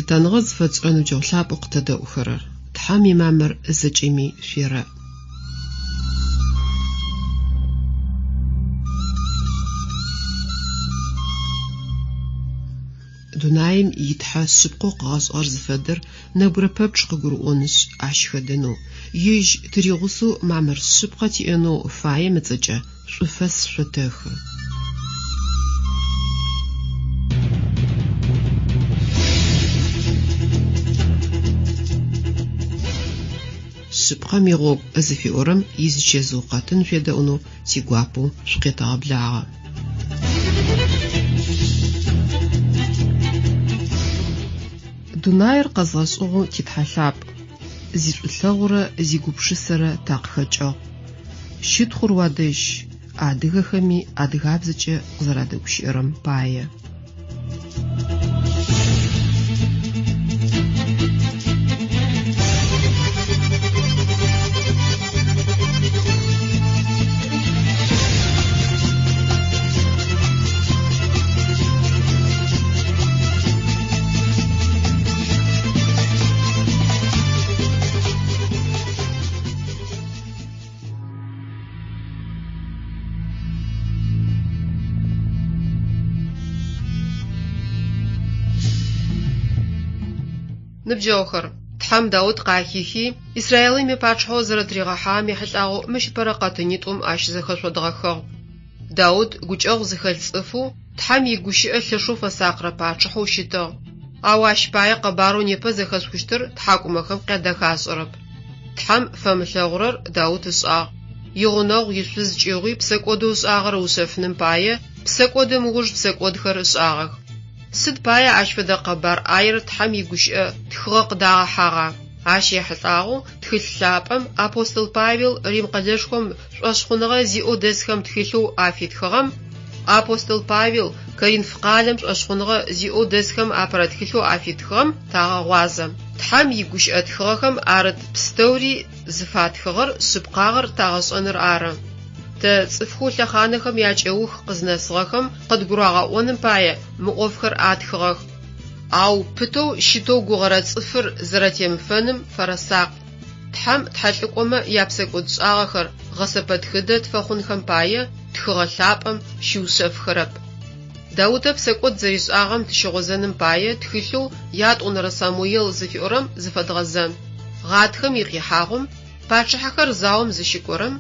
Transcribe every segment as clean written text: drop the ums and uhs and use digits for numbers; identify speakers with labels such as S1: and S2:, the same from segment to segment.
S1: Лъытэныгъэ зыфэтшӏырэ ныбджэгъу лъапӏэу къытэдэӏухэрэр, Тхьэм имамыр зэкӏэми шъуерэӏ. Дунаим и Тхьэ шъыпкъэу къыгъэшӏыгъэр зыфэдэр нэбгырэ пэпчъ къыгурыӏонышъ, ащ хэдэнэу, Ежь тыригъусэу мамыр шъыпкъэ тиӏэнэу фаем ыцӏэкӏэ шӏуфэс шъотэхы. Шъыпкъэм игъогу зыфиӏорэм изычэзыу къэтын шъуедэӏунэу тигуапэу шъукъетэгъэблагъэ. Дунаир къэзгъэшӏыгъэу ти Тхьэ лъапӏ, зишӏулъэгъурэ зигупшысэрэ такъыхэкӏыгъ. Щытхъур уадэжь, адыгэхэми адыгабзэкӏэ къызэрадэгущыӏэрэм пае. Ныбджэгъухэр, Тхьэм Даут къахихи, Израилым ипачъыхьэу зэрэтыригъэхьагъэм ехьылӏагъэу мыщ ыпэрэ къэтынитӏум ащызэхэшъодгъэхыгъ. Даут гукӏэгъу зыхэлъ цӏыфэу, Тхьэм игущыӏэ лъэшэу фэсакърэ пачъыхьэу щытыгъ. Ау ащ пае къэбарэу непэ зэхэшъухыщтыр тхьакӏумэхэм къядэхашӏэрэп. Тхьэм фэмылъэгъурэр Даут ышӏагъ. Игъунэгъу ишъуз кӏыгъуи псэкӏодэу ышӏагъэр ыушъэфыным пае псэкӏодым ыуж псэкӏодхэр ышӏагъэх. Сыд пае ащ фэдэ къэбар ӏаер Тхьэм игущыӏэ тхыгъэ къыдагъэхьагъа? Ащ ехьылӏагъэу тхылъ лъапӏэм апостол Павел Рим къэлэшхом шӏошъхъуныгъэ зиӏэу дэсхэм тхылъэу афитхыгъэм, апостол Павел Коринф къалэм шӏошъхъуныгъэ зиӏэу дэсхэм апэрэ тхылъэу афитхыгъэм тагъэгъуазэ. Тхьэм игущыӏэ тхыгъэхэм арыт пстэури зыфатхыгъэр шъыпкъагъэр тагъэшӏэныр ары. Тэ, цӏыфхэу лъэхъанэхэм якӏэух къызнэсыгъэхэм къыдгурагъэӏоным пае мы ӏофхэр атхыгъэх. Ау пытэу щытэу гугъэрэ цӏыфыр зэрэтемыфэным фэрэсакъ. Тхьэм тхьэлӏыкӏомэ япсэкӏодшӏагъэхэр гъэсэпэтхыдэ тфэхъунхэм пае Тхыгъэ Лъапӏэм щиушъэфхэрэп. Даутэ псэкӏод зэришӏагъэм тыщыгъозэным пае тхылъэу Ятӏонэрэ Самуел зыфиӏорэм зыфэдгъэзэн. Гъатхэм икъихьагъум, пачъыхьэхэр заом зыщыкӏорэм,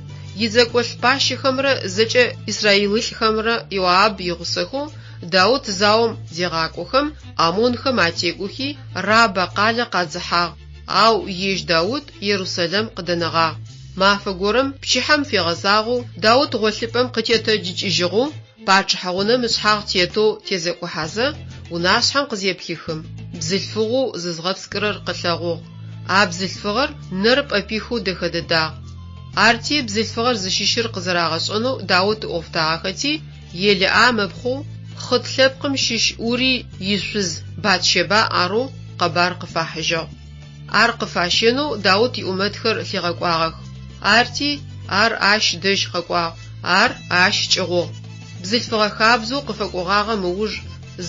S1: идзэкӏолӏ пащэхэмрэ зэкӏэ израилылӏхэмрэ Иоаб игъусэхэу Даут заом зегъакӏохэм, ӏамонхэм атекӏохи, Рабэ къалэ къадзыхьагъ. Ау ежь Даут Ерусэлэм къыдэнэгъагъ. Мафэ горэм пчыхьэм фегъэзагъэу Даут гъолъыпӏэм къытетэджыкӏыжьыгъэу, пачъыхьэ унэм ышъхьагъ тетэу тезекӏухьэзэ, унашъхьэм къызеплъыхым, бзылъфыгъэу зызгъэпскӏырэр къылъэгъугъ. А бзылъфыгъэр нэр пӏэпихэу дэхэ дэдагъ. Арти бзылъфыгъэр зыщыщыр къызэрагъэшӏэнэу Даут ыӏофтагъэхэти, Елыӏам ыпхъоу Хъыт лъэпкъым щыщ Урый ишъуз Батщэба арэу къэбар къыфахьыжьыгъ. Ар къыфащэнэу Даут иӏумэтхэр лъигъэкӏуагъэх. Арти, ар ащ дэжь къэкӏуагъ, ар ащ кӏыгъугъ. Бзылъфыгъэ хабзэу къыфэкӏогъагъэм ыуж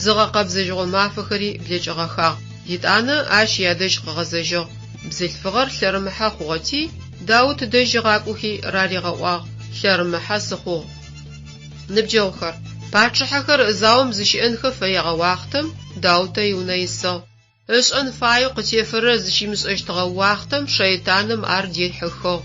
S1: зыгъэкъэбзэжьыгъо мафэхэри блэкӏыгъэхагъ. Етӏанэ ащ ядэжь къыгъэзэжьыгъ. Бзылъфыгъэр лъэрымыхьэ хъугъэти, Даут дэжь ыгъакӏохи раригъэӏуагъ, Лъэрымыхьэ сыхъугъ. Ныбджэгъухэр, пачъыхьэхэр заом зыщыӏэнхэ фэегъэ уахътэм Даутэ иунэ исыгъ. Ышӏэн фаеу къытефэрэр зыщимышӏэщтыгъэ уахътэм шэйтаным ар дихьыхыгъ.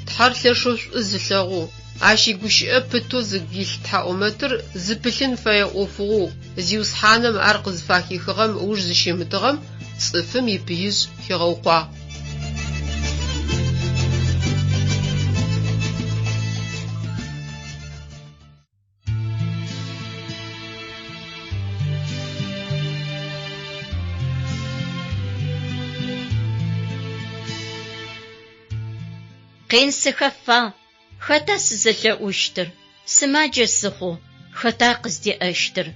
S1: Тхьэр лъэшэу шӏу зылъэгъоу, Ащ игущыӏэ пытэу зыгу илъ тхьаӏумэтыр зыпылъын фэе ӏофыгъоу Зиусхьаным ар къызыфахихыгъэм ыуж зыщимытыгъэм цӏыфым ипыижъ хигъэукъуагъ.
S2: Къин сыхэфагъ, хэта сызэлъэӏущтыр? Сымаджэ сыхъугъ, хэта къыздеӏэщтыр?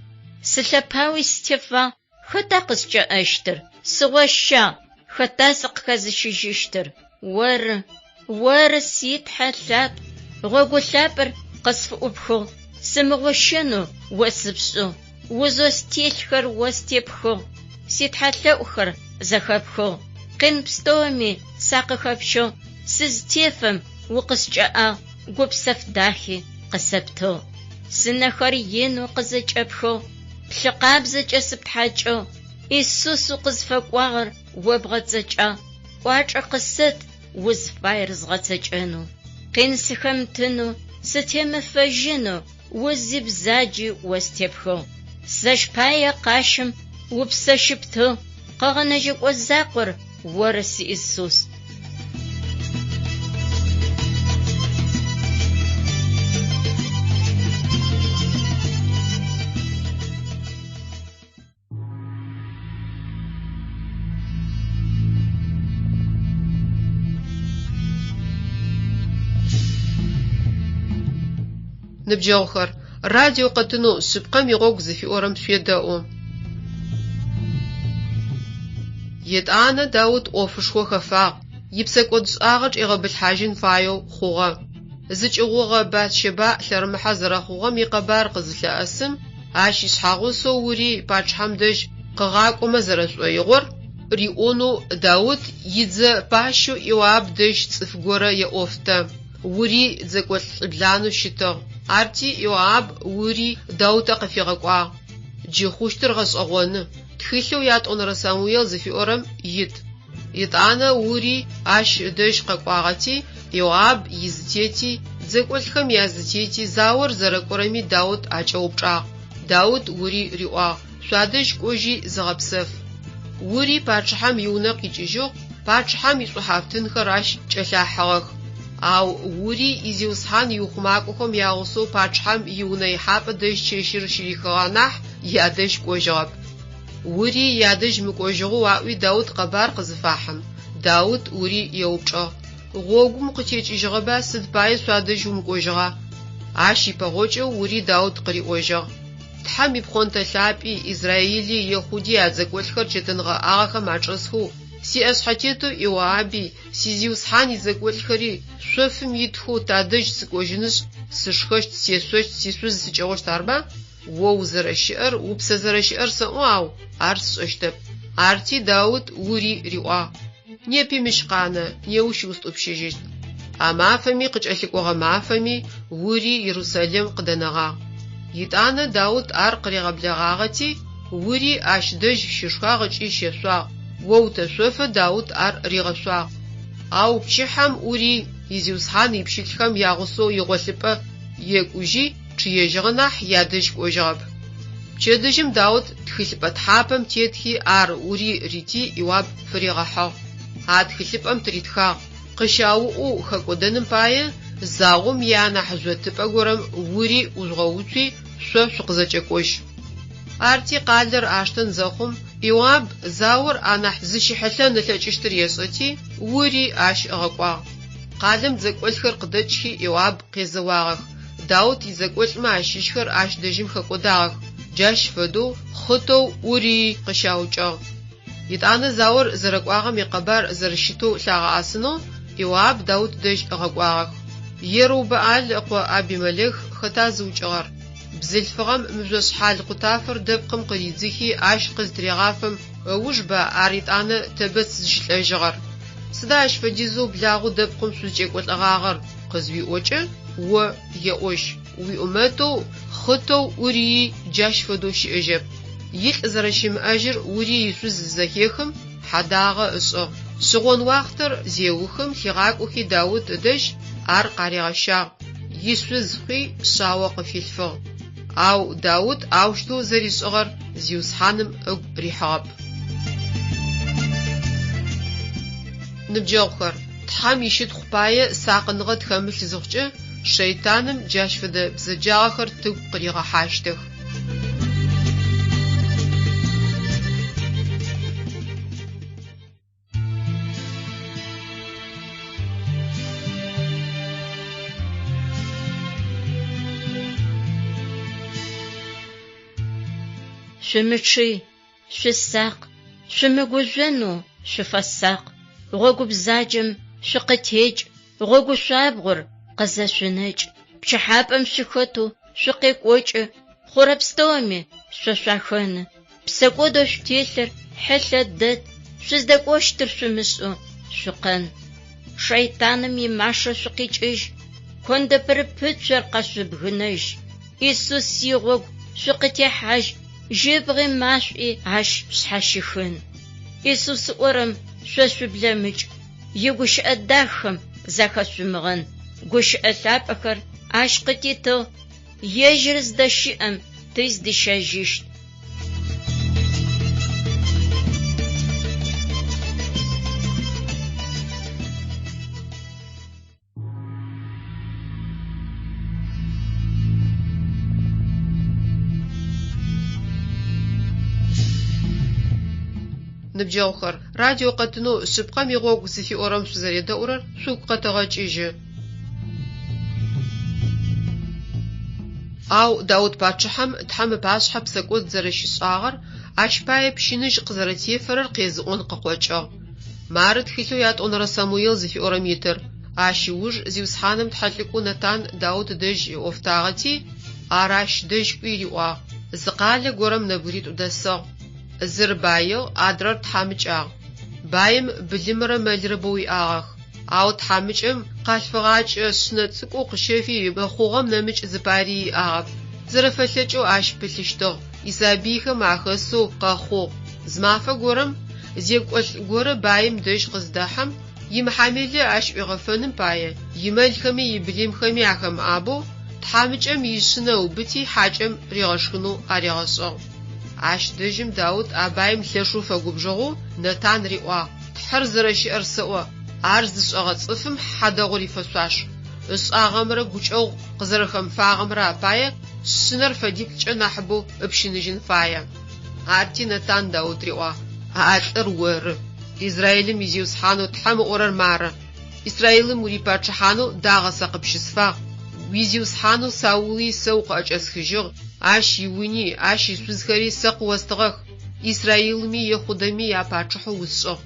S2: Сылъэпауи стефагъ, хэта къыскӏэӏэщтыр? Сыгъощагъ, хэта сыкъыхэзыщыжьыщтыр? Оры, Оры, си Тхьэ лъапӏ, гъогу лъапӏэр къысфыӏупхыгъ, сымыгъощэнэу О сыпшӏыгъ, узэу стелъхэр О степхыгъ. Ситхьэлъэӏухэр зэхэпхыгъ, къин пстэуми сакъыхэпщыгъ, сызтефэм укъыскӏэӏагъ, гупсэф дахи къысэптыгъ. Сынэхэр инэу къызэкӏэпхыгъ, плъы къабзэкӏэ сыптхьакӏыгъ. Исус укъызфэкӏуагъэр о бгъэцэкӏагъ, кӏуачӏэ къысэт узфаер згъэцэкӏэнэу. Къин сыхэмытынэу, сытемыфэжьынэу узи бзаджи о степхыгъ. Сэщ пае къащым упсэ щыптыгъ, Къэгъэнэжьэкӏо закъор оры, си Исус.
S1: Ныбджэгъухэр, радио къэтынэу Шъыпкъэм игъогу зыфиӏорэм шъуедэӏу. Етӏанэ Даут ӏофышхо хэфагъ, ипсэкӏодшӏагъэ чӏигъэбылъхьажьын фаеу хъугъэ. Зыкӏыгъугъэ Батщэбаӏ лъэрымыхьэ зэрэхъугъэм икъэбар къызылъэӏэсым, ащ ишъхьагъусэу Урий пачъыхьэм дэжь къыгъакӏомэ зэрэшӏоигъор риӏонэу Даут идзэ пащэу Иоаб дэжь цӏыф горэ еӏофтэ. Урий дзэкӏолӏ лӏыбланэу щытыгъ. Арти Иоаб Урий Даутэ къыфигъэкӏуагъ. Джы хъущтыр гъэшӏэгъоны, тхылъэу Ятӏонэрэ Самуел зыфиӏорэм ит. Етӏанэ Урий ащ ыдэжь къэкӏуагъэти, Иоаб изытети, дзэкӏолӏхэм язытети, заор зэрэкӏорэми Даут акӏэупчӏагъ. Даут Урий риӏуагъ, Шъуадэжь кӏожьи зыгъэпсэф. Урий пачъыхьэм иунэ къикӏыжьыгъ, пачъыхьэм ишӏухьафтынхэр ащ кӏэлъахьыгъэх. Ау Урий изиусхьан иухъумакӏохэм ягъусэу пачъыхьэм иунэ ихьапӏэ дэжь чэщыр щырихыгъэ нахь, ядэжь кӏожьыгъэп. Урий ядэжь мыкӏожьыгъэу аӏуи Даут къэбар къызыфахьым, Даут Урий еупчӏыгъ, Гъогум укъытекӏыжьыгъэба, сыд пае шъуадэжь умыкӏожьыгъа? Ащ ипэгъокӏэу Урий Даут къыриӏожьыгъ, Тхьэм ипхъонтэ лъапӏи, Израили, Ехъуди ядзэкӏолӏхэр чэтэнгъэӏагъэхэм ачӏэсхэу, сиӏэшъхьэтетэу Иоаби, сизиусхьан идзэкӏолӏхэри шъофым итхэу тадэжь сыкӏожьынышъ, сышхэщт, сешъощт, сишъуз сыкӏэгъощт арба? О узэрэщыӏэр, упсэ зэрэщыӏэр сэӏо, ау ар сшӏэщтэп. Арти Даут Урий риӏуагъ, Непи мыщ къанэ, неущ устӏупщыжьыщт. А мафэми къыкӏэлъыкӏогъэ мафэми Урий Ерусалим къыдэнэгъагъ. Етӏанэ Даут ар къыригъэблэгъагъэти, Урий ащ дэжь щышхагъ ыкӏи щешъуагъ, оутэшъофэ Даут ар ригъэшъуагъ. Ау пчыхьэм Урий изиусхьан ипщылӏхэм ягъусэу игъолъыпӏэ екӏужьи, чъыежьыгъэ нахь, ядэжь кӏожьыгъэп. Пчэдыжьым Даут тхылъыпӏэ тхьапэм тетхи ар Урий рити Иоаб фыригъэхьыгъ. А тхылъыпӏэм тыритхагъ, Къыщауӏэу хэкӏодэным пае заом ианахь жъотыпӏэ горэм Урий ӏужъугъэуцуи, шъо шъукъызэкӏэкӏожь. Арти къалэр аштэн зэхъум, Иоаб заор анахь зыщыхьылъэн ылъэкӏыщтыр ешӏэти, Урий ащ ыгъэкӏуагъ. Къалэм дзэкӏолӏхэр къыдэкӏхи Иоаб къезэуагъэх. Даут идзэкӏолӏмэ ащыщхэр ащ дэжьым хэкӏодагъэх, джащ фэдэу хъытэу Урии къыщаукӏыгъ. Етӏанэ заор зэрэкӏуагъэм икъэбар зэрэщытэу лъагъэӏэсынэу Иоаб Даут дэжь ыгъэкӏуагъэх. Ерыубэӏал ыкъо Абимэлэх хэта зыукӏыгъэр? Бзылъфыгъэм мыжъошъхьал къутафэр дэпкъым къыридзыхи ащ къызтырегъафэм ыужба ар етӏанэ Тэбэц зыщылӏэжьыгъэр? Сыда ащ фэдизэу благъэу дэпкъым шъузкӏекӏолӏэгъагъэр? къызыуиӏокӏэ, о еӏожь, уиӏумэтэу хъытэу Урии джащ фэдэу щыӏэжьэп. Илӏ зэрэщымыӏэжьыр Урий ишъуз зызэхехым, хьадагъэ ышӏыгъ. Шъыгъон уахътэр зеухым, лъигъакӏохи Даут ыдэжь ар къаригъэщагъ, ишъуз хъуи шъао къыфилъфыгъ. Ау Даут аущтэу зэришӏыгъэр Зиусхьаным ыгу рихьыгъэп. Ныбджэгъухэр, Тхьэм ищытхъу пае сакъыныгъэ тхэмылъ зыхъукӏэ, шэйтаным джащ фэдэ бзэджагъэхэр тыгу къыригъэхьащтых.
S2: Шъумычъый, шъусакъ, шъумыгужъонэу шъуфэсакъ, гъогу бзаджэм шъукъытекӏ, гъогу шъуабгъор къызэшъунэкӏ, пчыхьапӏэм шъухэтэу шъукъекӏокӏы, хъурэ пстэуми шъо шъуахэны, псэкӏодэу шъутелъыр Хьылъэ дэд, шъуздэкӏощтыр шъумышӏэу шъукъэн. Шэйтаным имашэ шъукъикӏыжь, кондэ пырыпыцур къэшъубгынэжь. Исус игъогу шъукъытехьажь, жьыбгъи машӏуи ащ шъхьащихын. Исус ыӏорэм шъо шъублэмыкӏ, игущыӏэ дахэм захэшъумыгъэн. Гущыӏэ лъапӏэхэр ащ къытитыгъ, ежьыр зыдэщыӏэм тыздищэжьыщт.
S1: Ныбджэгъухэр, радио къэтынэу Шъыпкъэм игъогу зыфиӏорэм шъузэредэӏурэр шъугу къэтэгъэкӏыжьы. Ау Даут пачъыхьэм Тхьэм ыпашъхьэ псэкӏод зэрэщишӏагъэр, ащ пае пщыныжь къызэрэтефэрэр къезыӏон къыкъокӏыгъ. Мары тхылъэу Ятӏонэрэ Самуел зыфиӏорэм итыр. Ащ ыуж Зиусхьаным тхьэлӏыкӏоу Нэтан Даут дэжь ыӏофтагъэти, ар ащ дэжь кӏуи риӏуагъ, Зы къалэ горэм нэбгыритӏу дэсыгъ. Зыр баигъ, адрэр тхьамыкӏагъ. Баим былымрэ мэлрэ бэу иӏагъэх. Ау тхьамыкӏэм къалъфыгъакӏэ шъынэ цӏыкӏоу къыщэфи ыхъугъэм нэмыкӏ зыпари иӏагъэп. Зэрэфэлъэкӏэу ащ пылъыщтыгъ, исабыйхэм ахэсэу къэхъугъ. Зы мафэ горэм зекӏолӏ горэ баим дэжь къыздэхьэм, имыхьамелэ ащ ӏуигъэфэным пае, имэлхэми ибылымхэми ахэмыӏабэу, тхьамыкӏэм ишъынэ ыубыти хьакӏэм ригъэшхынэу аригъэшӏыгъ. Ащ дэжьым Даут а баим лъэшэу фэгубжыгъэу Нэтан риӏуагъ, Тхьэр зэрэщыӏэр сэӏо, ар зышӏэгъэ цӏыфым хьадэгъур ифэшъуаш. Ышӏагъэмрэ гукӏэгъу къызэрэхэмыфагъэмрэ апае шъынэр фэдиплӏкӏэ нахьыбэу ыпщыныжьын фае. Арти Нэтан Даут риӏуагъ, А лӏыр оры. Израилым и Зиусхьанэу Тхьэм ыӏорэр мары, Израилым урипачъыхьанэу дагъэ сэ къыпщысфагъ, уизиусхьанэу Саули сэ укъыӏэкӏэсхыжьыгъ, ащ иуни, ащ ишъузхэри сэ къыостыгъэх. Израилми Ехъудэми япачъыхьэу усшӏыгъ.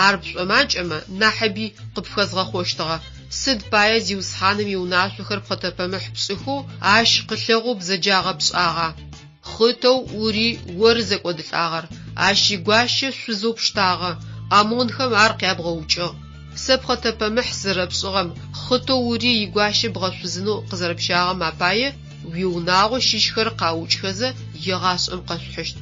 S1: Ар пшӏомакӏэмэ, нахьыби къыпфхэзгъэхъощтыгъэ. Сыд пае Зиусхьаным иунашъохэр пхъэтэпэмыхь пшӏыхэу, Ащ къылъэгъоу бзэджагъэ пшӏагъа? Хъытэу Урый оры зэкӏодылӏагъэр, ащ игуащэ шъузэу пштагъэ, ӏамонхэм ар къябгъэукӏыгъ. Сэ пхъэтэпэмыхь сызэрэпшӏыгъэм, хъытэу Урый игуащэ бгъэшъузынэу къызэрэпщагъэм апае уиунагъо щыщхэр къаукӏхэзэ егъашӏэм къэшъухьыщт.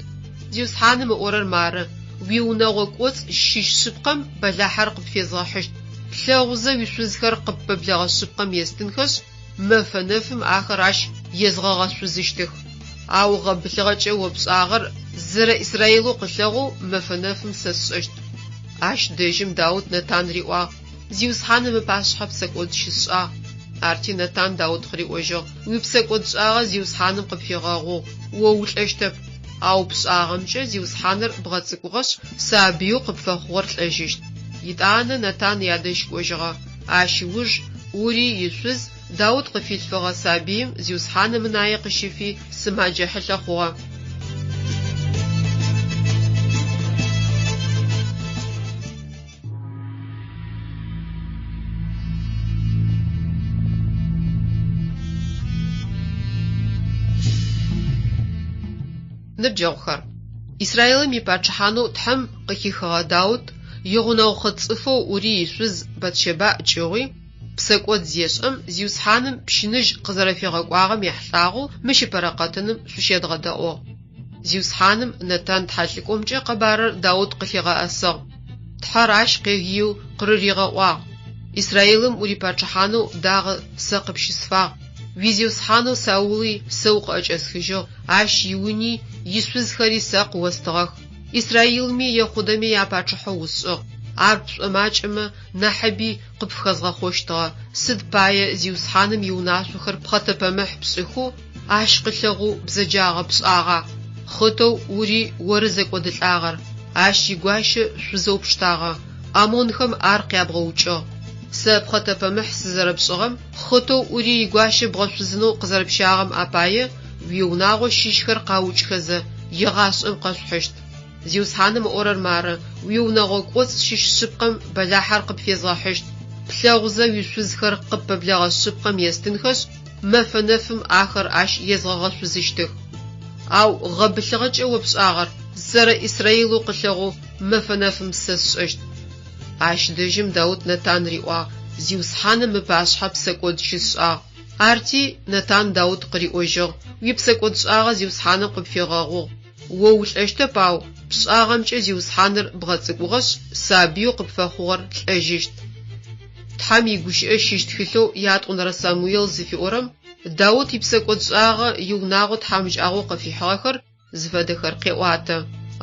S1: Зиусхьаным ыӏорэр мары, уиунэгъо кӏоцӏ щыщ шъыпкъэм бэлахьэр къыпфезгъэхьыщт, плъэгъузэ уишъузхэр къыппэблэгъэ шъыпкъэм естынхэшъ, мэфэ нэфым ахэр ащ езгъэгъэшъузыщтых. Ау гъэбылъыгъэкӏэ о пшӏагъэр зэрэ Израилэу къылъэгъоу мэфэ нэфым сэ сшӏэщт. Ащ дэжьым Даут Нэтан риӏуагъ, Зиусхьаным ыпашъхьэ псэкӏод щысшӏагъ. Арти Нэтан Даут къыриӏожьыгъ, Уипсэкӏодшӏагъэ Зиусхьаным къыпфигъэгъугъ, о улӏэщтэп. Ау пшӏагъэмкӏэ Зиусхьаныр бгъэцӏыкӏугъэшъ, сабыеу къыпфэхъугъэр лӏэжьыщт. Етӏанэ Нэтан ядэжь кӏожьыгъэ. Ащ ыуж Урый ишъуз Даут къыфилъфыгъэ сабыим Зиусхьаным ынае къыщыфи, сымаджэ хьылъэ хъугъэ. Ныбджэгъухэр, Израилым ипачъыхьанэу Тхьэм къыхихыгъэ Даут игъунэгъу хъыт цӏыфэу Урый ишъуз Батщэбаӏ кӏыгъуи, псэкӏод зешӏэм, Зиусхьаным пщыныжь къызэрэфигъэкӏуагъэм ехьылӏагъэу мыщ ыпэрэ къэтыным шъущедгъэдэӏугъ. Зиусхьаным Нэтан тхьэлӏыкӏомкӏэ къэбарыр Даут къылъигъэӏэсыгъ. Тхьэр ащ къегыеу къырыригъэӏуагъ, Израилым урипачъыхьанэу дагъэ сэ къыпщысфагъ, уизиусхьанэу Саули сэ укъыӏэкӏэсхыжьыгъ, ащ иуни, ишъузхэри сэ къыостыгъэх. Израилми Ехъудэми япачъыхьэу усшӏыгъ. Ар пшӏомакӏэмэ, нахьыби къыпфхэзгъэхъощтыгъэ. Сыд пае Зиусхьаным иунашъохэр пхъэтэпэмыхь пшӏыхэу, Ащ къылъэгъоу бзэджагъэ пшӏагъа? Хъытэу Урый оры зэкӏодылӏагъэр, ащ игуащэ шъузэу пштагъэ, ӏамонхэм ар къябгъэукӏыгъ. Сэ пхъэтэпэмыхь сызэрэпшӏыгъэм, хъытэу Урый игуащэ бгъэшъузынэу къызэрэпщагъэм апае уиунагъо щыщхэр къаукӏхэзэ, егъашӏэм къэшъухьыщт. Зиусхьаным ыӏорэр мары, уиунэгъо кӏоцӏ щыщ шъыпкъэм бэлахьэр къыпфезгъэхьыщт, плъэгъузэ уишъузхэр къыппэблэгъэ шъыпкъэм естынхэшъ, мэфэ нэфым ахэр ащ езгъэгъэшъузыщтых. Ау гъэбылъыгъэкӏэ о пшӏагъэр. зэрэ Исраилэу къылъэгъоу мэфэ нэфым сэ сшӏэщт. Ащ дэжьым Даут Нэтан риӏуагъ, Зиусхьаным ыпашъхьэ псэкӏод щысшӏагъ. Арти Нэтан Даут къыриӏожьыгъ, Уипсэкӏодшӏагъэ Зиусхьаным къыпфигъэгъугъ. О улӏэщтэп, ау пшӏагъэмкӏэ Зиусхьаныр бгъэцӏыкӏугъэшъ, сабыеу къыпфэхъугъэр лӏэжьыщт. Тхьэм игущыӏэ щыщ тхылъэу Ятӏонэрэ Самуел зыфиӏорэм Даут ипсэкӏодшӏагъэ иунагъо тхьамыкӏагъоу къыфихьыгъэхэр зыфэдэхэр къеӏуатэ.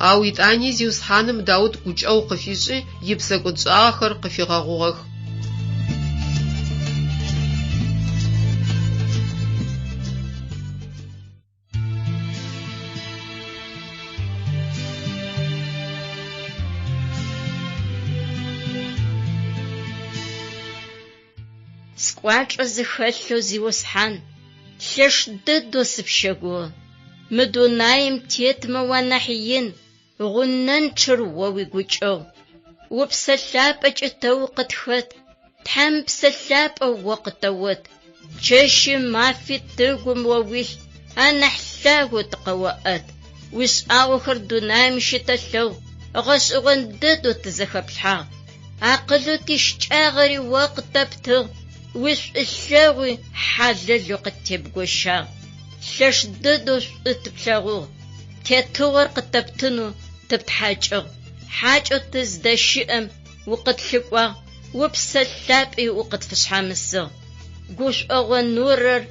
S1: Ау етӏани Зиусхьаным Даут гукӏэгъу къыфишӏи, ипсэкӏодшӏагъэхэр къыфигъэгъугъэх.
S2: Скӏуачӏэ зыхэлъэу Зиусхьан, лъэш дэдэу сыпщэгугъы. Мы дунаим тетмэ уанахь ин, гъунэнчъэр о уигукӏэгъу. О Псэ Лъапӏэкӏэ тэ укъытхэт, Тхьэм Псэ Лъапӏэ о къытэот. Чэщи мафи тыгум о уилъ, анахь лъагэу тыкъэоӏэт. Уишӏагъохэр дунаим щытэлъэгъу, гъэшӏэгъон дэдэу тызэхэплъхьагъ. Акъылэу тищыкӏагъэри о къытэптыгъ, уишӏулъэгъуи хьалэлэу къыттебгощагъ. Лъэш дэдэу шӏу тыплъэгъугъ, тетыгъор къытэптынэу тыптхьакӏыгъ. Хьакӏэу тыздэщыӏэм укъытлъыкӏуагъ, о Псэ Лъапӏи укъытфышъхьамысыгъ. Гушӏогъо нурэр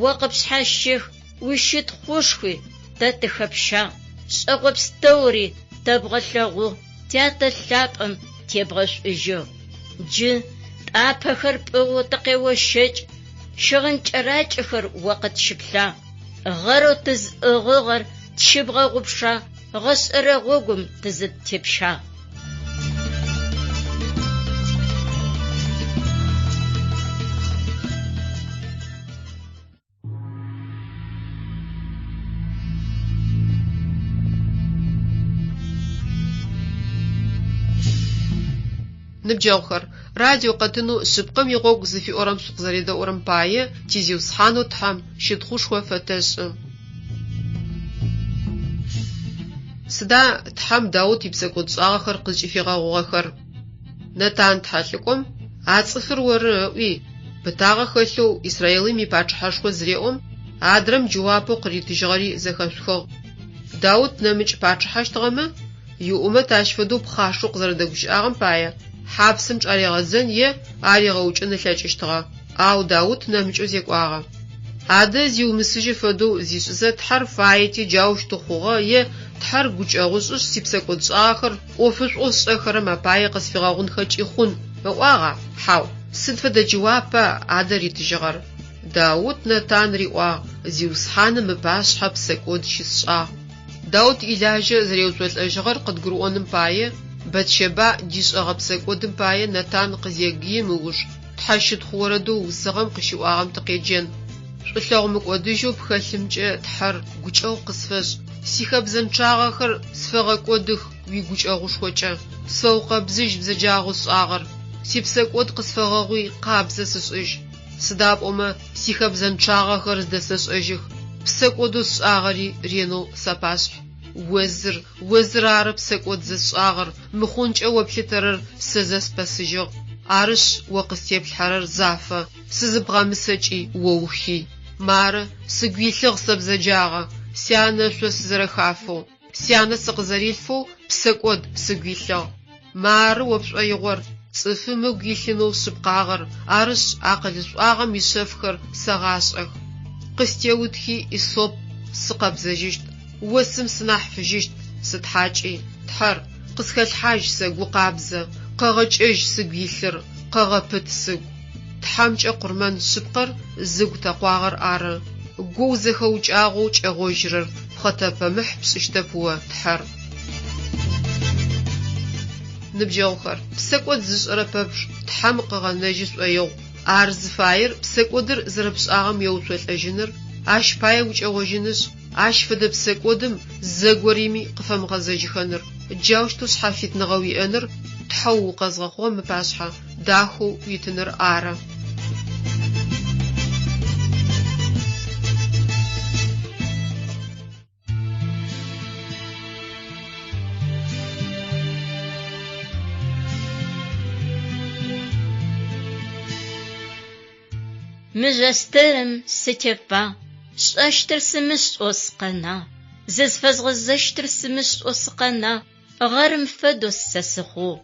S2: о къыпшъхьащех, уищытхъушхуи тэ тыхэпщагъ. Шӏэгъо пстэури тэбгъэлъэгъугъ, Тятэ лъапӏэм тебгъэшӏужьыгъ. Джы тӏапэхэр пӏыгъэу тыкъеощэкӏ, щыгъын кӏэракӏэхэр о къытщыплъагъ. Гъэрэу тызӏыгъыгъэр тщыбгъэгъупшагъ, гъэшӏэрэ гъогум тызыдтепщагъ.
S1: Ныбджэгъухэр, радио къэтынэу Шъыпкъэм игъогу зыфиӏорэм шъукъызэредэӏурэм пае ти Зиусхьанэу Тхьэм щытхъушхо фэтэшӏы. Сыда Тхьэм Даут ипсэкӏодшӏагъэхэр къызкӏыфигъэгъугъэхэр? Нэтан тхьэлӏыкӏом, А цӏыфыр оры ыӏуи, пытагъэ хэлъэу Израилым ипачъыхьэшхо зыреӏом, адрэм джэуапэу къыритыжьыгъэри зэхэшъухыгъ. Даут нэмыкӏ пачъыхьэщтыгъэмэ, иӏумэт ащ фэдэу пхъашэу къызэрэдэгущыӏагъэм пае, хьапсым чӏаригъэдзэн е аригъэукӏын ылъэкӏыщтыгъэ. Ау Даут нэмыкӏэу зекӏуагъэ. Адэ зиумысыжьы фэдэу зишӏызэ Тхьэр фаети джаущтэу хъугъэ е Тхьэр гукӏэгъушӏышъ сипсэкӏодшӏагъэхэр ӏофышӏоу сшӏэхэрэм апае къысфигъэгъунхэкӏи хъун, ыӏуагъа? Хьау. Сыд фэдэ джэуапа адэ ритыжьыгъэр? Даут Нэтан риӏуагъ, Зиусхьаным ыпашъхьэ псэкӏод щысшӏагъ. Даут илажьэ зэреуцолӏэжьыгъэр къыдгурыӏоным пае, Бэтщэбаӏ дишӏэгъэ псэкӏодым пае Нэтан къызегыим ыуж, Тхьэщытхъу орэдэу ыусыгъэм къыщиӏуагъэм тыкъеджэн. Шӏулъэгъу мыкӏодыжьэу пхэлъымкӏэ, Тхьэр, гукӏэгъу къысфэшӏ, сихэбзэнчъагъэхэр сфэгъэкӏодых уигукӏэгъушхокӏэ, сфэукъэбзыжь бзэджагъэу сшӏагъэр, сипсэкӏод къысфэгъэгъуи къабзэ сышӏыжь. Сыда пӏомэ сихэбзэнчъагъэхэр зыдэсэшӏэжьых, псэкӏодэу сшӏагъэри ренэу сапашъхь. О зыр, о зыр ары псэкӏод зэсшӏагъэр, мыхъункӏэ о плъытэрэр сэ зэспэсыжьыгъ. Арышъ, о къыстеплъхьэрэр зафэ, сызыбгъэмысэкӏи о ухый. Мары, сыгу илъыгъ сэ бзэджагъэ, сянэ ышъо сызэрэхафэу, сянэ сыкъызэрилъфэу псэкӏод сыгу илъыгъ. Мары о пшӏоигъор, цӏыфым ыгу илъынэу шъыпкъагъэр, арышъ, акъылышӏуагъэм ишъэфхэр сэгъашӏэх. Къыстеутхи иссоп, сыкъэбзэжьыщт, осым сынахь фыжьыщт, сытхьакӏи, Тхьэр, къысхэлъхьажь сэ гу къабзэ, къэгъэкӏэжь сыгу илъыр, къэгъэпыт сыгу. Тхьэмкӏэ къурмэн шъыпкъэр зыгу тэкъуагъэр ары. Гоу зэхэукӏагъэу кӏэгъожьырэр пхъэтэпэмыхь пшӏыщтэп о, Тхьэр. Ныбджэгъухэр, псэкӏод зышӏэрэ пэпчъ Тхьэм къыгъэнэжьы шӏоигъу. Ар зыфаер псэкӏодыр зэрэпшӏагъэм еуцолӏэжьыныр, ащ пае укӏэгъожьынышъ, ащ фэдэ псэкӏодым зэгорэми къыфэмыгъэзэжьыхэныр, джаущтэу шъхьафитныгъэ уиӏэныр Тхьэу укъэзгъэхъугъэм ыпашъхьэ дахэу уитыныр ары.
S2: Мыжъостырым сытефагъ, сшӏэщтыр сымышӏэу сыкъэнагъ. Зызфэзгъэзэщтыр сымышӏэу сыкъэнагъ, гъэрым фэдэу сэ сыхъугъ.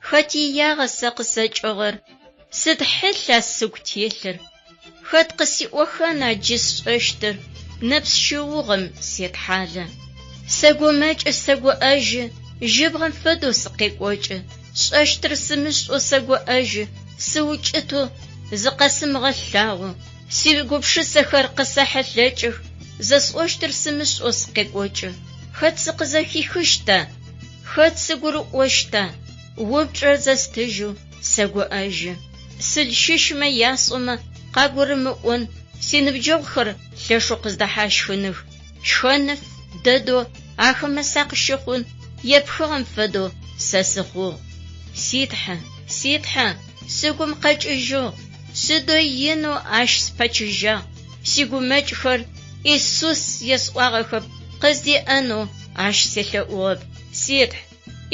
S2: Хэт иягъэ сэ къысэкӏыгъэр? Сыд хьылъа сыгу телъыр? Хэт къысиӏохэна джы сшӏэщтыр? Нэпс щыугъэм сетхьалэ. Сэгумэкӏы, сэгуӏэжьы, жьыбгъэм фэдэу сыкъекӏокӏы. Сшӏэщтыр сымышӏэу сэгуӏэжьы, сыукӏытэу зыкъэсымыгъэлъагъо. Сигупшысэхэр къысэхьылъэкӏых, зэсӏощтыр сымышӏэу сыкъекӏокӏы. Хэт сыкъызэхихыщта? Хэт сыгурыӏощта? Упчӏэр зэстыжьэу сэгуӏэжьы. Сыл щыщмэ ясӏомэ къагурымыӏон, синыбджэгъухэр лъэшэу къыздэхьащхыных. Шхэныф дэдэу ахэмэ сакъыщыхъун, епхыгъэм фэдэу сэ сыхъугъ. Си Тхьэ, си Тхьэ, сыгум къэкӏыжьыгъ, сыдэу инэу ащ спэчыжьагъ. Сигумэкӏхэр Исус есӏуагъэхэп, къыздеӏэнэу ащ селъэӏугъэп. Си Тхь,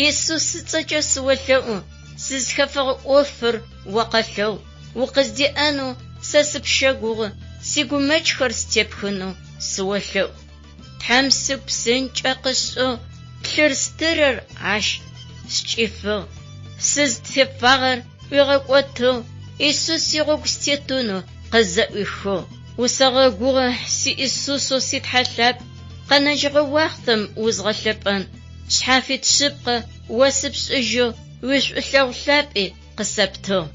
S2: Исус ыцӏэкӏэ сыолъэӏу, сызхэфэгъэ ӏофыр о къэлъэгъу. Укъыздеӏэнэу сэ сыпщэгугъы, сигумэкӏхэр степхынэу сыолъэӏу. Тхьэм сыгу псынкӏэ къышӏыгъ, плъыр-стырыр ащ скӏифыгъ. Сызтефагъэр ӏуигъэкӏотыгъ, Исус игъогу сытетынэу къызэӏуихыгъ. Усэгъэгугъэ, си Исусэу си Тхьэ лъапӏ, къэнэжьыгъэ уахътэм узгъэлъэпӏэн. Шъхьафит шъыпкъэ о сыпшӏыжьыгъ, уишӏулъэгъу лъапӏи къысэптыгъ.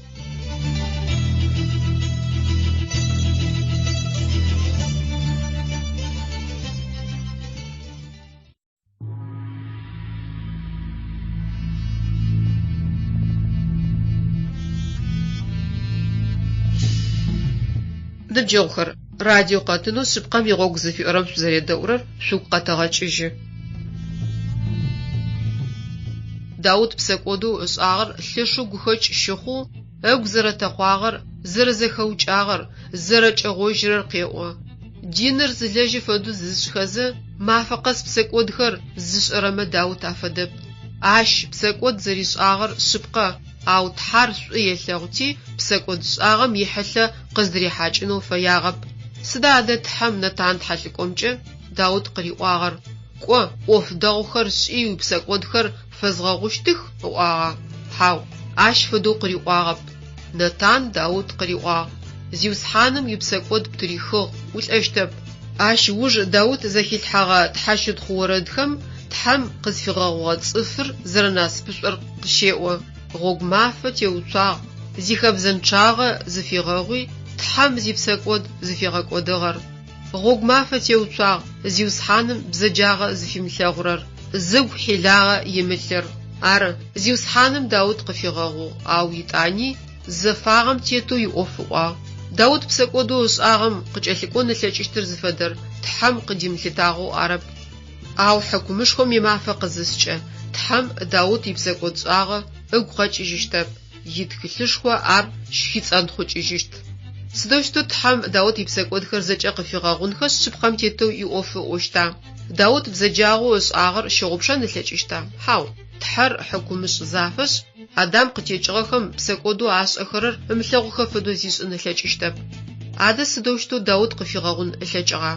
S1: Ныбджэгъухэр, радио къэтынэу Шъыпкъэм игъогу зыфиӏорэм шъузэредэӏурэр шъугу къэтэгъэкӏыжьы. Даут псэкӏодэу ышӏагъэр лъэшэу гухэкӏ щыхъоу, ыгу зэрэтэкъуагъэр, зэрэзэхэукӏагъэр, зэрэкӏэгъожьырэр къеӏо. Диныр зылэжьы фэдэу зышӏхэзэ, мафэ къэс псэкӏодхэр зышӏэрэмэ Даут афэдэп. Ащ псэкӏод зэришӏагъэр шъыпкъэ, ау Тхьар шӏу елъэгъути, псэкӏодшӏагъэм ихьылъэ къыздырихьакӏынэу фэягъэп. Сыда адэ Тхьэм Нэтан тхьэлӏыкӏомкӏэ Даут къыриӏуагъэр? Кӏо, ӏоф дэгъухэр шӏи уипсэкӏодхэр пфэзгъэгъущтых, ыӏуагъа? Хьау, ащ фэдэу къыриӏуагъэп. Нэтан Даут къыриӏуагъ, Зиусхьаным уипсэкӏод птырихыгъ, улӏэщтэп. Ащ ыуж Даут зэхилъхьэгъэ тхьэщытхъу орэдхэм Тхьэм къызфигъэгъугъэ цӏыфыр зэрэнасыпышӏор къыщеӏо, Гъогу мафэ теуцуагъ, зихэбзэнчъагъэ зыфигъэгъуи, Тхьэм зипсэкӏод зыфигъэкӏодыгъэр. Гъогу мафэ теуцуагъ Зиусхьаным бзэджагъэ зыфимылъэгъурэр, зыгу хьилагъэ имылъыр. Ары, Зиусхьаным Даут къыфигъэгъугъ, ау итӏани зэфагъэм тетэу иӏоф ыӏуагъ. Даут псэкӏодэу ышӏагъэм къыкӏэлъыкӏон ылъэкӏыщтыр зыфэдэр Тхьэм къыдимылъытагъэу арэп. Ау хьыкумышхом имафэ къызыскӏэ, Тхьэм Даут ипсэкӏодшӏагъэ ыгу къэкӏыжьыщтэп. Итхылъышхо ар щыхицӏэнтхъукӏыжьыщт. Сыдэущтэу Тхьэм Даут ипсэкӏодхэр зэкӏэ къыфигъэгъунхэшъ, шъыпкъэм тетэу иӏоф ыӏощта? Даут бзэджагъэу ышӏагъэр щыгъупшэн ылъэкӏыщта? Хьау. Тхьэр хьыкумышӏ зафэшъ, Адам къытекӏыгъэхэм псэкӏодэу ашӏэхэрэр ымылъэгъухэ фэдэу зишӏын ылъэкӏыщтэп. Адэ сыдэущтэу Даут къыфигъэгъун ылъэкӏыгъа?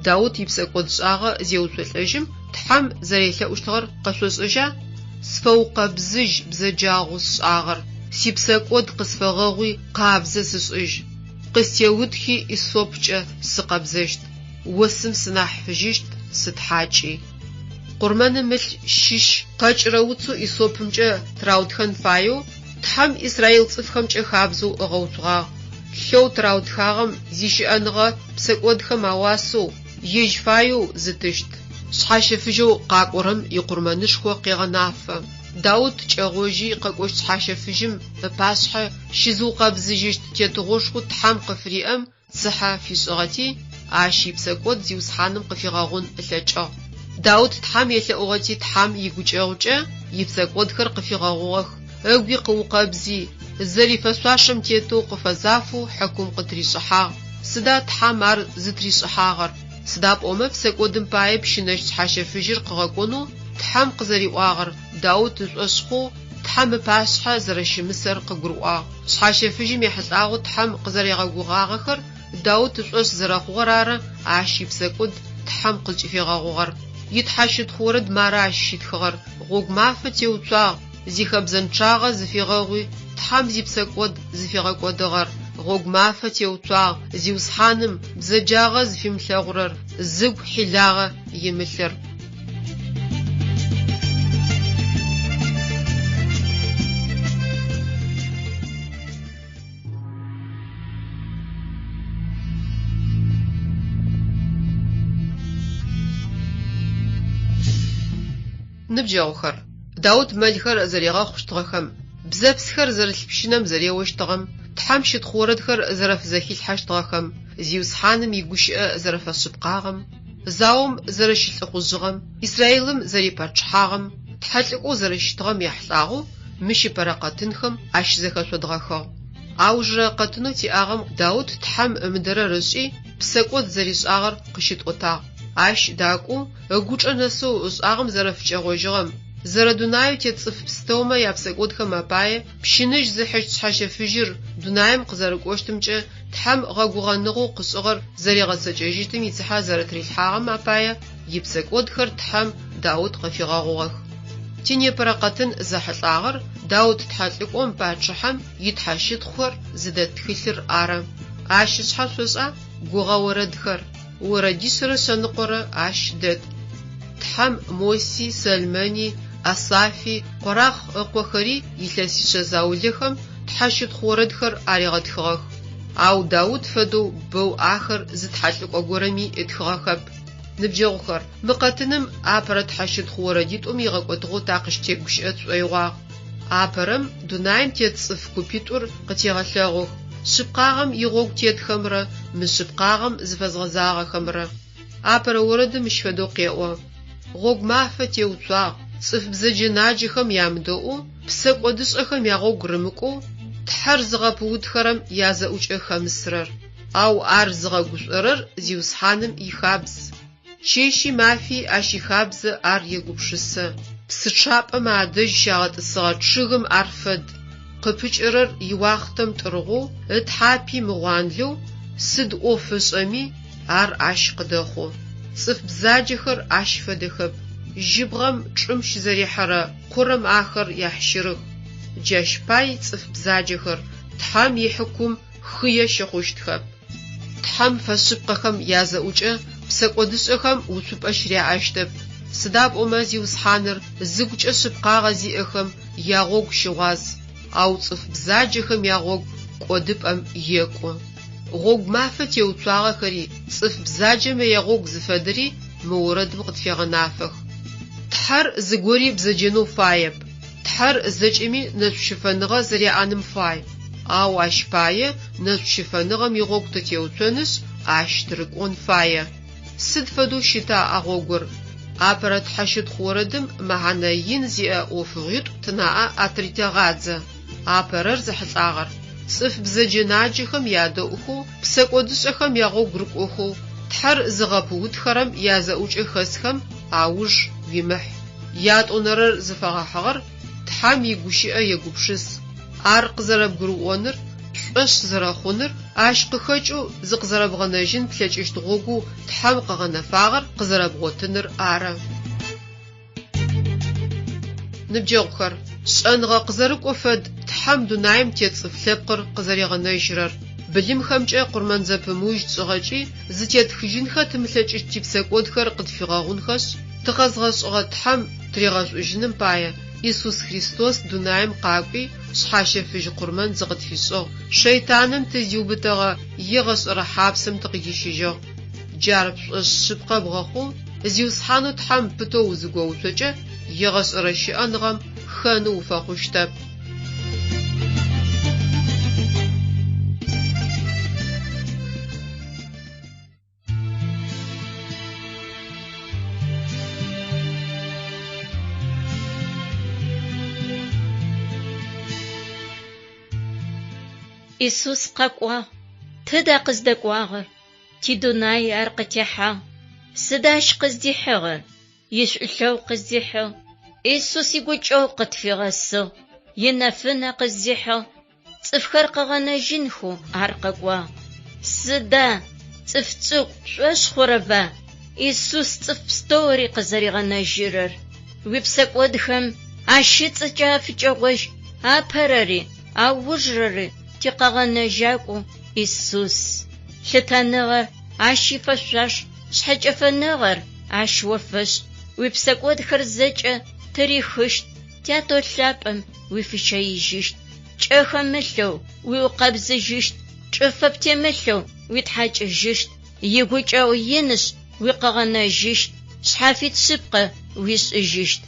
S1: Даут ипсэкӏодшӏагъэ зеуцолӏэжьым, Тхьэм зэрелъэӏущтыгъэр къэшъошӏэжьа? Сфэукъэбзыжь бзэджагъэу сшӏагъэр, сипсэкӏод къысфэгъэгъуи къабзэ сышӏыжь. Къыстеутхи иссопкӏэ сыкъэбзэщт, осым сынахь фыжьыщт, сытхьакӏи. Къурмэным ылъ щыщ къэкӏырэ уцэу иссопымкӏэ тыраутхэн фаеу Тхьэм израил цӏыфхэмкӏэ хабзэу ыгъэуцугъагъ. Лъэу тыраутхагъэм зищыӏэныгъэ псэкӏодхэм ауасэу, ежь фаеу зытыщт. Шъхьащэфыжьэу къакӏорэм икъурмэнышхо къегъэнафэ. Даут кӏэгъожьи къэкӏощт шъхьащэфыжьым ыпашъхьэ щызыукъэбзыжьыщт тетыгъошхоу Тхьэм къыфыриӏэм цыхьэ фишӏыгъэти, ащ ипсэкӏод Зиусхьаным къыфигъэгъун ылъэкӏыгъ. Даут Тхьэм елъэӏугъэти Тхьэм игукӏэгъукӏэ ипсэкӏодхэр къыфигъэгъугъэх, ыгуи къыукъэбзи, зэрифэшъуашэм тетэу къыфэзафэу хьыкум къытыришӏыхьагъ. Сыда Тхьэм ар зытыришӏыхьагъэр? Сыда пӏомэ псэкӏодым пае пщынэщт шъхьащэфыжьыр къыгъэкӏонэу Тхьэм къызэриӏуагъэр Даут ышӏошъ хъоу. Тхьэм ыпашъхьэ зэрэщымысэр къыгурыӏуагъ. Шъхьащэфыжьым ехьылӏагъэу Тхьэм къызэригъэгугъагъэхэр Даут ышӏошъ зэрэхъугъэр ары ащ ипсэкӏод Тхьэм къызкӏыфигъэгъугъэр. Итхьащытхъу орэд мары ащ щитхыгъэр, Гъогу мафэ теуцуагъ, зихэбзэнчъагъэ зыфигъэгъуи, Тхьэм зипсэкӏод зыфигъэкӏодыгъэр. Гъогу мафэ теуцуагъ, Зиусхьаным бзэджагъэ зыфимылъэгъурэр, зыгу хьилагъэ имылъыр. Ныбджэгъухэр, Даут мэлхэр зэригъэхъущтыгъэхэм, бзэпсхэр зэрылъ пщынэм зэреощтыгъэм, Тхьэм щытхъу орэдхэр зэрэфызэхилъхьэщтыгъэхэм, Зиусхьаным игущыӏэ зэрэфэшъыпкъагъэм, заом зэрэщылӏыхъужъыгъэм, Израилым зэрипачъыхьагъэм, тхьэлӏыкӏоу зэрэщытыгъэм яхьылӏагъэу мыщ ыпэрэ къэтынхэм ащызэхэшъодгъэхыгъ. Аужырэ къэтынэу тиӏагъэм Даут Тхьэм ымыдэрэр ышӏи, псэкӏод зэришӏагъэр къыщытӏотагъ. Ащ дакӏоу, ыгучӏэ нэсэу ышӏагъэм зэрэфыкӏэгъожьыгъэм, зэрэдунаеу тет цӏыф пстэумэ япсэкӏодхэм апае пщыныжь зыхьыщт шъхьэщэфыжьыр дунаим къызэрыкӏощтымкӏэ Тхьэм гъэгугъэныгъэу къышӏыгъэр зэригъэцэкӏэжьыщтым ицыхьэ зэрэтырилъхьагъэм апае ипсэкӏодхэр Тхьэм Даут къыфигъэгъугъэх. Тинепэрэ къэтын зэхьылӏагъэр Даут тхьэлӏыкӏом пачъыхьэм итхьэщытхъухэр зыдэт тхылъыр ары. Ащ ышъхьэ шъошӏа? Гугъэ орэдхэр. Орэдишъэрэ шъэныкъорэ ащ дэт. Тхьэм Моси, Сэлмэни, Асафи, Къорахъ ыкъохэри илъэсишъэ заулэхэм тхьэщытхъу орэдхэр аригъэтхыгъэх. Ау Даут фэдэу бэу ахэр зы тхьэлӏыкӏо горэми ытхыгъэхэп. Ныбджэгъухэр, мы къэтыным апэрэ тхьэщытхъу орэдитӏум игъэкӏотыгъэу такъыщытегущыӏэ тшӏоигъуагъ. Апэрэм дунаим тет цӏыф купитӏур къытегъэлъэгъух, шъыпкъагъэм игъогу тетхэмрэ мышъыпкъагъэм зыфэзгъэзагъэхэмрэ. Апэрэ орэдым мыщ фэдэу къеӏо, Гъогу мафэ теуцуагъ, цӏыф бзэджэ-наджэхэм ямыдэӏоу, псэкӏодышӏэхэм ягъогу рымыкӏоу, Тхьэр зыгъэпыутхэрэм язэӏукӏэ хэмысрэр. Ау ар зыгъэгушӏорэр Зиусхьаным ихабз. Чэщи мафи ащ ихабзэ ар егупшысэ. Псы чъапӏэмэ адэжь щагъэтӏысыгъэ чъыгым ар фэд. Къыпыкӏэрэр иуахътэм тӏыргъоу, ытхьапи мыгъуанлэу, сыд ӏоф ышӏэми, ар ащ къыдэхъу. Цӏыф бзаджэхэр ащ фэдэхэп. Жьыбгъэм чӏым щызэрихьэрэ къурэм ахэр яхьщырых. Джащ пай цӏыф бзаджэхэр Тхьэм ихьыкум хые щыхъущтхэп. Тхьэм фэшъыпкъэхэм язэӏукӏэ псэкӏодышӏэхэм уцупӏэ щыряӏэщтэп, сыда пӏомэ Зиусхьаныр зыгукӏэ шъыпкъагъэ зиӏэхэм ягъогу щыгъуаз, ау цӏыф бзаджэхэм ягъогу кӏодыпӏэм екӏу. Гъогу мафэ теуцуагъэхэри цӏыф бзаджэмэ ягъогу зыфэдэри мы орэдым къытфегъэнафэх. Тхьэр зыгори бзэджэнэу фаеп. Тхьэр зэкӏэми нэшӏущыфэныгъэ зэряӏэным фай, ау ащ пае нэшӏущыфэныгъэм игъогу тытеуцонышъ, ащ тырыкӏон фае. Сыд фэдэу щыта а гъогур? Апэрэ тхьэщытхъу орэдым мэхьанэ ин зиӏэ ӏофыгъуитӏу тынаӏэ атыритэгъадзэ. Апэрэр зэхьылӏагъэр, цӏыф бзэджэ-наджэхэм ядэӏухэу, псэкӏодышӏэхэм ягъогу рыкӏохэу, Тхьэр зыгъэпыутхэрэм язэӏукӏэ хэсхэм ауж уимыхь. Ятӏонэрэр зыфэгъэхьыгъэр Тхьэм игущыӏэ егупшыс, ар къызэрэбгурыӏоныр, пшӏошъ зэрэхъуныр, ащ къыхэкӏэу зыкъызэрэбгъэнэжьын плъэкӏыщт гъогоу Тхьэм къыгъэнэфагъэр къызэрэбгъотыныр ары. Ныбджэгъухэр, шӏэныгъэ къызэрыкӏо фэд Тхьэм дунаим тет цӏыф лъэпкъыр къызэригъэнэжьырэр. Былымхэмкӏэ къурмэн зэпымыужь тшӏыгъэкӏи, зытетхыжьынхэ тымылъэкӏыщт типсэкӏодхэр къытфигъэгъунхэшъ, тыкъэзгъэшӏыгъэ Тхьэм тыригъэшӏужьыным пае, Исус Христос дунаим къакӏуи, шъхьащэфыжь къурмэн зыкъытфишӏыгъ, шэйтаным тызиубытэгъэ егъэшӏэрэ хьапсым тыкъыдищыжьыгъ. Джар пшӏошъ шъыпкъэ бгъэхъоу, Зиусхьанэу Тхьэм пытэу узыгоуцокӏэ, егъэшӏэрэ щыӏэныгъэм хэны уфэхъущтэп.
S2: Исус къэкӏуагъ. Тыда къыздэкӏуагъэр? Тидунай ар къытехьагъ. Сыда ащ къыздихьыгъэр? Ишӏулъэгъу къыздихьыгъ. Исус игукӏэгъу къытфигъэсыгъ. инэфынэ къыздихьыгъ, цӏыфхэр къыгъэнэжьынхэу ар къэкӏуагъ. Сыда, цӏыф цӏыкӏу, пшӏошъ хъурэба Исус цӏыф пстэури къызэригъэнэжьырэр? Уипсэкӏодхэм ащ ыцӏэкӏэ афыкӏэгъожь апэрэри аужырэри тикъэгъэнэжьакӏоу Исус. Лъытэныгъэр ащ ифэшъуаш, шъхьэкӏэфэныгъэр ащ о фэшӏ. Уипсэкӏодхэр зэкӏэ тырихыщт, Тятэу лъапӏэм уифыщэижьыщт, пкӏэ хэмылъэу уиукъэбзыжьыщт, чӏыфэ птемылъэу уитхьакӏыжьыщт, игукӏэгъу инышъ уикъэгъэнэжьыщт, шъхьафит шъыпкъэ уишӏыжьыщт.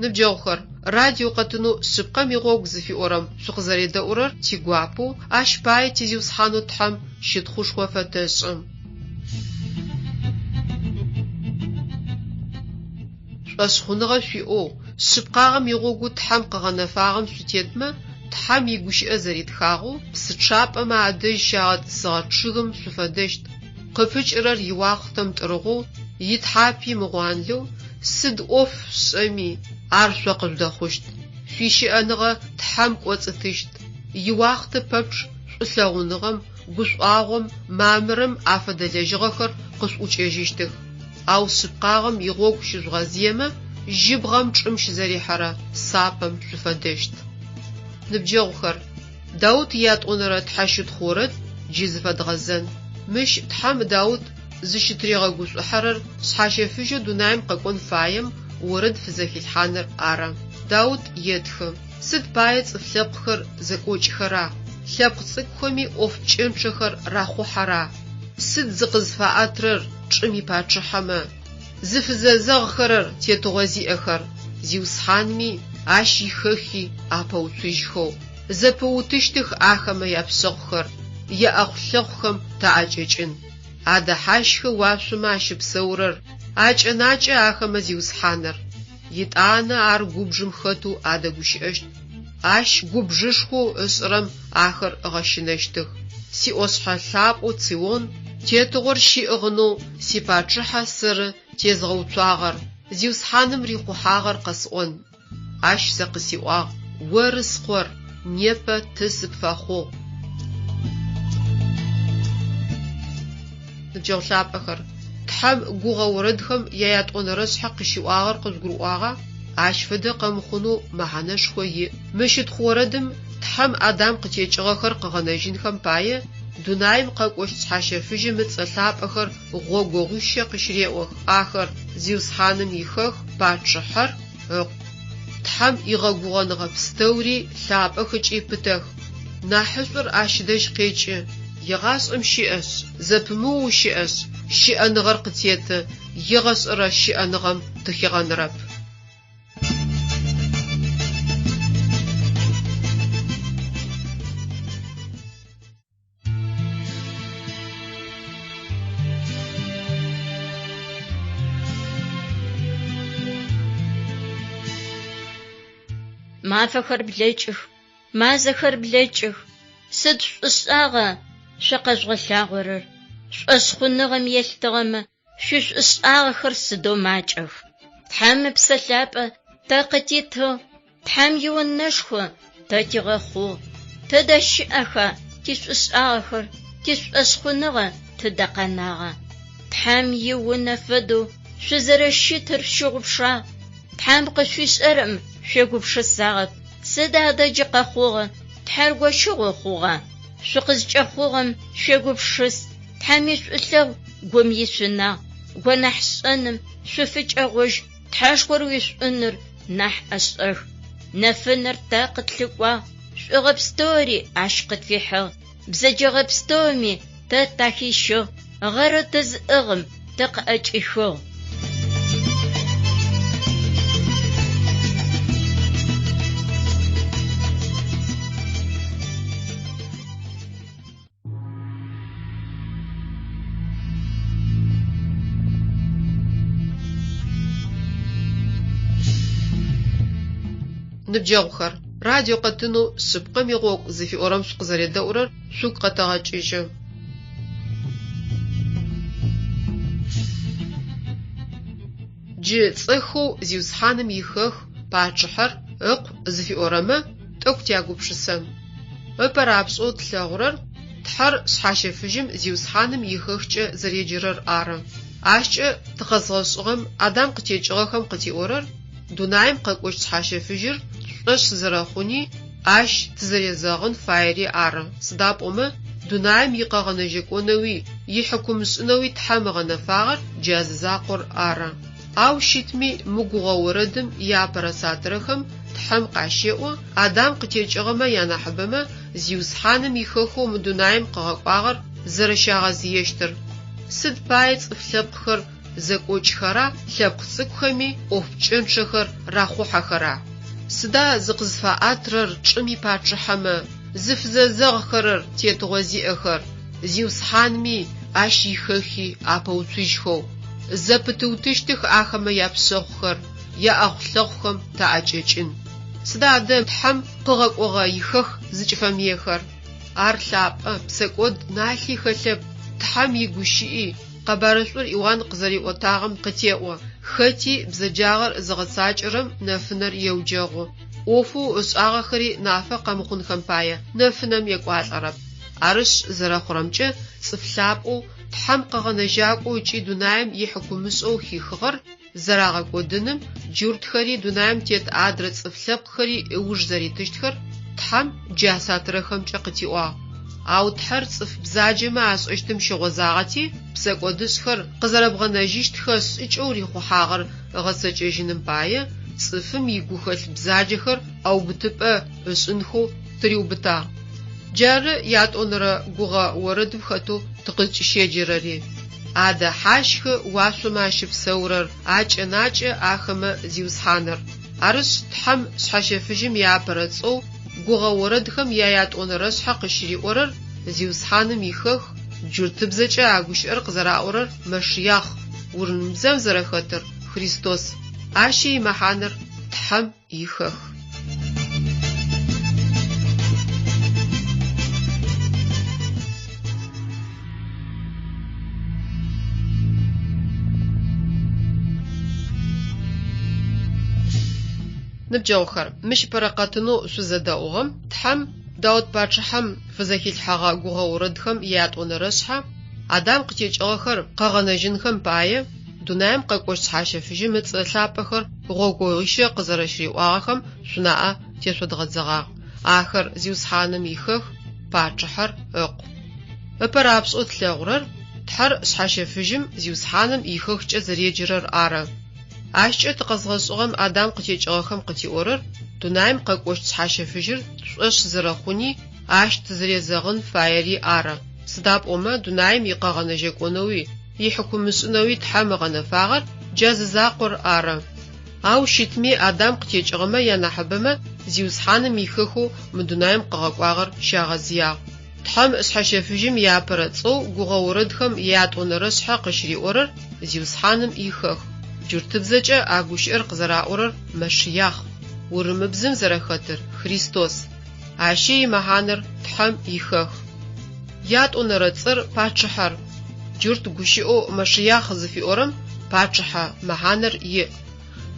S1: Ныбджэгъухэр, радио къэтынэу Шъыпкъэм игъогу зыфиӏорэм шъукъызэредэӏурэр тигуапэу, ащ пае ти Зиусхьанэу Тхьэм щытхъушхо фэтэшӏы. Шӏошъхъуныгъэ шъуиӏэу, шъыпкъагъэм игъогоу Тхьэм къыгъэнэфагъэм шъутетмэ, Тхьэм игущыӏэ зэритхагъэу, псы чъапӏэмэ адэжь щагъэтӏысыгъэ чъыгым шъуфэдэщт, къыпыкӏырэр иуахътэм тӏыргъоу, итхьапи мыгъуанлэу, сыд ӏоф шъушӏэми, ар шъо къыжъудэхъущт. Шъуищыӏэныгъэ Тхьэм кӏоцӏытыщт. Иуахътэ пэпчъ шӏулъэгъуныгъэм, гушӏуагъом, мамырым афэдэ лэжьыгъэхэр къышъуӏукӏэжьыщтых. Ау шъыпкъагъэм игъогу щыжъугъэзыемэ, жьыбгъэм чӏым щызэрихьэрэ сапэм шъуфэдэщт. Ныбджэгъухэр, Даут иятӏонэрэ тхьэщытхъу орэд джы зыфэдгъэзэн. Мыщ Тхьэм Даут зыщытыригъэгушӏухьэрэр шъхьащэфыжьэу дунаим къэкӏон фаем орэд фызэхилъхьаныр ары. Даут етхы, Сыд пае цӏыф лъэпкъхэр зэкӏокӏхэра, лъэпкъ цӏыкӏухэми ӏоф пкӏэнчъэхэр рахъухьэра? Сыд зыкъызфаӏэтрэр чӏым ипачъыхьэмэ, зыфызэзэгъхэрэр тетыгъо зиӏэхэр, Зиусхьанми Ащ ихэхи апэуцужьхэу? Зэпыутыщтых ахэмэ япшъэхъухэр, яӏэхъу-лъэхъухэм таӏэкӏэкӏын. Адэхьащхы уашъомэ ащыпсэурэр, акӏэнакӏэ ахэмэ Зиусхьаныр. Етӏанэ ар губжым хэтэу адэгущыӏэщт. Ащ губжышхоу ышӏырэм ахэр ыгъэщынэщтых. Сиӏошъхьэ лъапӏэу Цион тетыгъор щиӏыгъынэу сипачъыхьэ сэры тезгъэуцуагъэр, Зиусхьаным рихъухьагъэр къэсӏон. Ащ сэ къысиӏуагъ, Оры Скъор, непэ Ты сыпфэхъугъ. Ныбджэгъу лъапӏэхэр, Тхьэм гугъэ орэдхэм яятӏонэрэ шъхьэ къыщиӏуагъэр къыжъугурыӏуагъа? Ащ фэдэ къэмыхъунэу мэхьанэшхо иӏ. Мы щытхъу орэдым Тхьэм Адам къытекӏыгъэхэр къыгъэнэжьынхэм пае дунаим къэкӏощт Шъхьащэфыжьым ыцӏэ лъапӏэхэр гъогогъуищэ къыщыреӏох, ахэр, Зиусхьаным ихэх, Пачъыхьэр, Ыкъу. Тхьэм игъэгугъэныгъэ пстэури лъапӏэх ыкӏи пытэх. Нахьышӏур ащ дэжь къекӏы, егъашӏэм щыӏэшъ, зэпымыоу щыӏэшъ, щыӏэныгъэр къытеты, егъэшӏэрэ щыӏэныгъэм тыхигъэнырэп.
S2: Мафэхэр блэкӏых, мазэхэр блэкӏых. Сыд шӏушӏагъа шъо къэжъугъэлъагъорэр? Шӏошъхъуныгъэм елъытыгъэмэ, шъуишӏушӏагъэхэр сыдэу макӏэх. Тхьэм Ыпсэ Лъапӏэ тэ къытитыгъ, Тхьэм иунэшхо тэ тигъэхъугъ. Тыдэ щыӏэха тишӏушӏагъэхэр, тишӏошъхъуныгъэ тыдэ къэнагъа? Тхьэм иунэ фэдэу шъузэрэщытыр шъущыгъупшагъ. Тхьэм къышъуишӏэрэм шъуегупшысагъэп. Сыд адэ джы къэхъугъэр? Тхьэр гощыгъо хъугъа? Шъукъызкӏэхъугъэм шъуегупшыс, Тхьэм ишӏулъэгъу гум ишъунагъ. Гонахьшӏэным шъуфыкӏэгъожь, Тхьэшхор уишӏуныр нахь ӏэшӏэх. Нэфынэр тэ къытлъыкӏуагъ, шӏугъэ пстэури ащ къытфихьыгъ. Бзэджэгъэ пстэуми тэ тахищыгъ, гъэрэу тызыӏыгъым тыкъыӏэкӏихыгъ.
S1: Ныбджэгъухэр, радио къэтынэу Шъыпкъэм игъогу зыфиӏорэм шъукъызэредэӏурэр шъугу къэтэгъэкӏыжьы. Джы цӏэхэу Зиусхьаным ихэх, Пачъыхьэр, Ыкъу зыфиӏорэмэ тӏэкӏу тягупшысэн. Ыпэ рапшӏэу тлъэгъурэр Тхьэр Шъхьащэфыжьым Зиусхьаным ихэхкӏэ зэреджэрэр ары. Ащкӏэ тыкъэзгъэшӏыгъэм Адам къытекӏыгъэхэм къытиӏорэр дунаим къэкӏощт Шъхьащэфыжьыр тшӏошъ зэрэхъуни, ащ тызэрезэгъын фаери ары, сыда пӏомэ дунаим икъэгъэнэжьэкӏонэуи ихьыкумышӏынэуи Тхьэм ыгъэнэфагъэр джа зы закъор ары. Ау щытми мы гугъэ орэдым иапэрэ сатырэхэм Тхьэм къащеӏо, Адам къытекӏыгъэмэ янахьыбэмэ Зиусхьаным ихэхэу мы дунаим къыгъэкӏуагъэр зэрэщагъэзыещтыр. Сыд пае цӏыф лъэпкъхэр зэкӏокӏхэра, лъэпкъ цӏыкӏухэми ӏоф пкӏэнчъэхэр рахъухьэхэра? Сыда зыкъызфаӏатрэр чӏым ипачъыхьэмэ, зыфызэзэгъхэрэр тетыгъо зиӏэхэр, Зиусхьанми ащ ихэхи апэуцужьхэу? Зэпытыутыщтых ахэмэ япшъэхъухэр, яӏэхъу-лъэхъухэм таӏэкӏэкӏын. Сыда адэ Тхьэм къыгъэкӏогъэ ихэх зыкӏыфэмыехэр? Ар лъапӏэ, псэкӏод налъи хэлъэп, Тхьэм игущыӏи, Къэбарышӏур Иуан къызэриӏотагъэм къытеӏо, Хэти бзэджагъэр зыгъэцакӏэрэм нэфынэр еуджэгъу, ӏофэу ышӏагъэхэри нафэ къэмыхъунхэм пае нэфынэм екӏуалӏэрэп. Арышъ, зэрэхъурэмкӏэ, цӏыф лъапӏэу, Тхьэм къэгъэнэжьакӏоу ыкӏи дунаим ихьыкумышӏэу хихыгъэр зэрагъэкӏодыным джуртхэри дунаим тет адрэ цӏыф лъэпкъхэри ыуж зэритыщтхэр Тхьэм джа сатырэхэмкӏэ къытиӏуагъ. Ау Тхьэр цӏыф бзаджэмэ ашӏэщтым щыгъозагъэти, псэкӏодышӏхэр къызэрэбгъэнэжьыщтхэ шӏыкӏэу рихъухьагъэр ыгъэцэкӏэжьыным пае, цӏыфым игухэлъ бзаджэхэр ӏэубытыпӏэ ышӏынхэу тыриубытагъ. Джары ятӏонэрэ гугъэ орэдым хэтэу тыкъызкӏыщеджэрэри. Адэхьащхы уашъомэ ащыпсэурэр, акӏэнакӏэ ахэмэ Зиусхьаныр. Арышъ, Тхьэм Шъхьэщэфыжьым иапэрэ цӏэу гугъэ орэдхэм яятӏонэрэшъхьэ къыщыриӏорэр Зиусхьаным ихэх, джуртыбзэкӏэ а гущыӏэр къызэраӏорэр Мэшиахъ, урымыбзэм зэрэхэтыр Христос. Ащи имэхьанэр Тхьэм ихэх. Ныбджэгъухэр, мыщ ыпэрэ къэтынэу шъузэдэӏугъэм Тхьэм Даут пачъыхьэм фызэхилъхьэгъэ гугъэ орэдхэм ятӏонэрэшъхьэ, Адам къытекӏыгъэхэр къэгъэнэжьынхэм пае, Дунаим къэкӏощт Шъхьащэфыжьым ыцӏэ лъапӏэхэр гъогогъуищэ къызэрэщыриӏуагъэхэм шъунаӏэ тешъодгъэдзэгъагъ. Ахэр, Зиусхьаным ихэх, Пачъыхьэр ыкъу. Ыпэ рапшӏэу тлъэгъурэр, Тхьэр Шъхьащэфыжьым Зиусхьаным ихэхкӏэ зэреджэрэр ары. Ащкӏэ тыкъэзгъэшӏыгъэм Адам къытекӏыгъэхэм къытиӏорэр, дунаим къэкӏощт Шъхьащэфыжьыр тшӏошъ зэрэхъуни, ащ тызэрезэгъын фаери ары. Сыда пӏомэ дунаим икъэгъэнэжьэкӏонэуи, ихьыкумышӏынэуи Тхьэм ыгъэнэфагъэр джа зы закъор ары. Ау щытми, Адам къытекӏыгъэмэ янахьыбэмэ Зиусхьаным ихэхэу мы дунаим къыгъэкӏуагъэр щагъэзыягъ. Тхьэм Шъхьэщэфыжьым иапэрэ цӏэу гугъэ орэдхэм ятӏонэрэшъхьэ къыщыриӏорэр Зиусхьаным ихэх. Джуртыбзэкӏэ а гущыӏэр къызэраӏорэр Мэшиахъ, урымыбзэм зэрэхэтыр Христос. Ащи имэхьанэр Тхьэм ихэх. Ятӏонэрэ цӏэр пачъыхьэр. Джурт гущыӏэу Мэшиахъ зыфиӏорэм пачъыхьэ мэхьанэр иӏ.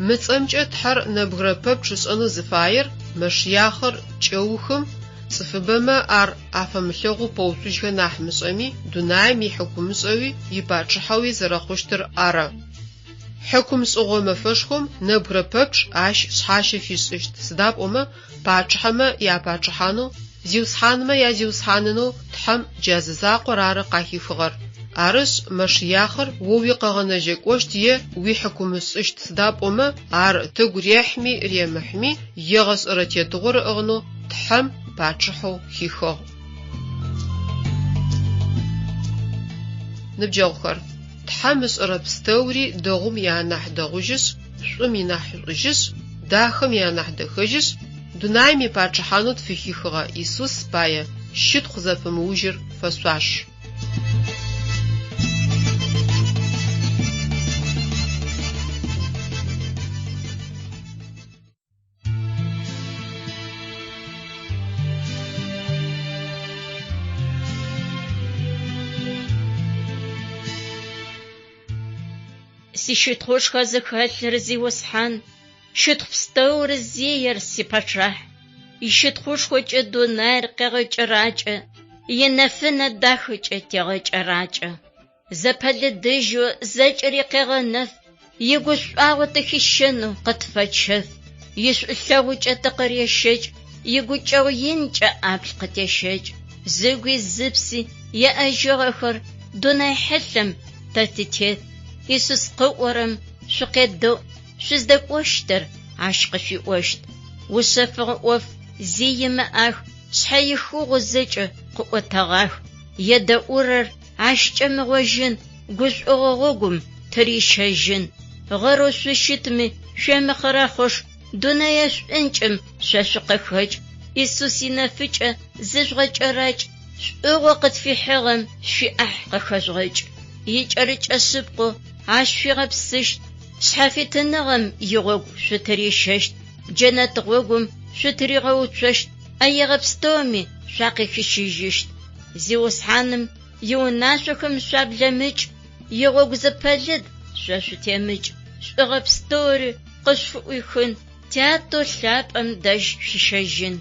S1: Мы цӏэмкӏэ Тхьэр нэбгырэ пэпчъ ышӏэнэу зыфаер Мэшиахъыр кӏэухым, цӏыфыбэмэ ар афэмылъэгъоу пэуцужьхэ нахь мышӏэми, дунаим ихьыкумышӏэуи ипачъыхьэуи зэрэхъущтыр ары. Хьыкум шӏыгъо мэфэшхом нэбгырэ пэпчъ ащ шъхьащэ фишӏыщт, сыда пӏомэ пачъыхьэмэ япачъыхьанэу, зиусхьанмэ язиусхьанынэу Тхьэм джа зы закъор ары къахихыгъэр. Арышъ, Мэшиахъыр о уикъэгъэнэжьэкӏощт е уихьыкумышӏыщт, сыда пӏомэ ар тыгу рехьми ремыхьми егъэшӏэрэ тетыгъор ыӏыгъынэу Тхьэм пачъыхьэу хихыгъ. Ныбджэгъухэр, Тхьэм ышӏэрэ пстэури дэгъум ианахь дэгъужьышъ, шӏум инахьышӏужьышъ, дахэм ианахь дэхэжьышъ, дунаим ипачъыхьанэу тфыхихыгъэ Исус пае щытхъу зэпымыужьыр фэшъуаш.
S2: Сищытхъушхо зыхэлъыр Зиусхьан, щытхъу пстэур зиер сипачъахь. Ищытхъушхокӏэ дунаир къегъэкӏэракӏэ, инэфынэ дахэкӏэ тегъэкӏэракӏэ. Зэпэлыдыжьэу зэкӏэри къегъэнэф, игушӏуагъо тыхищэнэу къытфэчэф. Ишӏулъэгъукӏэ тыкъырещэкӏ, игукӏэгъу инкӏэ ӏаплӏ къытещэкӏ. Зыгуи зыпси еӏэжьыгъэхэр дунай хьылъэм тэ тытет. Исус къыӏорэм шъукъедэӏу, шъуздэкӏощтыр ащ къышъуиӏощт. Ушъэфыгъэ ӏоф зи имыӏах, шъхьэихыгъэу зэкӏэ къыӏотэгъах. Едэӏурэр ащ кӏэмыгъожьын, гушӏогъо гъогум тырищэжьын. Гъэрэу шъущытми, шъуемыхъырэхъыш, дунэе шӏункӏым шъо шъукъыхэкӏ. Исус инэфыкӏэ зыжъугъэкӏэракӏ, шӏугъэу къытфихьыгъэм шъуиӏахь къыхэжъугъэкӏ. Икӏэрыкӏэ шъыпкъэу ащ шъуигъэпсыщт, шъхьафитыныгъэм игъогу шъутырищэщт, джэнэт гъогум шъутыригъэуцощт, ӏэегъэ пстэуми шъуакъыхищыжьыщт. Зиусхьаным иунашъохэм шъуаблэмыкӏ, игъогу зэпэлыд шъо шъутемыкӏ, шӏугъэ пстэури къышъуфыӏуихын, Тятэу лъапӏэм дэжь шъуищэжьын.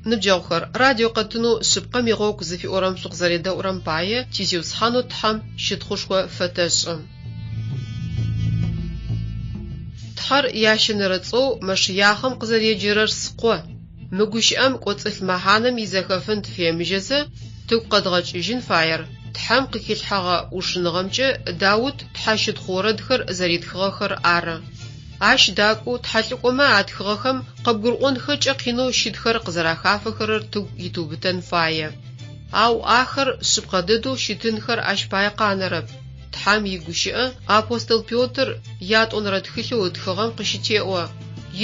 S1: Ныбджэгъухэр, радио къэтынэу Шъыпкъэм игъогу зыфиӏорэм шъукъызэредэӏурэм пае ти Зиусхьанэу Тхьэм щытхъушхо фэтэшӏы. Тхьэр ящэнэрэ цӏэу Мэшыяхъым къызэреджэрэр Скъо. Мы гущыӏэм кӏоцӏылъ мэхьанэм изэхэфын тыфемыжьэзэ, тыгу къэдгъэкӏыжьын фаер Тхьэм къыхилъхьэгъэ ӏушыныгъэмкӏэ Даут тхьэщытхъу орэдхэр зэритхыгъэхэр ары. Ащ дакӏоу тхьэлӏыкӏомэ атхыгъэхэм къыбгурыӏонхэкӏэ къинэу щытхэр къызэрахафэхэрэр тыгу итыубытэн фае. Ау ахэр шъыпкъэ дэдэу щытынхэр ащ пае къанэрэп. Тхьэм игущыӏэ апостол Петр ятӏонэрэ тхылъэу ытхыгъэм къыщытеӏо,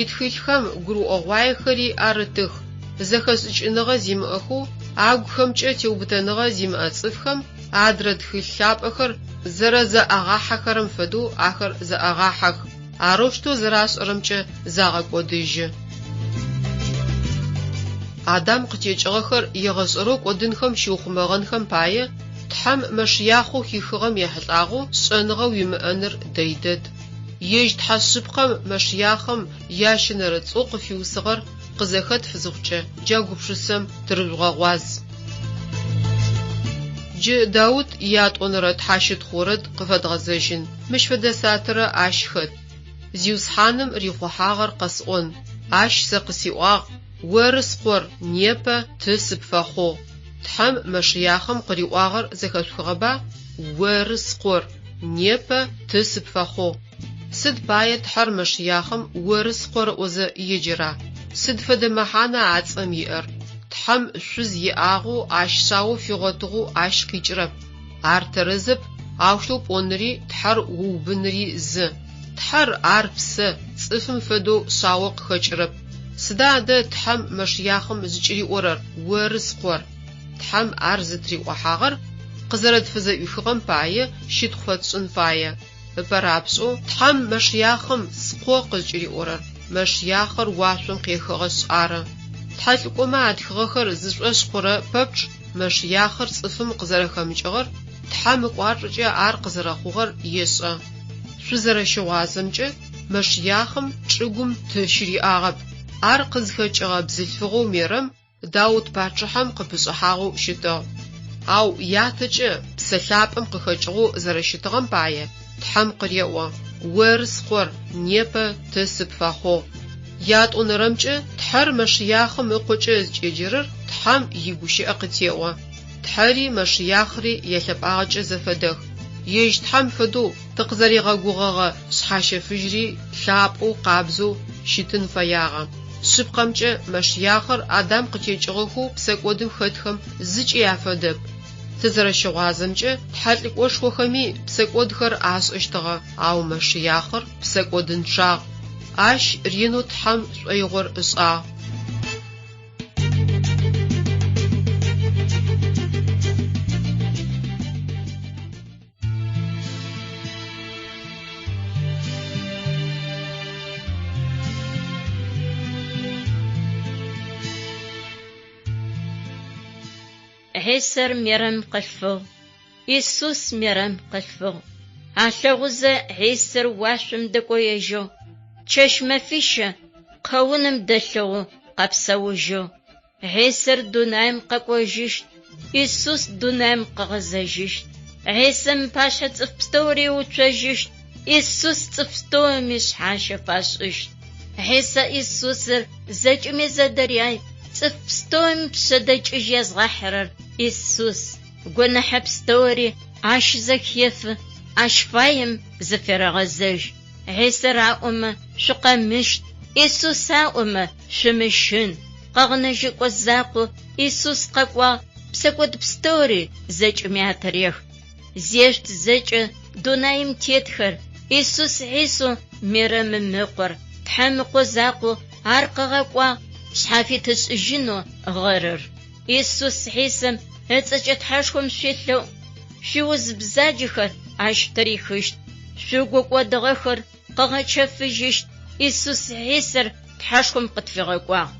S1: Итхылъхэм гурыӏогъуаехэри арытых, зэхэшӏыкӏыныгъэ зимыӏэхэу, агухэмкӏэ теубытэныгъэ зимыӏэ цӏыфхэм адрэ тхылъ лъапӏэхэр зэрэзэӏагъахьэхэрэм фэдэу ахэр зэӏагъахьэх, арэущтэу зэрашӏэрэмкӏэ загъэкӏодыжьы. Адам къытекӏыгъэхэр егъэшӏэрэу кӏодынхэм щыухъумэгъэнхэм пае, Тхьэм Мэшыяхъэу хихыгъэм ехьылӏагъэу шӏэныгъэ уимыӏэныр дэй дэд. Ежь Тхьэ шъыпкъэм Мэшыяхъым ящэнэрэ цӏэу къыфиусыгъэр къызэхэтф зыхъукӏэ, джа гупшысэм тырыжъугъэгъуаз. Джы Даут иятӏонэрэ тхьащытхъу орэд къыфэдгъэзэжьын. Мыщ фэдэ сатырэ ащ хэт, Зиусхьаным рихъухьагъэр къэсӏон, Ащ сэ къысиӏуагъ, Оры Скъор, непэ Ты сыпфэхъугъ. Тхьэм Мэшыяхъым къыриӏуагъэр зэхэшъухыгъэба? Оры Скъор, непэ Ты сыпфэхъугъ. Сыд пае Тхьэр Мэшыяхъым Оры Скъор ыӏозэ еджэра? Сыд фэдэ мэхьана а цӏэм иӏэр? Тхьэм шъуз иӏагъэу, ащ шъао фигъотыгъэу ащ къикӏырэп. Ар тэрэзэп, аущтэу пӏоныри Тхьэр уубыныри зы. Тхьэр, ар псэ, цӏыфым фэдэу шъао къыхэкӏырэп. Сыда адэ Тхьэм Мэшыяхъым зыкӏыриӏорэр, Оры Скъор? Тхьэм ар зытыриӏохьагъэр къызэрэтфызэӏуихыгъэм пае щытхъу фэтшӏын фае. Ыпэрапшӏэу Тхьэм Мэшыяхъым Скъо къызкӏыриӏорэр, Мэшыяхъыр уашъом къехыгъэшъ ары. Тхьэлӏыкӏомэ атхыгъэхэр зышӏошъ хъурэ пэпчъ Мэшыяхъыр цӏыфым къызэрэхэмыкӏыгъэр, Тхьэм ыкӏуачӏэкӏэ ар къызэрэхъугъэр ешӏэ. Шъузэрэщыгъуазэмкӏэ, Мэшыяхъым чӏыгум ты щыриӏагъэп. Ар къызхэкӏыгъэ бзылъфыгъэу Мерэм Даут пачъыхьэм къыпышӏыхьагъэу щытыгъ. Ау ятэкӏэ Псэ Лъапӏэм къыхэкӏыгъэу зэрэщытыгъэм пае, Тхьэм къыреӏо, Оры Скъор, непэ Ты сыпфэхъугъ. Ятӏонэрэмкӏэ, Тхьэр Мэшыяхъым ыкъокӏэ зыкӏеджэрэр Тхьэм игущыӏэ къытеӏо. Тхьэри Мэшыяхъри ялъэпӏагъэкӏэ зэфэдэх. Ежь Тхьэм фэдэу тыкъызэригъэгугъэгъэ шъхьащэфыжьри лъапӏэу, къабзэу щытын фэягъэ. Шъыпкъэмкӏэ, Мэшыяхъыр Адам къытекӏыгъэхэу псэкӏодым хэтхэм зыкӏи афэдэп. Тызэрэщыгъуазэмкӏэ, тхьэлӏыкӏошхохэми псэкӏодхэр ашӏэщтыгъэ, ау Мэшыяхъыр псэкӏодынчъагъ. Ащ ренэу Тхьэм шӏоигъор ышӏагъ.
S2: Хьисэр Мерэм къылъфыгъ. Исус Мерэм къылъфыгъ. Алъэгъузэ Хьисэр уашъом дэкӏоежьыгъ. Чэщ мэфищэ къэуным дэлъыгъэу къэпсэужьыгъ. Хьисэр дунаим къэкӏожьыщт. Исус дунаим къыгъэзэжьыщт. Хьисэм ыпашъхьэ цӏыф пстэури ыуцожьыщт. Исус цӏыф пстэуми шъхьащэ фашӏыщт. Хьисэ Исусыр зэкӏэми зэдыряй, цӏыф пстэуми пшъэдэкӏыжь язгъахьырэр Исус. Гонахьэ пстэури ащ зэхефы, ащ фаем зыферэгъэзэжь. Хьисэр аӏомэ, шъукъэмыщт, Исус аӏомэ, шъумыщын. Къэгъэнэжьыкӏо закъоу Исус къэкӏуагъ, псэкӏод пстэури зэкӏэми атырех. Зешъут зэкӏэ дунаим тетхэр, Исус Хьисэу Мерэмым ыкъор, Тхьэм ыкъо закъоу ар къыгъэкӏуагъ, шъхьафит ышӏыжьынэу гъэрыр. Исус Хьисэм ыцӏэкӏэ Тхьэшхом шъуелъэӏу, шъуиуз бзаджэхэр ащ тырихыщт, шъугу кӏодыгъэхэр къыгъэчэфыжьыщт. Исус Хьисэр Тхьэшхом къытфигъэкӏуагъ.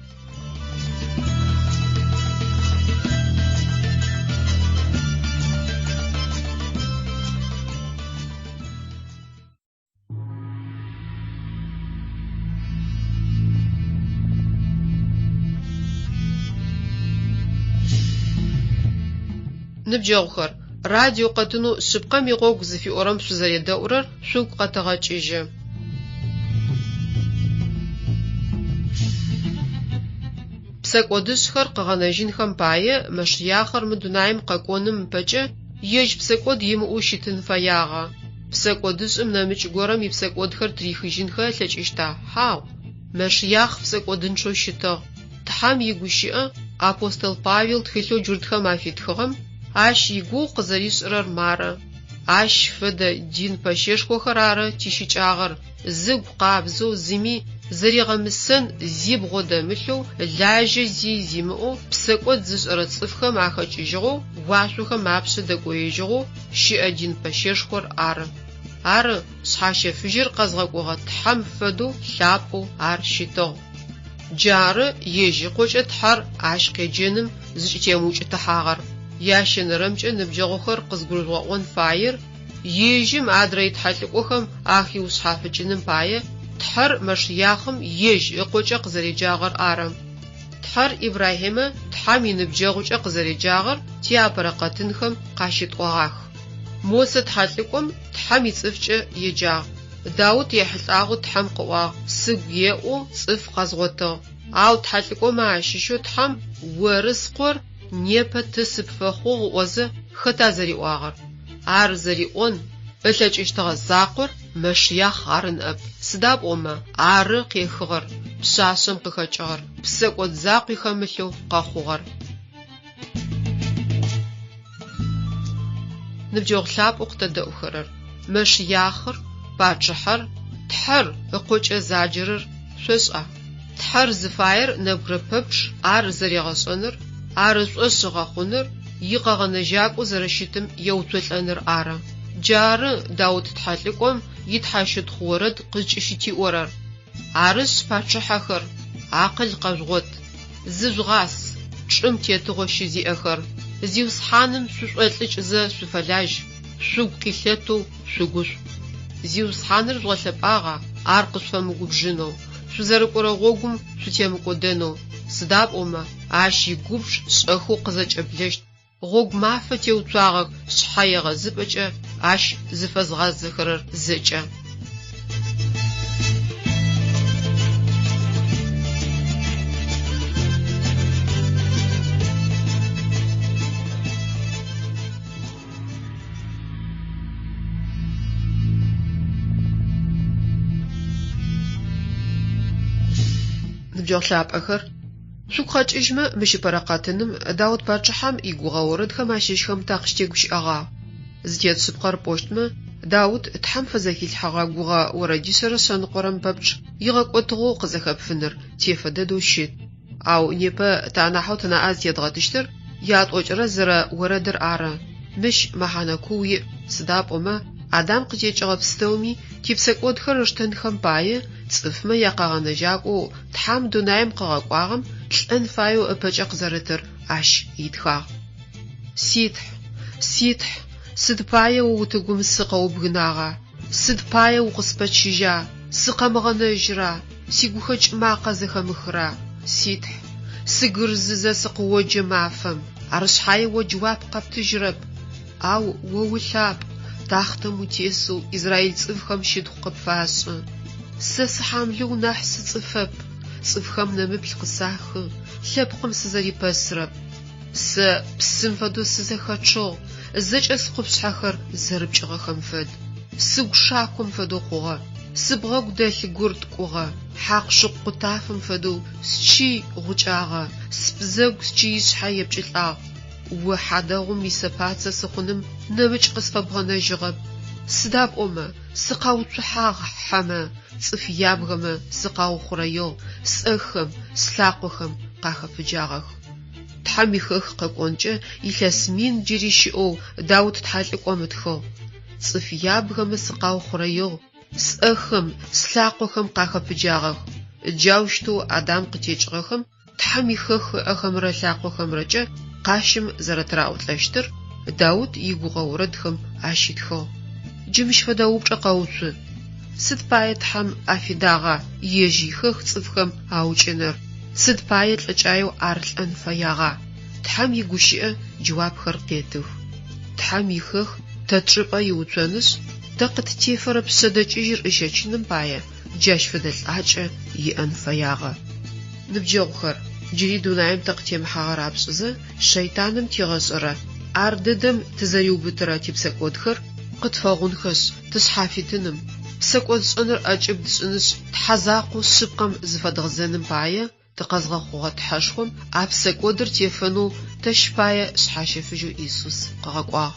S1: Ныбджэгъухэр, радио къэтынэу Шъыпкъэм игъогу зыфиӏорэм шъузэредэӏурэр шъугу къэтэгъэкӏыжьы. Псэкӏодышӏхэр къыгъэнэжьынхэм пае Мэшыяхъэр мы дунаим къэкӏоным ыпэкӏэ ежь псэкӏод имыӏэу щытын фэягъэ. Псэкӏодышӏым нэмыкӏ горэм ипсэкӏодхэр тырихыжьынхэ ылъэкӏыщта? Хьау! Мэшыяхъ псэкӏодынчъэу щытыгъ. Тхьэм игущыӏэ апостол Павел тхылъэу джуртхэм афитхыгъэм ащ игугъу къызэришӏырэр мары: Ащ фэдэ дин пэщэшхохэр ары тищыкӏагъэр, зыгу къабзэу зыми зэригъэмысэн зи бгъодэмылъэу, лажьэ зи зимыӏэу, псэкӏод зышӏэрэ цӏыфхэм ахэкӏыжьыгъэу, уашъохэм апшъэ дэкӏоежьыгъэу щыӏэ дин пэщэшхор ары. Ары, Шъхьащэфыжьыр къэзгъэкӏогъэ Тхьэм фэдэу лъапӏэу ар щытыгъ. Джары ежь ыкъокӏэ Тхьэр ащ къеджэным зыкӏытемыукӏытыхьагъэр. Ящэнэрэмкӏэ ныбджэгъухэр къызгурыжъугъэӏон фаер, ежьым адрэ итхьэлӏыкӏохэм ахиушъхьафыкӏыным пае Тхьэр Мэшыяхъым ежь ыкъокӏэ къызэреджагъэр ары. Тхьэр Ибрахьимэ Тхьэм иныбджэгъукӏэ къызэреджагъэр тиапэрэ къэтынхэм къащытӏогъах. Мосэ тхьэлӏыкӏом Тхьэм ицӏыфкӏэ еджагъ. Даут ехьылӏагъэу Тхьэм къыӏуагъ, Сыгу еӏоу цӏыф къэзгъотыгъ. Ау тхьэлӏыкӏомэ ащыщэу Тхьэм, Оры скъор, непэ ты сыпфэхъугъ ыӏозэ, хэта зэриӏуагъэр? Ар зэриӏон ылъэкӏыщтыгъэ закъор Мэшыяхъ ары ныӏэп, сыда пӏомэ ары къехыгъэр, пшъашъэм къыхэкӏыгъэр, псэкӏод закъуи хэмылъэу къэхъугъэр. Ныбджэгъу лъапӏэу къытэдэӏухэрэр, Мэшыяхъыр, пачъыхьэр, Тхьэр ыкъокӏэ заджэрэр шъошӏа? Тхьэр зыфаер нэбгырэ пэпчъ ар зэригъэшӏэныр, ар ышӏошъ ыгъэхъуныр, икъэгъэнэжьакӏоу зэрэщытым еуцолӏэныр ары. Джары Даут тхьэлӏыкӏом итхьащытхъу орэд къызкӏыщытиӏорэр. Арышъ, пачъыхьэхэр, акъыл къэжъугъот, зыжъугъас, чӏым тетыгъо щызиӏэхэр, Зиусхьаным шъушӏолӏыкӏзэ шъуфэлажь, шъугу къилъэтэу шъугушӏу. Зиусхьаныр жъугъэлъэпӏагъа, ар къышъуфэмыгубжынэу, шъузэрыкӏорэ гъогум шъутемыкӏодэнэу, сыда пӏомэ ащ игубж шӏэхэу къызэкӏэблэщт. Гъогу мафэ теуцуагъэх шъхьэегъэзыпӏэкӏэ ащ зыфэзгъазэхэрэр зэкӏэ. Ныбджэгъу лъапӏэхэр, шъугу къэкӏыжьмэ, мыщ ыпэрэ къэтыным Даут пачъыхьэм игугъэ орэдхэм ащыщхэм такъыщытегущыӏэгъагъ. Зытет шъыпкъэр пӏощтмэ, Даут Тхьэм фызэхилъхьэгъэ гугъэ орэдишъэрэ шъэныкъорэм пэпчъ игъэкӏотыгъэу къызэхэпфыныр тефэ дэдэу щыт. Ау непэ тэ анахьэу тынаӏэ зытедгъэтыщтыр ятӏокӏырэ зырэ орэдыр ары. Мыщ мэхьанэ куу иӏ, сыда пӏомэ Адам къытекӏыгъэ пстэуми типсэкӏодхэр ыштэнхэм пае цӏыфмэ якъэгъэнэжьакӏоу Тхьэм дунаим къыгъэкӏуагъэм лӏэн фаеу ыпэкӏэ къызэрытыр ащ итхагъ. Си Тхь, си Тхь, сыд пае о утыгум сыкъэубгынагъа? Сыд пае укъыспэчыжьа, сыкъэмыгъэнэжьра, сигухэкӏ макъэ зэхэмыхра? Си Тхь, сыгырзызэ сыкъыоджэ мафэм, арышъхьае о джэуап къэптыжьырэп. Ау о улъапӏ, тахътэм утесэу израиль цӏыфхэм щытхъу къыпфашӏы. Сэ сыхьамлыу нахь сыцӏыфэп, цӏыфхэм нэмыплъ къысахы, лъэпкъым сызэрипэсырэп. Сэ псым фэдэу сызэхэчъыгъ, зэкӏэ скъупшъхьэхэр зэрыпкӏыгъэхэм фэд. Сыгу шаком фэдэу хъугъэ, сыбгъэгу дэлъ гур ткӏугъэ, хьакъу-шыкъу къутафэм фэдэу счый гъукӏагъэ, сбзэгу счыишъхьэ епкӏылӏагъ. О хьадэгъум исэпацэ сыхъуным нэмыкӏ къысфэбгъэнэжьыгъэп. Сыда пӏомэ, сыкъауцухьагъ хьэмэ, цӏыф ябгэмэ сыкъаухъурэигъ, сӏэхэм, слъакъохэм къахэпыджагъэх. Тхьэм ихэх къэкӏонкӏэ илъэс мин джыри щыӏэу Даут тхьэлӏыкӏом ытхыгъ. Цӏыф ябгэмэ сыкъаухъурэигъ, сӏэхэм, слъакъохэм къахэпыджагъэх. Джаущтэу Адам къытекӏыгъэхэм Тхьэм ихэх ыӏэхэмрэ лъакъохэмрэкӏэ къащым зэрэтыраӏулӏэщтыр Даут игугъэ орэдхэм ащитхыгъ. Джы мыщ фэдэ упчӏэ къэуцу, Сыд пае Тхьэм афидагъа ежь ихэх цӏыфхэм аукӏыныр? Сыд пае лӏэкӏаеу ар лӏэн фэягъа? Тхьэм игущыӏэ джэуапхэр къетых. Тхьэм ихэх тэ тчӏыпӏэ иуцонышъ, тэ къыттефэрэ пшъэдэкӏыжьыр ыщэчыным пае джащ фэдэ лӏакӏэ иӏэн фэягъэ. Ныбджэгъухэр, джыри дунаим тыкъытемыхьагъэ рапшӏызэ, шэйтаным тигъэшӏэрэ, ар дэдэм тызэриубытырэ типсэкӏодхэр къытфэгъунхэшъ, тышъхьафитыным, псэкӏодшӏэныр ӏэкӏыб тшӏынышъ, Тхьэ закъоу шъыпкъэм зыфэдгъэзэным пае тыкъэзгъэхъугъэ Тхьэшхом а псэкӏодыр тефэнэу тэщ пае Шъхьащэфыжьэу Исус къыгъэкӏуагъ.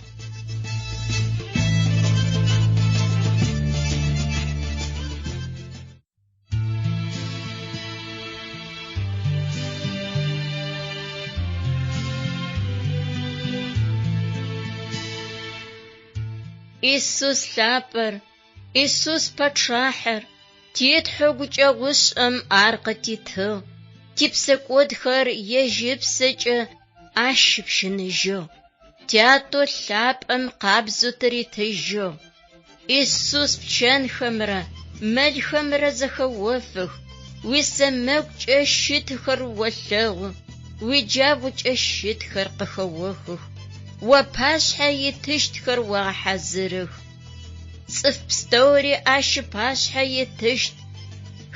S2: Исус лъапӏэр, Исус пачъахьэр, ти Тхьэу гукӏэгъушӏэм ар къытитыгъ, типсэкӏодхэр ежь ыпсэкӏэ ащ ыпщыныжьыгъ. Тятэу лъапӏэм къабзэу тыритыжьыгъ. Исус пчэнхэмрэ мэлхэмрэ зэхэофых, уисэмэгукӏэ щытхэр олъэгъу, уиджабгъукӏэ щытхэр къыхэохых, уапашъхьэ итыщтхэр огъэхьазырых. Цӏыф пстэури ащ ыпашъхьэ итыщт,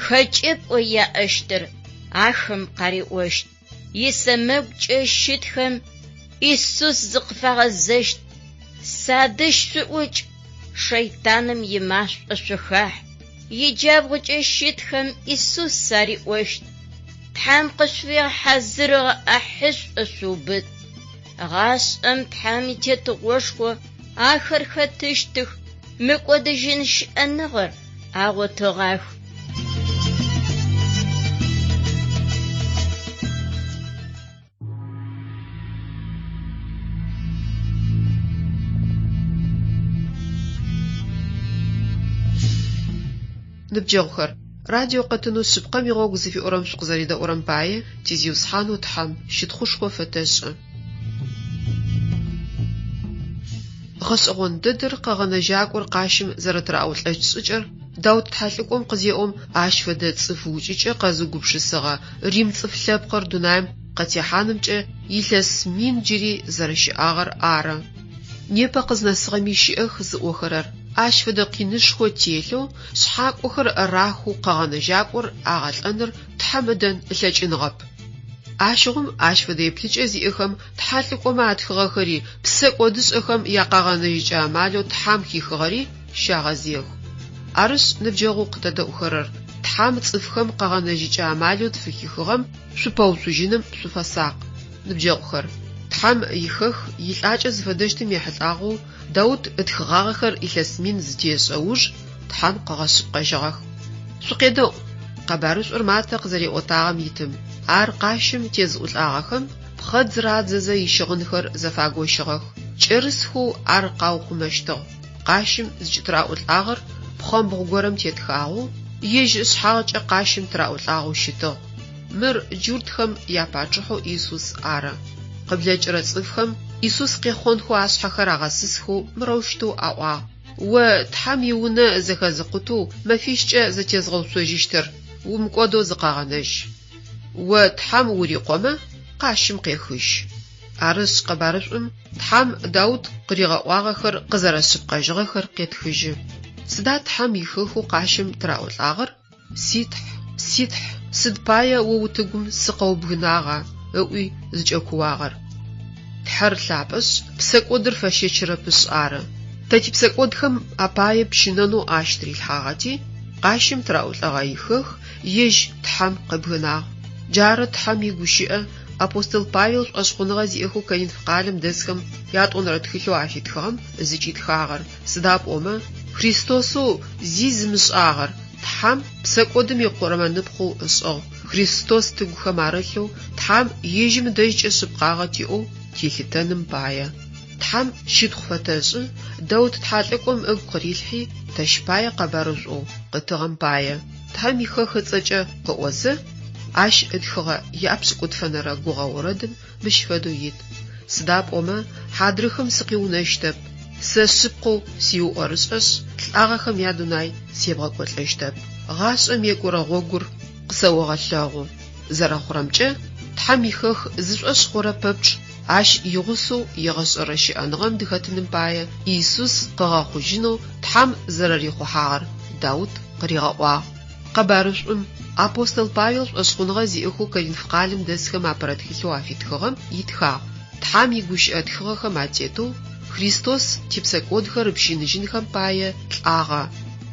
S2: хэкӏыпӏэу яӏэщтыр ахэм къариӏощт. Исэмэгукӏэ щытхэм Исус зыкъыфагъэзэщт, Садэжь шъуӏукӏ, шэйтаным имашӏо шъухахь. Иджабгъукӏэ щытхэм Исус ариӏощт, Тхьэм къышъуфигъэхьазырыгъэ ӏахьышӏу шъуубыт. Гъашӏэм Тхьэм итетыгъошхо ахэр хэтыщтых, мыкӏодыжьын щыӏэныгъэр агъотыгъах.
S1: Ныбджэгъухэр, радио къэтынэу Шъыпкъэм игъогу зыфиӏорэм шъукъызэредэӏурэм пае ти Зиусхьанэу Тхьэм щытхъушхо фэтэшӏы. Гъэшӏэгъон дэдэр Къэгъэнэжьакӏор къащым зэрэтыраӏулӏэщт шӏыкӏэр Даут тхьэлӏыкӏом къызеӏом, ащ фэдэ цӏыф укӏыкӏэ къэзыугупшысыгъэ рим цӏыф лъэпкъыр дунаим къытехьанымкӏэ илъэс мин джыри зэрэщыӏагъэр ары. Непэ къызнэсыгъэми щыӏэх зыӏохэрэр, ащ фэдэ къинышхо телъэу, шъхьакӏохэр рахэу Къэгъэнэжьакӏор агъэлӏэныр Тхьэм ыдэн ылъэкӏыныгъэп. Ащыгъум ащ фэдэ еплъыкӏэ зиӏэхэм тхьэлӏыкӏомэ атхыгъэхэри, псэкӏодышӏэхэм якъэгъэнэжьыкӏэ амалэу Тхьэм хихыгъэри щагъэзыех. Арышъ, ныбджэгъоу къытэдэӏухэрэр, Тхьэм цӏыфхэм къэгъэнэжьыкӏэ амалэу тфыхихыгъэм шъупэуцужьыным шъуфэсакъ. Ныбджэгъухэр, Тхьэм ихэх илӏакӏэ зыфэдэщтым ехьылӏагъэу Даут ытхыгъагъэхэр илъэс мин зытешӏэ уж Тхьэм къыгъэшъыпкъэжьыгъэх. Шъукъедэӏу! Къэбарышӏур Матэ къызэриӏотагъэм итым, ар къащым тезыӏулӏагъэхэм пхъэдз радзэзэ ищыгъынхэр зэфагощыгъэх, кӏэрысхэу ар къаухъумэщтыгъ. Къащым зыкӏытыраӏулӏагъэр пхъэмбгъу горэм тетхагъэу, ежь ышъхьагъкӏэ къащым тыраӏулӏагъэу щытыгъ. Мыр джуртхэм япачъыхьэу Исус ары. Къыблэкӏырэ цӏыфхэм Исус къехъонхэу ашъхьэхэр агъэсысхэу мырэущтэу аӏуагъ, О Тхьэм иунэ зэхэзыкъутэу мэфищкӏэ зэтезгъэуцожьыщтыр, умыкӏодэу зыкъэгъэнэжь. О Тхьэм урикъомэ, къащым къехыжь. Арышъ, къэбарышӏум Тхьэм Даут къыригъэӏуагъэхэр къызэрэшъыпкъэжьыгъэхэр къетхыжьы. Сыда Тхьэм ихэхэу къащым тыраӏолӏагъэр? Ситхь, ситхь, сыд пае о утыгум сыкъэубгынагъа? ыӏуи зыкӏэкууагъэр. Тхьэр лъапӏэшъ, псэкӏодыр фэщэчырэпышъ ары. Тэ типсэкӏодхэм апае пщынэнэу ащ тырилъхьагъэти, къащым тыраӏулӏэгъэ ихэх ежь Тхьэм къыбгынагъ. Джары Тхьэм игущыӏэ апостол Павел шӏошъхъуныгъэ зиӏэхэу Коринф къалэм дэсхэм ятӏонэрэ тхылъэу афитхыгъэм зыкӏитхагъэр, сыда пӏомэ Христосэу зи зымышӏагъэр Тхьэм псэкӏодым икъурмэныпхъэу ышӏыгъ, Христос тыгухэм арылъэу Тхьэм ежьым дэжькӏэ шъыпкъагъэ тиӏэу тилъытэным пае. Тхьэм щытхъу фэтэшӏы, Даут тхьалӏыкӏом ыгу къырилъхьи, тэщ пае къэбарышӏоу къытыгъэм пае, Тхьэм ихэх ыцӏэкӏэ къыӏозэ, ащ ытхыгъэ япшӏыкӏутфэнэрэ гугъэ орэдым мыщ фэдэу ит, Сыда пӏомэ хьадрыхэм сыкъиунэщтэп, сэ шъыпкъэу сиуӏорышӏэшъ, лӏагъэхэм ядунай себгъэкӏолӏэщтэп. Гъашӏэм екӏурэ гъогур къысэогъэлъэгъу. Зэрэхъурэмкӏэ, Тхьэм ихэх зышӏошъ хъурэ пэпчъ ащ игъусэу егъэшӏэрэ щыӏэныгъэм дыхэтыным пае Исус къыгъэхъужьынэу Тхьэм зэрэрихъухьагъэр Даут къыригъэӏуагъ. Къэбарышӏум апостол Павел шӏошъхъуныгъэ зиӏэхэу Коринф къалэм дэсхэм апэрэ тхылъэу афитхыгъэм итхагъ, Тхьэм игущыӏэ тхыгъэхэм атетэу Христос типсэкӏодхэр ыпщыныжьынхэм пае лӏагъэ.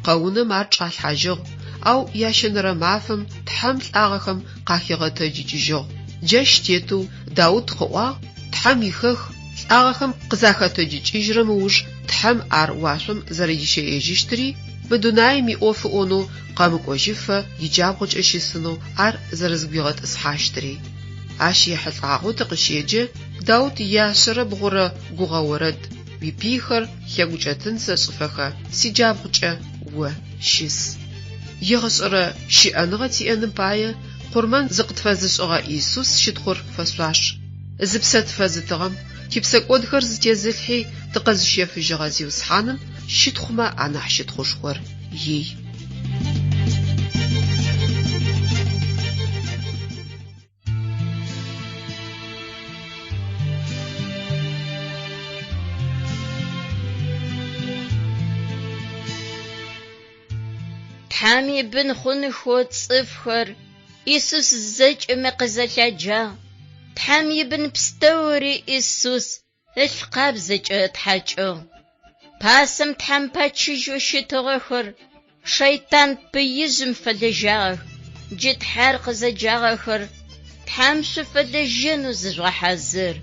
S1: Къэунэм ар чӏалъхьажьыгъ, ау ящэнэрэ мафэм Тхьэм лӏагъэхэм къахигъэтэджыкӏыжьыгъ. Джащ тетэу Даут къыӏуагъ, Тхьэм ихэх лӏагъэхэм къызахэтэджыкӏыжьрэм ыуж Тхьэм ар уашъом зэрэдищэежьыщтыри, мы дунаим иӏоф ыӏонэу къэмыкӏожьыфэ иджабгъукӏэ щысынэу ар зэрэзыгуигъэтӏысхьащтыри. Ащ ехьылӏагъэу тыкъыщеджэ Даут ияшъэрэ бгъурэ гугъэ орэд, Уипыйхэр лъэгукӏэтын сэшӏыфэхэ сиджабгъукӏэ о щыс. Егъэшӏэрэ щыӏэныгъэ тиӏэным пае къурмэн зыкъытфэзышӏыгъэ Исус щытхъур фэшъуаш. Зыпсэ тфэзытыгъэм, типсэкӏодхэр зытезылъхьи тыкъэзыщэфыжьыгъэ Зиусхьаным щытхъумэ анахь щытхъушхор ий.
S2: Тхьэм ибын хъунхэу цӏыфхэр Исус зэкӏэмэ къызэлъаджагъ. Тхьэм ибын пстэури Исус ылъ къабзэкӏэ ытхьакӏыгъ. Пасэм Тхьэм пэчыжьэу щытыгъэхэр шэйтан пыижъым фэлэжьагъэх. Джы Тхьэр къызэджагъэхэр Тхьэм шъуфэлэжьэнэу зыжъугъэхьазыр.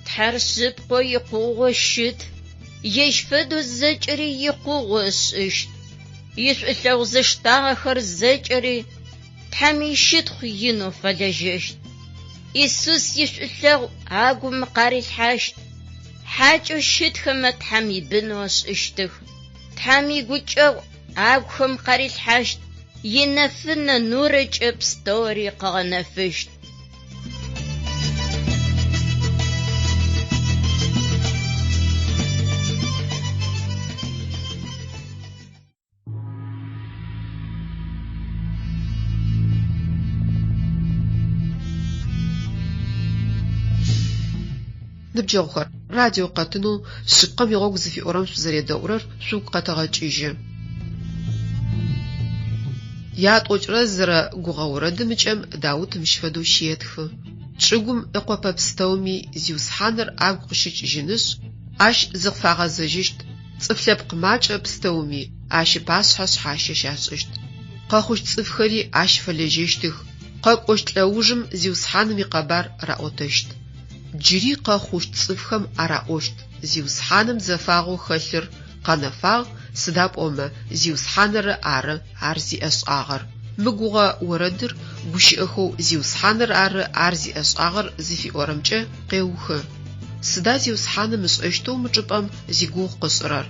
S2: Тхьэр шъыпкъэу икъугъэу щыт, ежь фэдэу зэкӏэри икъугъэу ышӏыщт. Ишӏулъэгъу зыштагъэхэр зэкӏэри Тхьэм ищытхъу инэу фэлэжьэщт. Исус ишӏулъэгъу агум къарилъхьащт. Хьакӏэу щытхэмэ Тхьэм ибынэу ышӏыщтых. Тхьэм игукӏэгъу агухэм къарилъхьащт, инэфынэ нурэкӏэ пстэури къыгъэнэфыщт.
S1: Ныбджэгъухэр, радио къэтынэу Шъыпкъэм игъогу зыфиӏорэм шъузэредэӏурэр шъугу къэтэгъэкӏыжьы. Ятӏокӏырэ зырэ гугъэ орэдым ыкӏэм Даут мыщ фэдэу щетхы, Чӏыгум ыкъопэ пстэуми Зиусхьаныр агу къыщыкӏыжьынышъ, Ащ зыкъыфагъэзэжьыщт, цӏыф лъэпкъ макӏэ пстэуми Ащ ыпашъхьэ шъхьащэ щашӏыщт. Къэхъущт цӏыфхэри Ащ фэлэжьэщтых, къэкӏощт лӏэужым Зиусхьаным икъэбар раӏотэщт. Джыри къэхъущт цӏыфхэм араӏощт, Зиусхьаным зэфагъэу хэлъыр къэнэфагъ, сыда пӏомэ Зиусхьаныр ары ар зиӏэшӏагъэр. Мы гугъэ орэдыр гущыӏэхэу Зиусхьаныр ары ар зиӏэшӏагъэр зыфиӏорэмкӏэ къеухы. Сыда Зиусхьаным ышӏэщтэу мы чӏыпӏэм зигугъу къышӏырэр?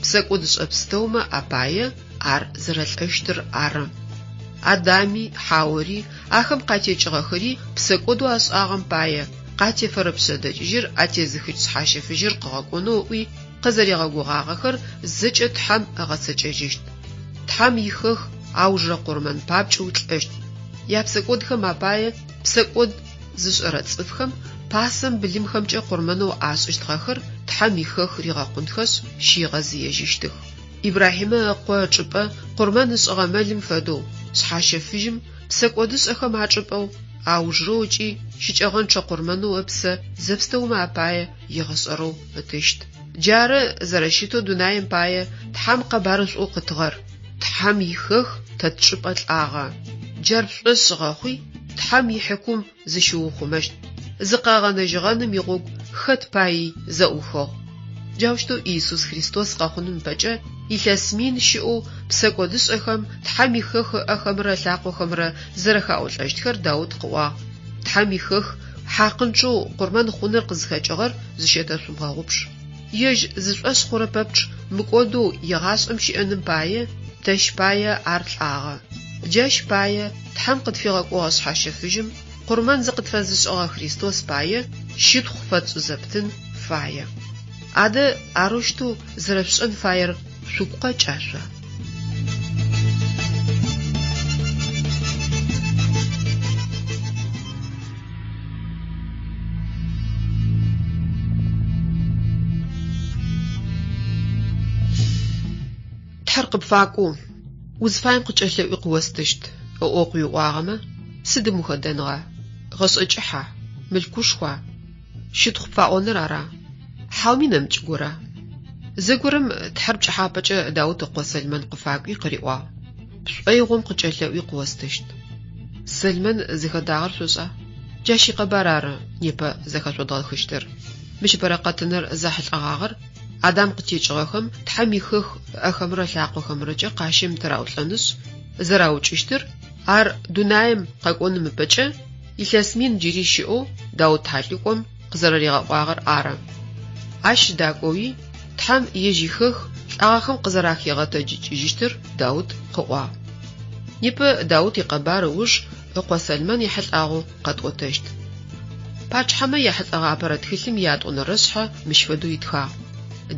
S1: Псэкӏодышӏэ пстэумэ апае ар зэрэлӏэщтыр ары. Адами, Хьаори, ахэм къатекӏыгъэхэри псэкӏодэу ашӏагъэм пае. къатефэрэ пшъэдэкӏыжьыр атезыхыщт Шъхьащэфыжьыр къыгъэкӏонэу ыӏуи къызэригъэгугъагъэхэр зэкӏэ Тхьэм ыгъэцэкӏэжьыщт. Тхьэм ихэх аужырэ къурмэн папкӏэу лӏэщт. Япсэкӏодхэм апае псэкӏод зышӏэрэ цӏыфхэм пасэм былымхэмкӏэ къурмэнэу ашӏыщтыгъэхэр Тхьэм ихэх ригъэкъунхэшъ, щигъэзыежьыщтых. Ибрахьимэ ыкъо ычӏыпӏэ къурмэн ышӏыгъэ мэлым фэдэу, Шъхьащэфыжьым псэкӏодышӏэхэм ачӏыпӏэу, аужырэу ыкӏи щыкӏэгъэнчъэ къурмэнэу ыпсэ зэпстэумэ апае егъэшӏэрэу ытыщт. Джары зэрэщытэу дунаим пае Тхьэм къэбарышӏоу къытыгъэр. Тхьэм ихэх тэ тчӏыпӏэ лӏагъэ. Джар пшӏошъ гъэхъуи, Тхьэм ихьыкум зыщыухъумэщт. Зыкъэгъэнэжьыгъэным игъогу хэт паий зэӏухыгъ. Джаущтэу Иисус Христос къэхъуным ыпэкӏэ илъэс мин щыӏэу псэкӏодышӏэхэм Тхьэм ихэх ыӏэхэмрэ ылъакъохэмрэ зэрэхаӏулӏэщтхэр Даут къыӏуагъ. Тхьэм ихэх хьакъынчъэу къурмэн хъуныр къызхэкӏыгъэр зыщэтэшъумыгъэгъупш. Ежь зышӏошъ хъурэ пэпчъ мыкӏодэу егъашӏэм щыӏэным пае, тэщ пае ар лӏагъэ. Джащ пае Тхьэм къытфигъэкӏогъэ Шъхьащэфыжьым къурмэн зыкъытфэзышӏыгъэ Христос пае щытхъу фэтшӏызэптын фае. Адэ арэущтэу зэрэшъушӏэн фаер шъугу къэкӏа шъо? Тхьэр къыпфакӏоу, узыфаем къыкӏэлъэӏуи къыостыщт, ыӏоу къыуиӏуагъэмэ, сыдым ухэдэныгъа? Гъэшӏэ кӏыхьа? Мылъкушхуа? Щытхъу пфаӏоныр ара? Хьауми нэмыкӏ гора? Зэгорэм Тхьэр пкӏыхьапӏэкӏэ Даут ыкъо Сэлмэн къыфакӏуи къыриӏуагъ, Пшӏоигъом къыкӏэлъэӏуи къыостыщт. Сэлмэн зыхэдагъэр шъошӏа? Джащ икъэбар ары непэ зэхэшъодгъэхыщтыр. Мыщ ыпэрэ къэтыныр зэхьылӏэгъагъэр Адам къытекӏыгъэхэм Тхьэм ихэх ыӏэхэмрэ ылъакъохэмрэкӏэ къащым тыраӏулӏэнышъ, зэраукӏыщтыр, ар дунаим къэкӏоным ыпэкӏэ илъэс мин джыри щыӏэу Даут тхьэлӏыкӏом къызэрэригъэӏуагъэр ары. Ащ дакӏоуи Тхьэм ежь ихэх лӏагъэхэм къызэрахигъэтэджыкӏыжьыщтыр Даут къыӏуагъ. Непэ Даут икъэбар ыуж ыкъо Сэлмэн ехьылӏагъэу къэтӏотэщт. Пачъыхьэмэ яхьылӏэгъэ апэрэ тхылъым иятӏонэрэшъхьэ мыщ фэдэу итхагъ,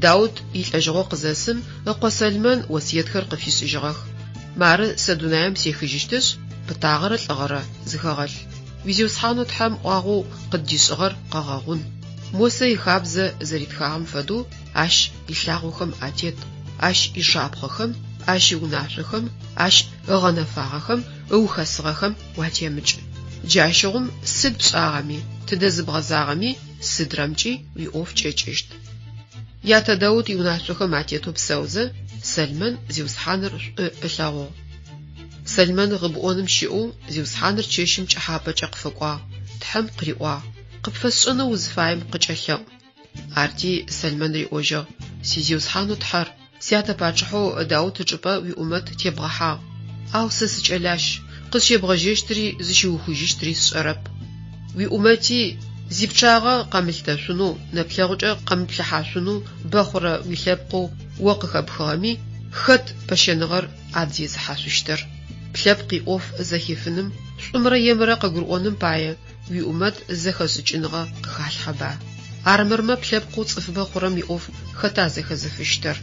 S1: Даут илӏэжьыгъо къызэсым ыкъо Сэлмэн осыетхэр къыфишӏыжьыгъэх, Мары сэ дунаим сехыжьыщтышъ, пытагъэрэ лӏыгъэрэ зыхэгъэлъ. Уи Зиусхьанэу Тхьэм ӏуагъэу къыддишӏыгъэр къэгъэгъун. Мосэ ихабзэ зэритхагъэм фэдэу ащ илъагъохэм атет, ащ ишапхъэхэм, ащ иунашъохэм, ащ ыгъэнэфагъэхэм, ыухэсыгъэхэм уатемыкӏ. Джащыгъум сыд пшӏагъэми, тыдэ зыбгъэзагъэми, сыдрэмкӏи уиӏоф кӏэкӏыщт. Ятэ Даут иунашъохэм атетэу псэузэ, Сэлмэн Зиусхьаныр шӏу ылъэгъугъ. Сэлмэн Гъыбӏоным щыӏэу Зиусхьаныр чэщым пкӏыхьапӏэкӏэ къыфэкӏуагъ, Тхьэм къыриӏуагъ, Къыпфэсшӏэнэу узыфаем къыкӏэлъэӏу. Арти Сэлмэн риӏожьыгъ, Си Зиусхьанэу Тхьэр, сятэ пачъыхьэу Даут ычӏыпӏэ уиӏумэт тебгъэхьагъ. Ау сэ сыкӏэлащ, къызщебгъэжьэщтри зыщыухыжьыщтри сшӏэрэп. Уиӏумэти зипчъагъэ къэмылъытэшъунэу, нэплъэгъукӏэ къэмыплъыхьашъунэу бэ хъурэ уилъэпкъэу о къыхэпхыгъэми, хэт пэщэныгъэр адызезыхьашъущтыр? Плъэпкъ иӏоф зэхифыным, шӏумрэ емрэ къыгурыӏоным пае уиӏумэт зэхэшӏыкӏыныгъэ къыхалъхьэба? Армырмэ плъэпкъэу цӏыфыбэ хъурэм иӏоф хэта зэхэзыфыщтыр?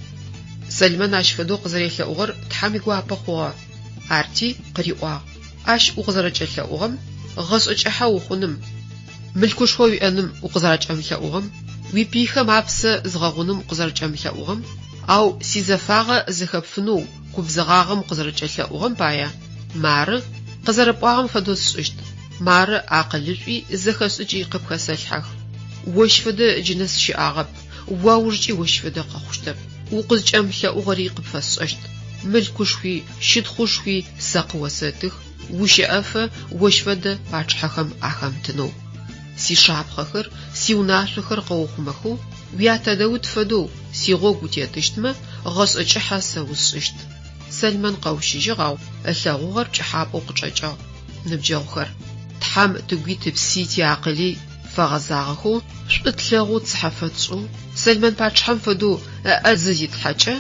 S1: Сэлмэн ащ фэдэу къызэрелъэӏугъэр Тхьэм игуапэ хъугъэ. Арти, къыриӏуагъ, Ащ укъызэрэкӏэлъэӏугъэм, гъэшӏэ кӏыхьэ ухъуным, мылъкушхо уиӏэным укъызэрэкӏэмылъэӏугъэм, уипыйхэм апсэ згъэгъуным укъызэрэкӏэмылъэӏугъэм, ау сизэфагъэ зэхэпфынэу губзыгъагъэм укъызэрэкӏэлъэӏугъэм пае, мары, къызэрэпӏуагъэм фэдэу сшӏыщт, мары акъылышӏуи зэхэшӏыкӏи къыпхэсэлъхьэх. Ощ фэдэ джы нэс щыӏагъэп, уаужкӏи ощ фэдэ къэхъущтэп. Укъызкӏэмылъэӏугъэри къыпфэсшӏэщт. Мылъкушхуи, щытхъушхуи сэ къыосэтых, ущэӏэфэ ощ фэдэ пачъыхьэхэм ахэмытынэу. Сишапхъэхэр, сиунашъохэр къэухъумэхэу, уятэ Даут фэдэу сигъогу утетыщтмэ, гъэшӏэ кӏыхьэ сэ усшӏыщт. Сэлмэн къэущыжьыгъ, ау ылъэгъугъэр пкӏыхьапӏэу къычӏэкӏыгъ. Ныбджэгъухэр, Тхьэм тыгуи тыпси тиакъыли фэгъэзагъэхэу, шӏу тлъэгъоу цыхьэ фэтшӏэу, Сэлмэн пачъыхьэм фэдэу ыӏэ зызитлъхьэкӏэ,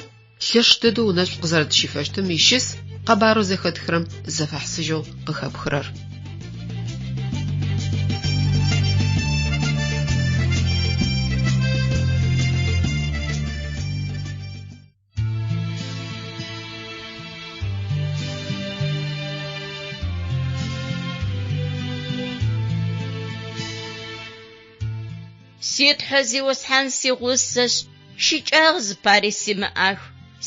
S1: лъэш дэдэу ынэшӏу къызэрэтщифэщтым ищыс къэбарэу зэхэтхырэм зэфэхьысыжьэу къыхэпхырэр.
S2: Си Тхьэ Зиусхьан сигъусэшъ, щыкӏагъэ зыпари симыӏах.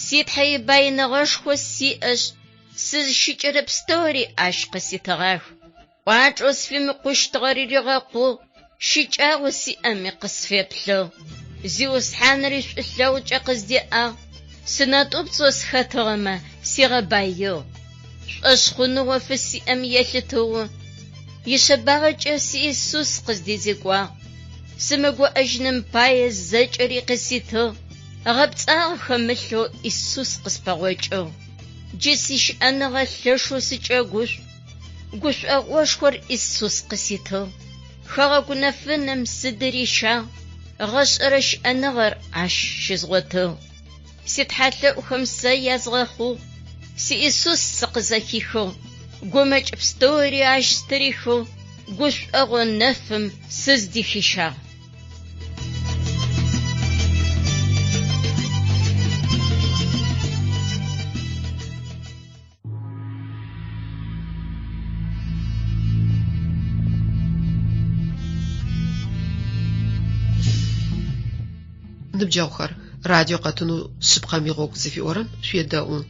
S2: Си Тхьэ ибаиныгъэшхо сиӏэшъ, сызщыкӏэрэ пстэури ащ къыситыгъах. Кӏуачӏэу сфимыкъущтыгъэри ригъэкъугъ, щыкӏагъэу сиӏэми къысфеплъыгъ. Зиусхьаныр ишӏулъэгъукӏэ къыздеӏагъ, сынэтӏупцӏэу сыхэтыгъэмэ, сигъэбаигъ. Шӏошъхъуныгъэу фысиӏэм елъытыгъэу, ишъэбагъэкӏэ си Исус къыздезекӏуагъ. Сымыгуӏэжьыным пае зэкӏэри къыситыгъ, гъэпцӏагъэ хэмылъэу Исус къыспэгъокӏыгъ. Джы сищыӏэныгъэ лъэшэу сыкӏэгушӏу, гушӏогъошхор Исус къыситыгъ. Хэгъэгу нэфынэм сыдырищагъ, гъэшӏэрэ щыӏэныгъэр ащ щызгъотыгъ. Ситхьэлъэӏухэм сэ язгъэхъугъ, си Исус сыкъызэхихыгъ, гумэкӏ пстэури ащ стырихыгъ, гушӏогъо нэфым сыздыхищагъ.
S1: Ныбджэгъухэр, радио къэтынэу Шъыпкъэм игъогу зыфиӏорэм шъуедэӏу.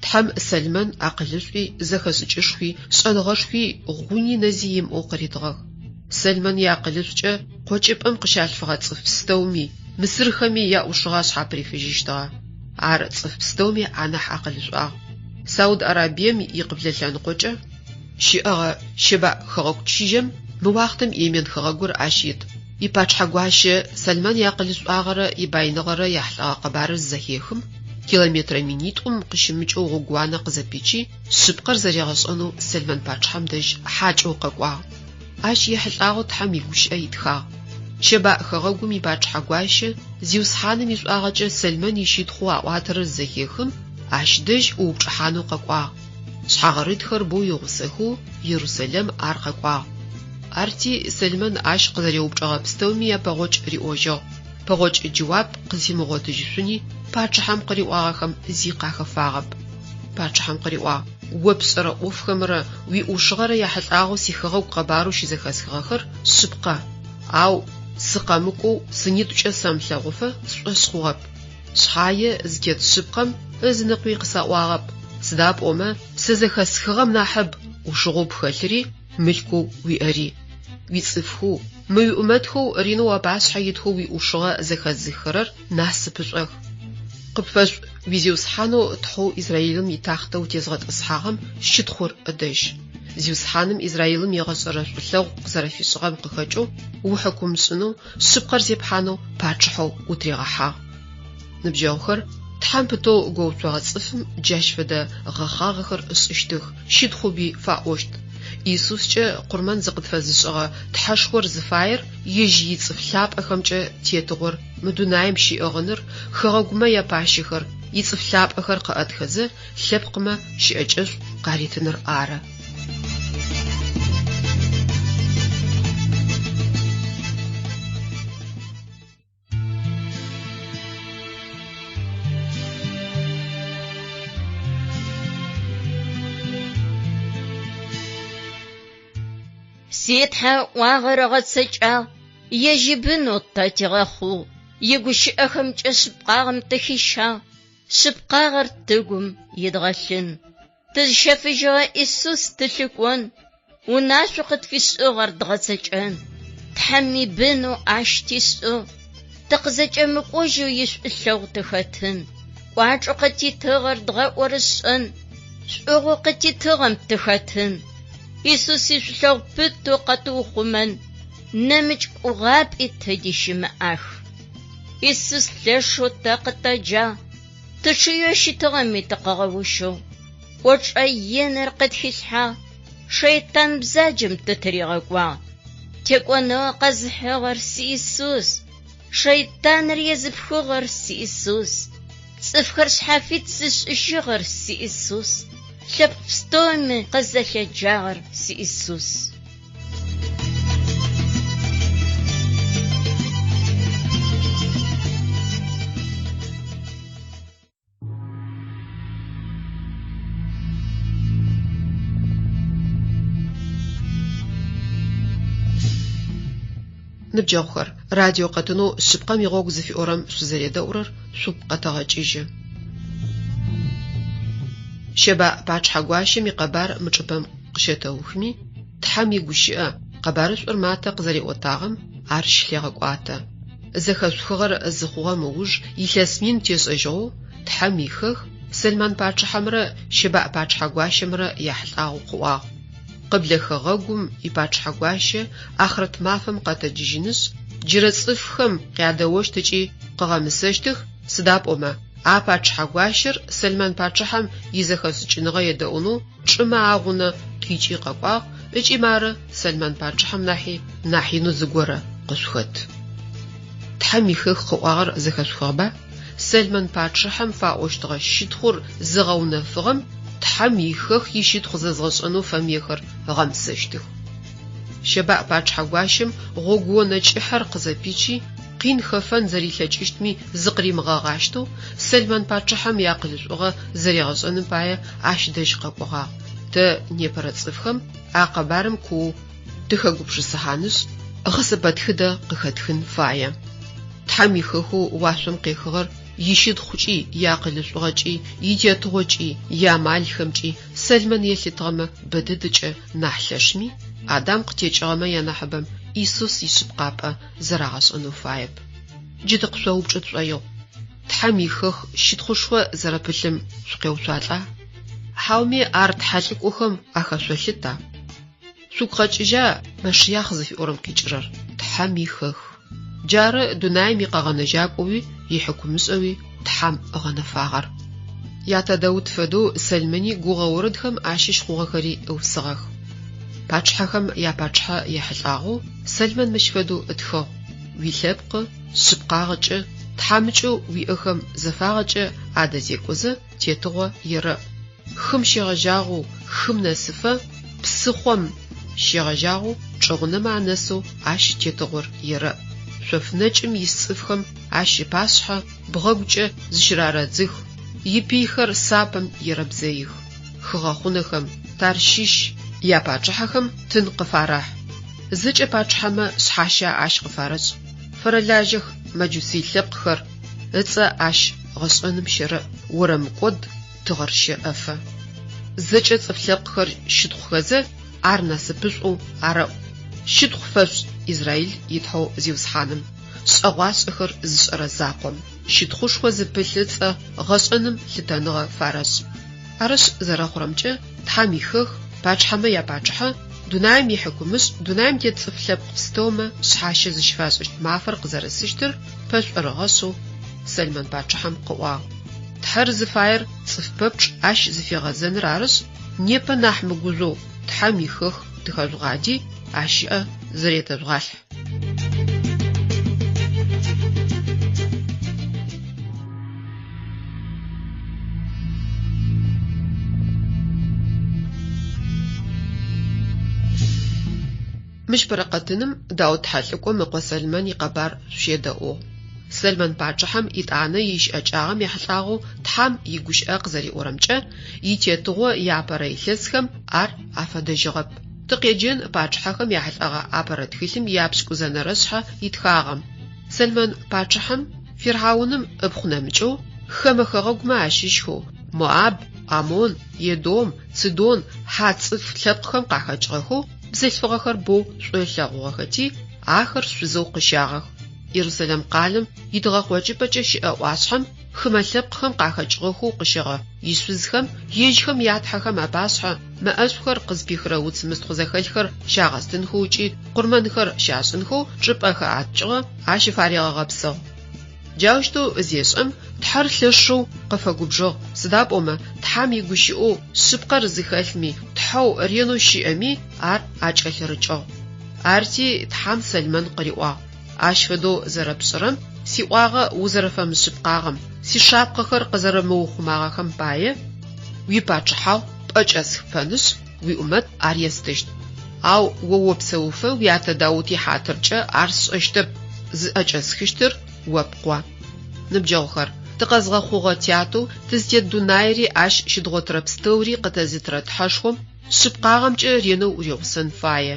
S1: Тхьэм Сэлмэн акъылышӏуи, зэхэшӏыкӏышхуи, шӏэныгъэшхуи гъуни нэзи имыӏэу къыритыгъэх. Сэлмэн иакъылышӏукӏэ къокӏыпӏэм къыщалъфыгъэ цӏыф пстэуми, мысырхэми яӏушыгъэ ашъхьапырифыжьыщтыгъэ. Ар цӏыф пстэуми анахь акъылышӏуагъ. Сауд Арабием икъыблэ лъэныкъокӏэ щыӏэгъэ Щэбаӏ хэгъэгу чыжьэм мы уахътэм Йемен хэгъэгур ащ ит. Ипачъыхьэгуащэ Сэлмэн иакъылышӏуагъэрэ ибаиныгъэрэ яхьылӏэгъэ къэбарыр зызэхехым, километрэ минитӏум къыщымыкӏэу гъогууанэ къызэпичи, шъыпкъэр зэригъэшӏэнэу Сэлмэн пачъыхьэм дэжь хьакӏэу къэкӏуагъ. Ащ ехьылӏагъэу Тхьэм игущыӏэ итхагъ. Щэбаӏ хэгъэгум ипачъыхьэгуащэ Зиусхьаным ишӏуагъэкӏэ Сэлмэн ищытхъоу аӏуатэрэр зызэхехым, ащ дэжь ӏуупчӏыхьанэу къэкӏуагъ. Шъхьагъырытхэр боу игъусэхэу Ерусэлэм ар къэкӏуагъ. Арти Сэлмэн ащ къызэреупчӏыгъэ пстэуми япэгъокӏ риӏожьыгъ. Пэгъокӏ джэуап къызфимыгъотыжьышъуни пачъыхьэм къыриӏуагъэхэм зи къахэфагъэп. Пачъыхьэм къыриӏуагъ, О пшӏэрэ ӏофхэмрэ уиӏушыгъэрэ яхьылӏагъэу сихэгъэгу къэбарэу щызэхэсхыгъэхэр шъыпкъэ, ау сыкъэмыкӏоу сынитӏукӏэ сэмылъэгъуфэ сшӏошъ хъугъэп. Шъхьае зытет шъыпкъэм ызыныкъуи къысаӏуагъэп, сыда пӏомэ сэ зэхэсхыгъэм нахьыб ӏушыгъэу пхэлъыри мылъкоу уиӏэри. Уицӏыфхэу, мы уиӏумэтхэу ренэу уапашъхьэ итхэу уиӏушыгъэ зэхэзыххэрэр насыпышӏох. Къыпфэшӏу уи Зиусхьанэу Тхьэу Израилым итахътэ утезгъэтӏысхьагъэм щытхъур ыдэжь. Зиусхьаным Израилым егъэшӏэрэ шӏулъэгъу къызэрэфишӏыгъэм къыхэкӏэу ухьыкумышӏынэу, шъыпкъэр зепхьанэу пачъыхьэу утригъэхьагъ. Ныбджэгъухэр, Тхьэм пытэу гоуцогъэ цӏыфым джащ фэдэ гъэхъагъэхэр ышӏыщтых, щытхъуби фаӏощт. Исускӏэ къурмэн зыкъытфэзышӏыгъэ Тхьэшхор зыфаер ежь ицӏыф лъапӏэхэмкӏэ тетыгъор мы дунаим щиӏыгъыныр, хэгъэгумэ япащэхэр, ицӏыф лъапӏэхэр къыӏэтхэзэ, лъэпкъмэ щыӏэкӏэшӏу къаритыныр ары.
S2: Си Тхьэ ыӏуагъэр ыгъэцэкӏагъ, ежь ибынэу тэ тигъэхъугъ, игущыӏэхэмкӏэ шъыпкъагъэм тыхищагъ, шъыпкъагъэр тыгум идгъэлъын. Тызщэфыжьыгъэ Исус тылъыкӏон, унашъо къытфишӏыгъэр дгъэцэкӏэн. Тхьэм ибынэу ащ тишӏыгъ, тыкъызэкӏэмыкӏожьэу ишӏулъэгъу тыхэтын. Кӏуачӏэу къытитыгъэр дгъэӏорышӏэн, шӏугъэу къытитыгъэм тыхэтын. Исус ишӏулъэгъу пытэу къэтыухъумэн, нэмыкӏ гугъапӏи тыди щымыӏах. Исус лъэшэу тэ къытэджагъ, Тычъыеу щытыгъэми тыкъыгъэущыгъ, кӏочӏэ иныр къытхилъхьагъ, шэйтан бзаджэм тытыригъэкӏуагъ. Текӏоныгъэ къэзыхьыгъэр си Исус, шэйтаныр езыпхыгъэр си Исус, цӏыфхэр шъхьафит зышӏыжьыгъэр си Исус, лъэпкъ пстэуми къызэлъэджагъэр си Исус.
S1: Ныбджэгъухэр, радио къэтынэу Шъыпкъэм игъогу зыфиӏорэм шъузэредэӏурэр шъугу къэтэгъэкӏыжьы. Щэбаӏ пачъыхьэ гуащэм икъэбар мы чӏыпӏэм къыщэтэухми, Тхьэм игущыӏэ, къэбарышӏур Матэ къызэриӏотагъэм ар щылъегъэкӏуатэ. Зэхэшъухыгъэр зыхъугъэм ыуж илъэс мин тешӏэжьыгъэу Тхьэм ихэх Сэлмэн пачъыхьэмрэ Щэбаӏ пачъыхьэ гуащэмрэ яхьылӏагъэу къыӏуагъ. Къыблэ хэгъэгум ипачъыхьэ гуащэ ахърэт мафэм къэтэджыжьынышъ, джырэ цӏыфхэм къядэощт ыкӏи къыгъэмысэщтых, сыда пӏомэ, а пачъыхьэ гуащэр Сэлмэн пачъыхьэм изэхэшӏыкӏыныгъэ едэӏунэу чӏымэ агъунэ къикӏи къэкӏуагъ ыкӏи мары Сэлмэн пачъыхьэм нахьи нахь инэу зыгорэ къышъухэт. Тхьэм ихэх къыӏуагъэр зэхэшъухыгъэба? Сэлмэн пачъыхьэм фаӏощтыгъэ щытхъур зыгъэунэфыгъэм Тхьэм ихэх ищытхъу зэзгъэшӏэнэу фэмыехэр ыгъэмысэщтых. Щэбаӏ пачъыхьэ гуащэм гъогуонэ кӏыхьэр къызэпичи, къин хэфэн зэрилъэкӏыщтми зыкъыримыгъэгъащтэу, Сэлмэн пачъыхьэм иакъылышӏугъэ зэригъэшӏэным пае ащ дэжь къэкӏогъагъ. Тэ, непэрэ цӏыфхэм, а къэбарым куоу тыхэгупшысыхьанышъ, гъэсэпэтхыдэ къыхэтхын фае. Тхьэм ихэхэу уашъом къехыгъэр ищытхъукӏи, иакъылышӏугъэкӏи, итетыгъокӏи, иамалхэмкӏи Сэлмэн елъытыгъэмэ бэдэдэкӏэ нахь лъэшми, Адам къытекӏыгъэмэ янахьыбэм Исус ишъыпкъапӏэ зэрагъэшӏэнэу фаеп. Джы тыкъышъоупчӏы тшӏоигъу, Тхьэм ихэх щытхъушхо зэрэпылъым шъукъеуцуалӏа? Хьауми ар тхьэлӏыкӏохэм ахэшъолъыта? Шъугу къэкӏыжьа Машиах зыфиӏорэм къикӏырэр? Тхьэм ихэх. Джары дунаим икъэгъэнэжьакӏоуи ихьыкумышӏэуи Тхьэм ыгъэнэфагъэр. Ятэ Даут фэдэу Сэлмэни гугъэ орэдхэм ащыщ хъугъэхэри ыусыгъэх. Пачъыхьэхэм япачъыхьэ ехьылӏагъэу Сэлмэн мыщ фэдэу ытхыгъ, Уилъэпкъы шъыпкъагъэкӏэ, тхьамыкӏэу уиӏэхэм зэфагъэкӏэ адэзекӏозэ тетыгъо ерэӏ. Хым щегъэжьагъэу хым нэсыфэ, псыхъом щегъэжьагъэу чӏыгъунэмэ анэсэу ащ тетыгъор ерэӏ. Шъоф нэкӏым ис цӏыфхэм ащ ыпашъхьэ бгъэгукӏэ зыщырарэдзых, ипыйхэр сапэм ерэбзэих. Хыгъэхъунэхэм, Тарщыщ япачъыхьэхэм тын къыфарэхь. Зэкӏэ пачъыхьэмэ шъхьащэ ащ къыфарэшӏ. Фэрэлажьэх мэджусый лъэпкъхэр, ыцӏэ ащ гъэшӏэным щэрэӏ, орэмыкӏод, тыгъэр щэӏэфэ. Зэкӏэ цӏыф лъэпкъхэр щытхъухэзэ, ар насыпышӏоу арэӏу. Щытхъу фэшъушӏ Израил и Тхьэу Зиусхьаным, шӏэгъуашӏэхэр зышӏэрэ закъом. Щытхъушхо зыпылъ ыцӏэ гъэшӏэным лъытэныгъэ фарэшӏ. Арышъ, зэрэхъурэмкӏэ, Тхьэм ихэх, пачъыхьэмэ япачъыхьэ, дунаим ихьыкумышӏ, дунаим тет цӏыф лъэпкъ пстэумэ шъхьащэ зыщыфашӏыщт мафэр къызэрэсыщтыр пэшӏорыгъэшъэу Сэлмэн пачъыхьэм къыӏуагъ. Тхьэр зыфаер цӏыф пэпчъ ащ зыфигъэзэныр арышъ, непэ нахь мыгужъоу Тхьэм ихэх тыхэжъугъади, ащ ыӏэ зэретэжъугъалъхь. Мыщ Бэрэкъэтыным Даут тхьэлӏыкӏом ыкъо Сэлмэн икъэбар шъущедэӏугъ. Сэлмэн пачъыхьэм итӏанэ ищыӏэкӏагъэм ехьылӏагъэу Тхьэм игущыӏэ къызэриӏорэмкӏэ, итетыгъо иапэрэ илъэсхэм ар афэдэжьыгъэп. Тыкъеджэн пачъыхьэхэм яхьылӏэгъэ апэрэ тхылъым ияпшӏыкӏузэнэрэ шъхьэ итхагъэм. Сэлмэн пачъыхьэм фирхьауным ыпхъу нэмыкӏэу хэмэ хэгъэгумэ ащыщхэу Моаб, Амон, Едом, Цыдон, хьат цӏыф лъэпкъхэм къахэкӏыгъэхэу бзылъфыгъэхэр боу шӏу ылъэгъугъэхэти, ахэр шъузэу къыщагъэх. Ерусэлэм къалэм итыгъэкъокӏыпӏэкӏэ щыӏэ ӏуашъхьэм хымэ лъэпкъхэм къахэкӏыгъэхэу къыщэгъэ ишъузхэм ежьхэм ятхьэхэм апашъхьэ мэ ӏэшӏухэр къызпихырэ уц мыстхъу зэхэлъхэр щагъэстынхэу ыкӏи къурмэнхэр щашӏынхэу чӏыпӏэ хэӏэтыкӏыгъэ ащыфаригъэгъэпсыгъ. Джаущтэу зешӏэм, Тхьэр лъэшэу къыфэгубжыгъ, сыда пӏомэ Тхьэм игущыӏэу шъыпкъэр зыхэлъми, Тхьэу ренэу щыӏэми ар акӏэлъырыкӏыгъ. Арти Тхьэм Сэлмэн къыриӏуагъ, Ащ фэдэу зэрэпшӏырэм, сиӏуагъэ узэрэфэмышъыпкъагъэм, сишапхъэхэр къызэрэмыухъумагъэхэм пае, уипачъыхьагъу пӏэкӏэсхыпэнышъ, уиӏумэт ар естыщт. Ау о опсэуфэ уятэ Даут ихьатыркӏэ ар сшӏэщтэп, зыӏэкӏэсхыщтыр о пкъо. Ныбджэгъухэр, тыкъэзгъэхъугъэ тятэу тызтет дунаири ащ щыдгъотырэ пстэури къытэзытырэ Тхьэшхом шъыпкъагъэмкӏэ ренэу уригъусэн фае.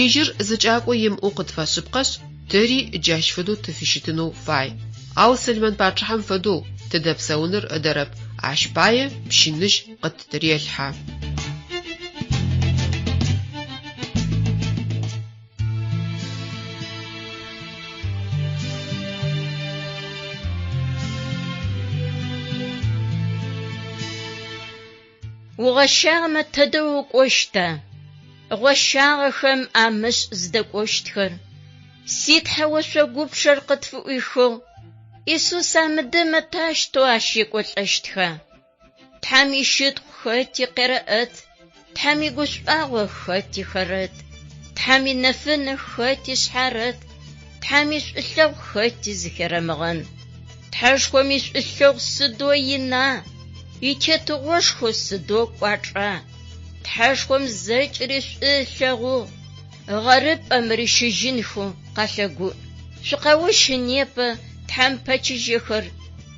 S1: Ежьыр зэкӏакӏо имыӏэу къытфэшъыпкъэшъ, Тэри джащ фэдэу тыфыщытынэу фай. Ау Сэлмэн пачъыхьэм фэдэу тыдэпсэуныр ыдэрэп, ащ пае пщыныжь къыттырелъхьэ.
S2: Угъощагъэмэ тэдэ укӏощта? Гъощагъэхэм амышӏ зыдэкӏощтхэр. Си Тхьэ ошъогупчъэр къытфыӏуихыгъ. Исус амыдэмэ тащтэу ащ екӏолӏэщтха? Тхьэм ищытхъу хэти къерэӏэт, Тхьэм игушӏуагъо хэти хэрэт, Тхьэм инэфынэ хэти шъхьарэт, Тхьэм ишӏулъэгъу хэти зыхерэмыгъэн. Тхьэшхом ишӏулъэгъу сыдэу ина, итетыгъошхо сыдэу кӏуачӏа. Тхьэшхом зэкӏэри шӏу ылъэгъугъ, гъэрыпӏэм рищыжьынхэу къалъэгуӏ. Шъукъэущы непэ, Тхьэм пэчыжьэхэр,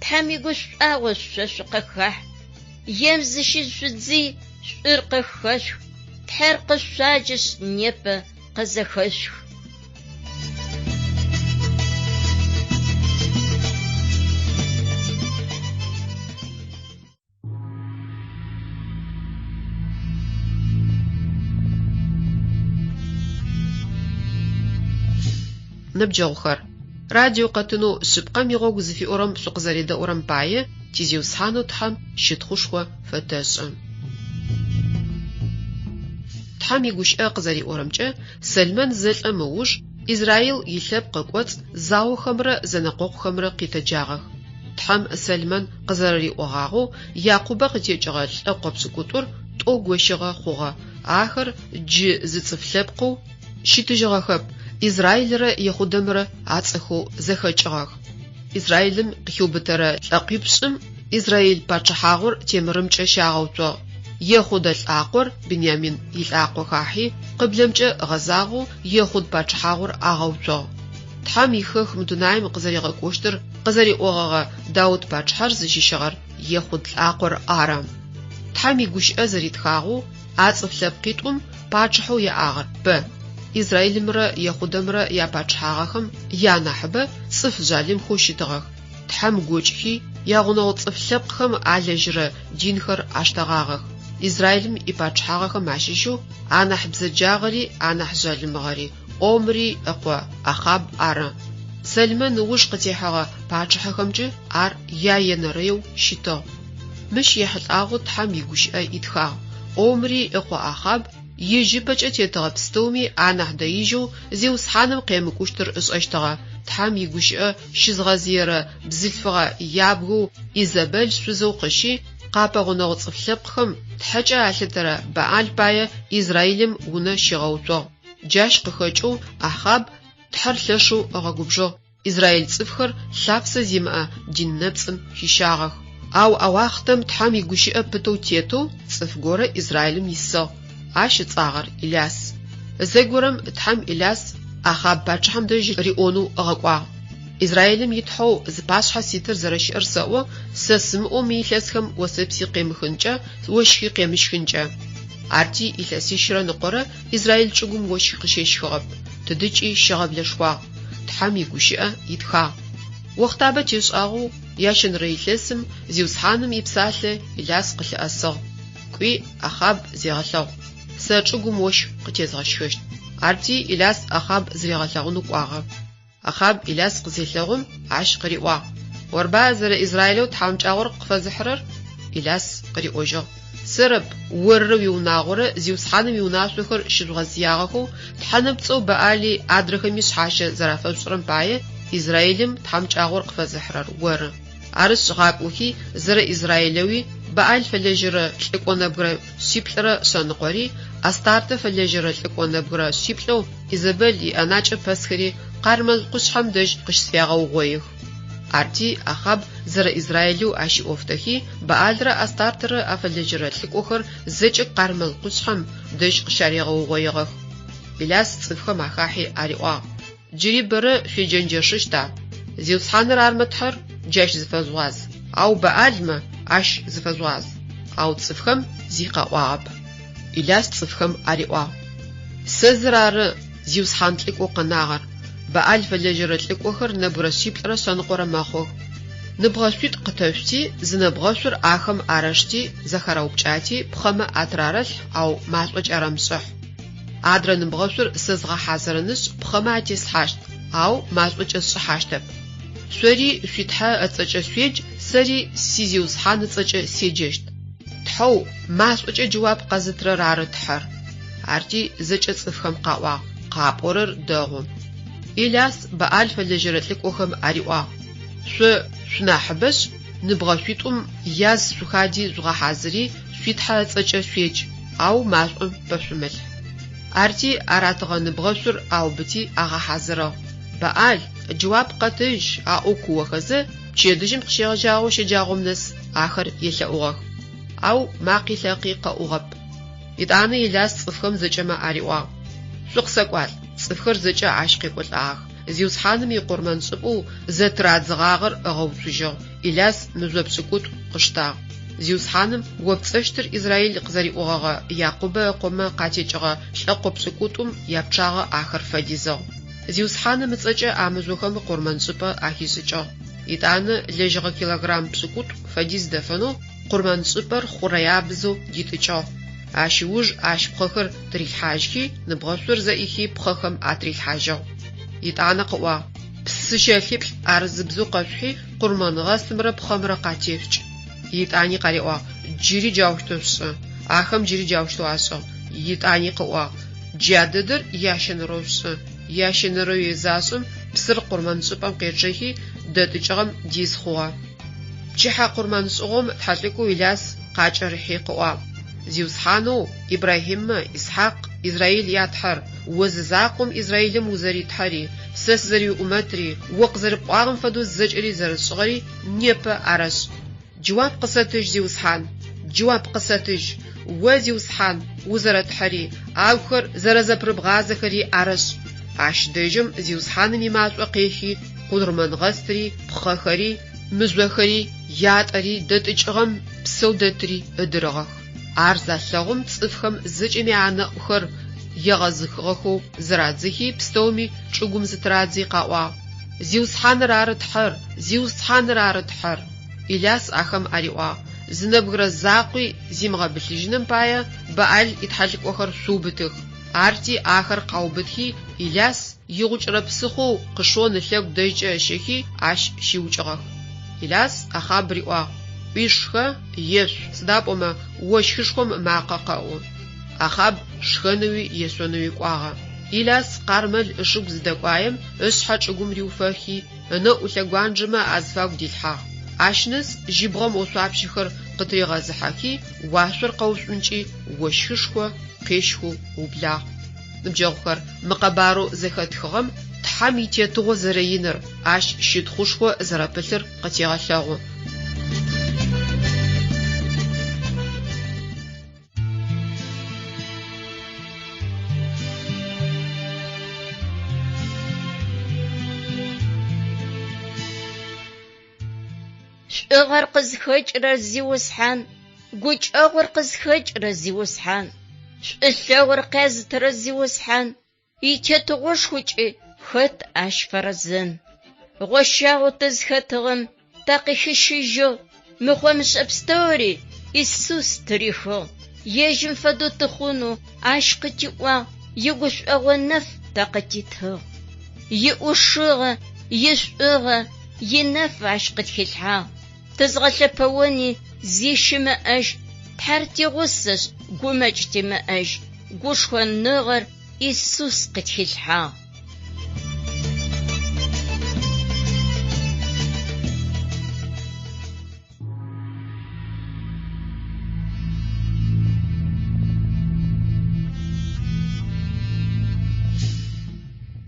S2: Тхьэм игушӏуагъо шъо шъукъыхахь. Ем зыщышъудзый, шӏур къыхэшъух, Тхьэр къышъуаджэшъ непэ къызэхэшъух.
S1: Ныбджэгъухэр, радио къэтынэу Шъыпкъэм игъогу зыфиӏорэм шъукъызэредэӏурэм пае ти Зиусхьанэу Тхьэм щытхъушхо фэтэшӏы. Тхьэм игущыӏэ къызэриӏорэмкӏэ, Сэлмэн зэлӏэм ыуж Израил илъэпкъ ыкӏоцӏ заохэмрэ зэнэкъокъухэмрэ къитэджагъэх. Тхьэм Сэлмэн къызэрэриӏогъагъэу, Якъубэ къытекӏыгъэ лӏэкъо пшӏыкӏутӏур тӏо гощыгъэ хъугъэ, ахэр джы зы цӏыф лъэпкъэу щытыжьыгъэхэп, Израилрэ Ехъудэмрэ ацӏэхэу зэхэкӏыгъэх. Израилым къыхиубытэрэ лӏэкъуипшӏым Израил пачъыхьагъур темырымкӏэ щагъэуцугъ. Ехъудэ лӏакъор Бинямин илӏакъо хахьи, къыблэмкӏэ гъэзагъэу Ехъуд пачъыхьагъур агъэуцугъ. Тхьэм ихэку мы дунаим къызэригъэкӏощтыр къызэриӏогъэгъэ Даут пачъыхьэр зыщыщыгъэр Ехъуд лӏакъор ары. Тхьэм игущыӏэ зэритхагъэу, а цӏыф лъэпкъитӏум пачъыхьэу яӏагъэр бэ. Израилымрэ Ехъудэмрэ япачъыхьагъэхэм янахьыбэ цӏыф жъалымхэу щытыгъэх. Тхьэм гокӏхи, ягъунэгъу цӏыф лъэпкъхэм алэжьырэ динхэр аштэгъагъэх. Израилым ипачъыхьагъэхэм ащыщэу анахь бзэджагъэри анахь жъалымыгъэри Омри ыкъо Ахъаб ары. Сэлмэн ыуж къытехьэгъэ пачъыхьэхэмкӏэ ар яенэрэеу щытыгъ. Мыщ ехьылӏагъэу Тхьэм игущыӏэ итхагъ, Омри ыкъо Ахъаб ежь ыпэкӏэ тетыгъэ пстэуми анахь дэижьэу Зиусхьаным къемыкӏущтыр ышӏэщтыгъэ, Тхьэм игущыӏэ щызгъэзыерэ бзылъфыгъэ ябгэу Изэбэл шъузэу къыщи, къапэгъунэгъу цӏыф лъэпкъхэм тхьэкӏэ алъытэрэ Баӏал пае Израилым унэ щигъэуцугъ. Джащ къыхэкӏэу Ахъаб Тхьэр лъэшэу ыгъэгубжыгъ, израил цӏыфхэр лъапсэ зимыӏэ дин нэпцӏым хищагъэх. Ау а уахътэм Тхьэм игущыӏэ пытэу тетэу цӏыф горэ Израилым исыгъ. Ащ ыцӏагъэр Иляс. Зэгорэм Тхьэм Иляс Ахъаб пачъыхьэм дэжь риӏонэу ыгъэкӏуагъ, Израилым и Тхьэу зыпашъхьэ ситыр зэрэщыӏэр сэӏо, сэ сымыӏоу мы илъэсхэм осэпси къемыхынкӏэ, ощхи къемыщхынкӏэ. Арти илъэсищрэ ныкъорэ Израил чӏыгум ощх къыщещхыгъэп, тыдыкӏи щыгъэблэшхуагъ, Тхьэм игущыӏэ итхагъ. Охътабэ тешӏагъэу, ящэнэрэ илъэсым Зиусхьаным ипсалъэ Иляс къылъыӏэсыгъ, Кӏуи, Ахъаб зегъэлъэгъу, сэ чӏыгум ощх къытезгъэщхыщт. Арти Иляс Ахъаб зыригъэлъэгъунэу кӏуагъэ. Ахъаб Иляс къызелъэгъум, ащ къыриӏуагъ, Орба зэрэ Израилэу тхьамыкӏагъор къыфэзыхьырэр? Иляс къыриӏожьыгъ, Сэрэп, оррэ уиунагъорэ Зиусхьаным иунашъохэр щыжъугъэзыягъэхэу, тхьэнэпцӏэу Баӏали адрэхэми шъхьащэ зэрафэшъушӏырэм пае Израилым тхьамыкӏагъор къыфэзыхьырэр оры. Арышъ, гъакӏохи, зэрэ Израилэуи Баӏал фэлэжьэрэ лӏыкӏо нэбгырэ шъиплӏырэ шъэныкъори, Астартэ фэлэжьэрэ лӏыкӏо нэбгырэ шъиплӏэу Изэбэл иӏэнакӏэ пэсхэри Къармэл къушъхьэм дэжь къыщысфягъэугъоих. Арти Ахъаб зэрэ Израилэу ащ ыӏофтэхи, Баӏалрэ Астартэрэ афэлэжьэрэ лӏыкӏохэр зэкӏэ Къармэл къушъхьэм дэжь къыщаригъэугъоигъэх. Иляс цӏыфхэм ахахьи ариӏуагъ, Джыри бэрэ шъуеджэнджэшыщта? Зиусхьаныр армэ Тхьэр, джащ зыфэжъугъаз, ау Баӏалмэ, ащ зыфэжъугъаз. Ау цӏыфхэм зи къаӏуагъэп. Иляс цӏыфхэм ариӏуагъ, Сэ зыр ары Зиусхьан лӏыкӏоу къэнагъэр. Баӏал фэлэжьэрэ лӏыкӏохэр нэбгырэ шъиплӏырэ шъэныкъорэ мэхъух. Ныбгъэшъуитӏу къытэшъути, зы нэбгъэшъур ахэм арэшти, зэхарэупкӏати, пхъэмэ атырарэлъхь, ау машӏо кӏарэмышӏыхь. Адрэ ныбгъэшъур сэ згъэхьазырынышъ, пхъэмэ атеслъхьащт, ау машӏо кӏэсшӏыхьащтэп. Шъори шъуи Тхьэ ыцӏэкӏэ шъуедж, сэри си Зиусхьан ыцӏэкӏэ седжэщт. Тхьэу машӏокӏэ джэуап къэзытырэр ары Тхьэр. Арти зэкӏэ цӏыфхэм къаӏуагъ, Къапӏорэр дэгъу. Иляс Баӏал фэлэжьэрэ лӏыкӏохэм ариӏуагъ, Шъо шъунахьыбэшъ, ныбгъэшъуитӏум яз шъухади жъугъэхьазыри, шъуи Тхьэ ыцӏэкӏэ шъуедж, ау машӏом пэшъумылъхь. Арти аратыгъэ ныбгъэшъур аубыти агъэхьазырыгъ. Баӏал, джэуап къэтыжь! аӏоу куохэзэ, пчэдыжьым къыщегъэжьагъэу щэджагъом нэс ахэр елъэӏугъэх. Ау макъи лъэкъи къэӏугъэп. Етӏанэ Иляс цӏыфхэм зэкӏэмэ ариӏуагъ, Шъукъысэкӏуалӏ! Цӏыфхэр зэкӏэ ащ къекӏолӏагъэх. Зиусхьаным икъурмэншӏыпӏэу зэтырадзыгъагъэр ыгъэуцужьыгъ, Иляс мыжъо пшӏыкӏутӏу къыштагъ. Зиусхьаным о пцӏэщтыр Израил къызэриӏогъэгъэ Якъубэ ыкъомэ къатекӏыгъэ лӏэкъо пшӏыкӏутӏум япчъагъэ ахэр фэдизыгъ. Зиусхьаным ыцӏэкӏэ а мыжъохэм къурмэншӏыпӏэ ахишӏыкӏыгъ. Етӏанэ лэжьыгъэ килограмм пшӏыкӏутӏу фэдиз дэфэнэу къурмэншӏыпӏэр хъурэябзэу дитӏыкӏыгъ. Ащ ыуж ащ пхъэхэр тырилъхьажьхи, ныбгъэшъур зэӏихи пхъэхэм атырилъхьажьыгъ. Етӏанэ къыӏуагъ, Псы щэлъиплӏ арызыбзэу къэшъухьи, къурмэнгъэстымрэ пхъэмрэ къатешъукӏ. Етӏани къариӏуагъ, Джыри джаущтэу шъушӏы. Ахэм джыри джаущтэу ашӏыгъ. Етӏани къыӏуагъ, Джа дэдэр ящэнэрэу шъушӏы. Ящэнэрэуи зашӏым, псыр къурмэншӏыпӏэм къечъэхи, дэтӏыкӏыгъэм диз хъугъэ. Пчыхьэ къурмэншӏыгъом тхьэлӏыкӏоу Иляс къакӏэрыхьи къыӏуагъ, Зиусхьанэу Ибрахьимэ, Исхьакъ, Израил я Тхьэр, о зы закъом Израилым узэри Тхьэри, сэ сызэриуӏумэтри, о къызэрыпӏуагъэм фэдэу зэкӏэри зэрысшӏыгъэри непэ арэшӏ. Джэуап къысэтыжь, Зиусхьан, джэуап къысэтыжь, о, Зиусхьан, узэрэ Тхьэри, агухэр зэрэзэпырыбгъазэхэри арэшӏ. Ащ дэжьым Зиусхьаным имашӏо къехи, къурмэнгъэстри, пхъэхэри, мыжъохэри, ятӏэри, дэтӏыкӏыгъэм псэу дэтри ыдырыгъэх. Ар залъэгъум цӏыфхэм зэкӏэми анэӏухэр егъэзыхыгъэхэу зырадзыхи, пстэуми чӏыгум зытырадзи къаӏуагъ, Зиусхьаныр ары Тхьэр! Зиусхьаныр ары Тхьэр! Иляс ахэм ариӏуагъ, Зы нэбгырэ закъуи зимыгъэбылъыжьыным пае Баӏал итхьэлӏыкӏохэр шъуубытых. Арти ахэр къаубытхи, Иляс игъукӏырэ псыхъоу Къышон ылъэгу дэжькӏэ ыщэхи, ащ щиукӏыгъэх. Иляс Ахъаб риӏуагъ, Кӏуи шхэ, ешъу, сыда пӏомэ ощхышхом ымакъэ къэӏу. Ахъаб шхэнэуи ешъонэуи кӏуагъэ. Иляс Къармэл ышыгу зыдэкӏуаем, ышъхьэ чӏыгум риуфэхи, ынэӏу лъэгуанджэмэ азыфагу дилъхьагъ. Ащ нэс жьыбгъэм ошъуапщэхэр къытыригъэзыхьэхи, уашъор къэушӏункӏи, ощхышхо къещхэу ыублагъ. Ныбджэгъухэр, мы къэбарэу зэхэтхыгъэм Тхьэм итетыгъо зэрэиныр, ащ щытхъушхо зэрэпылъыр къытегъэлъэгъу.
S2: Шӏугъэр къызхэкӏырэр Зиусхьан, гукӏэгъур къызхэкӏырэ Зиусхьан, шӏулъэгъур къязытырэ Зиусхьан, итетыгъошхокӏи хэт ащ фэрэзэн. Гъощагъэу тызхэтыгъэм такъыхищыжьыгъ, мыхъо-мышӏэ пстэури Исус тырихыгъ. Ежьым фэдэу тыхъунэу ащ къытиӏуагъ, игушӏогъо нэф тэ къытитыгъ. Иӏушыгъэ, ишӏугъэ, инэф ащ къытхилъхьагъ. Тызгъэлъэпэони зи щымыӏэжь, Тхьэр тигъусэшъ, гумэкӏ тимыӏэжь, гушхоныгъэр Исус къытхилъхьагъ.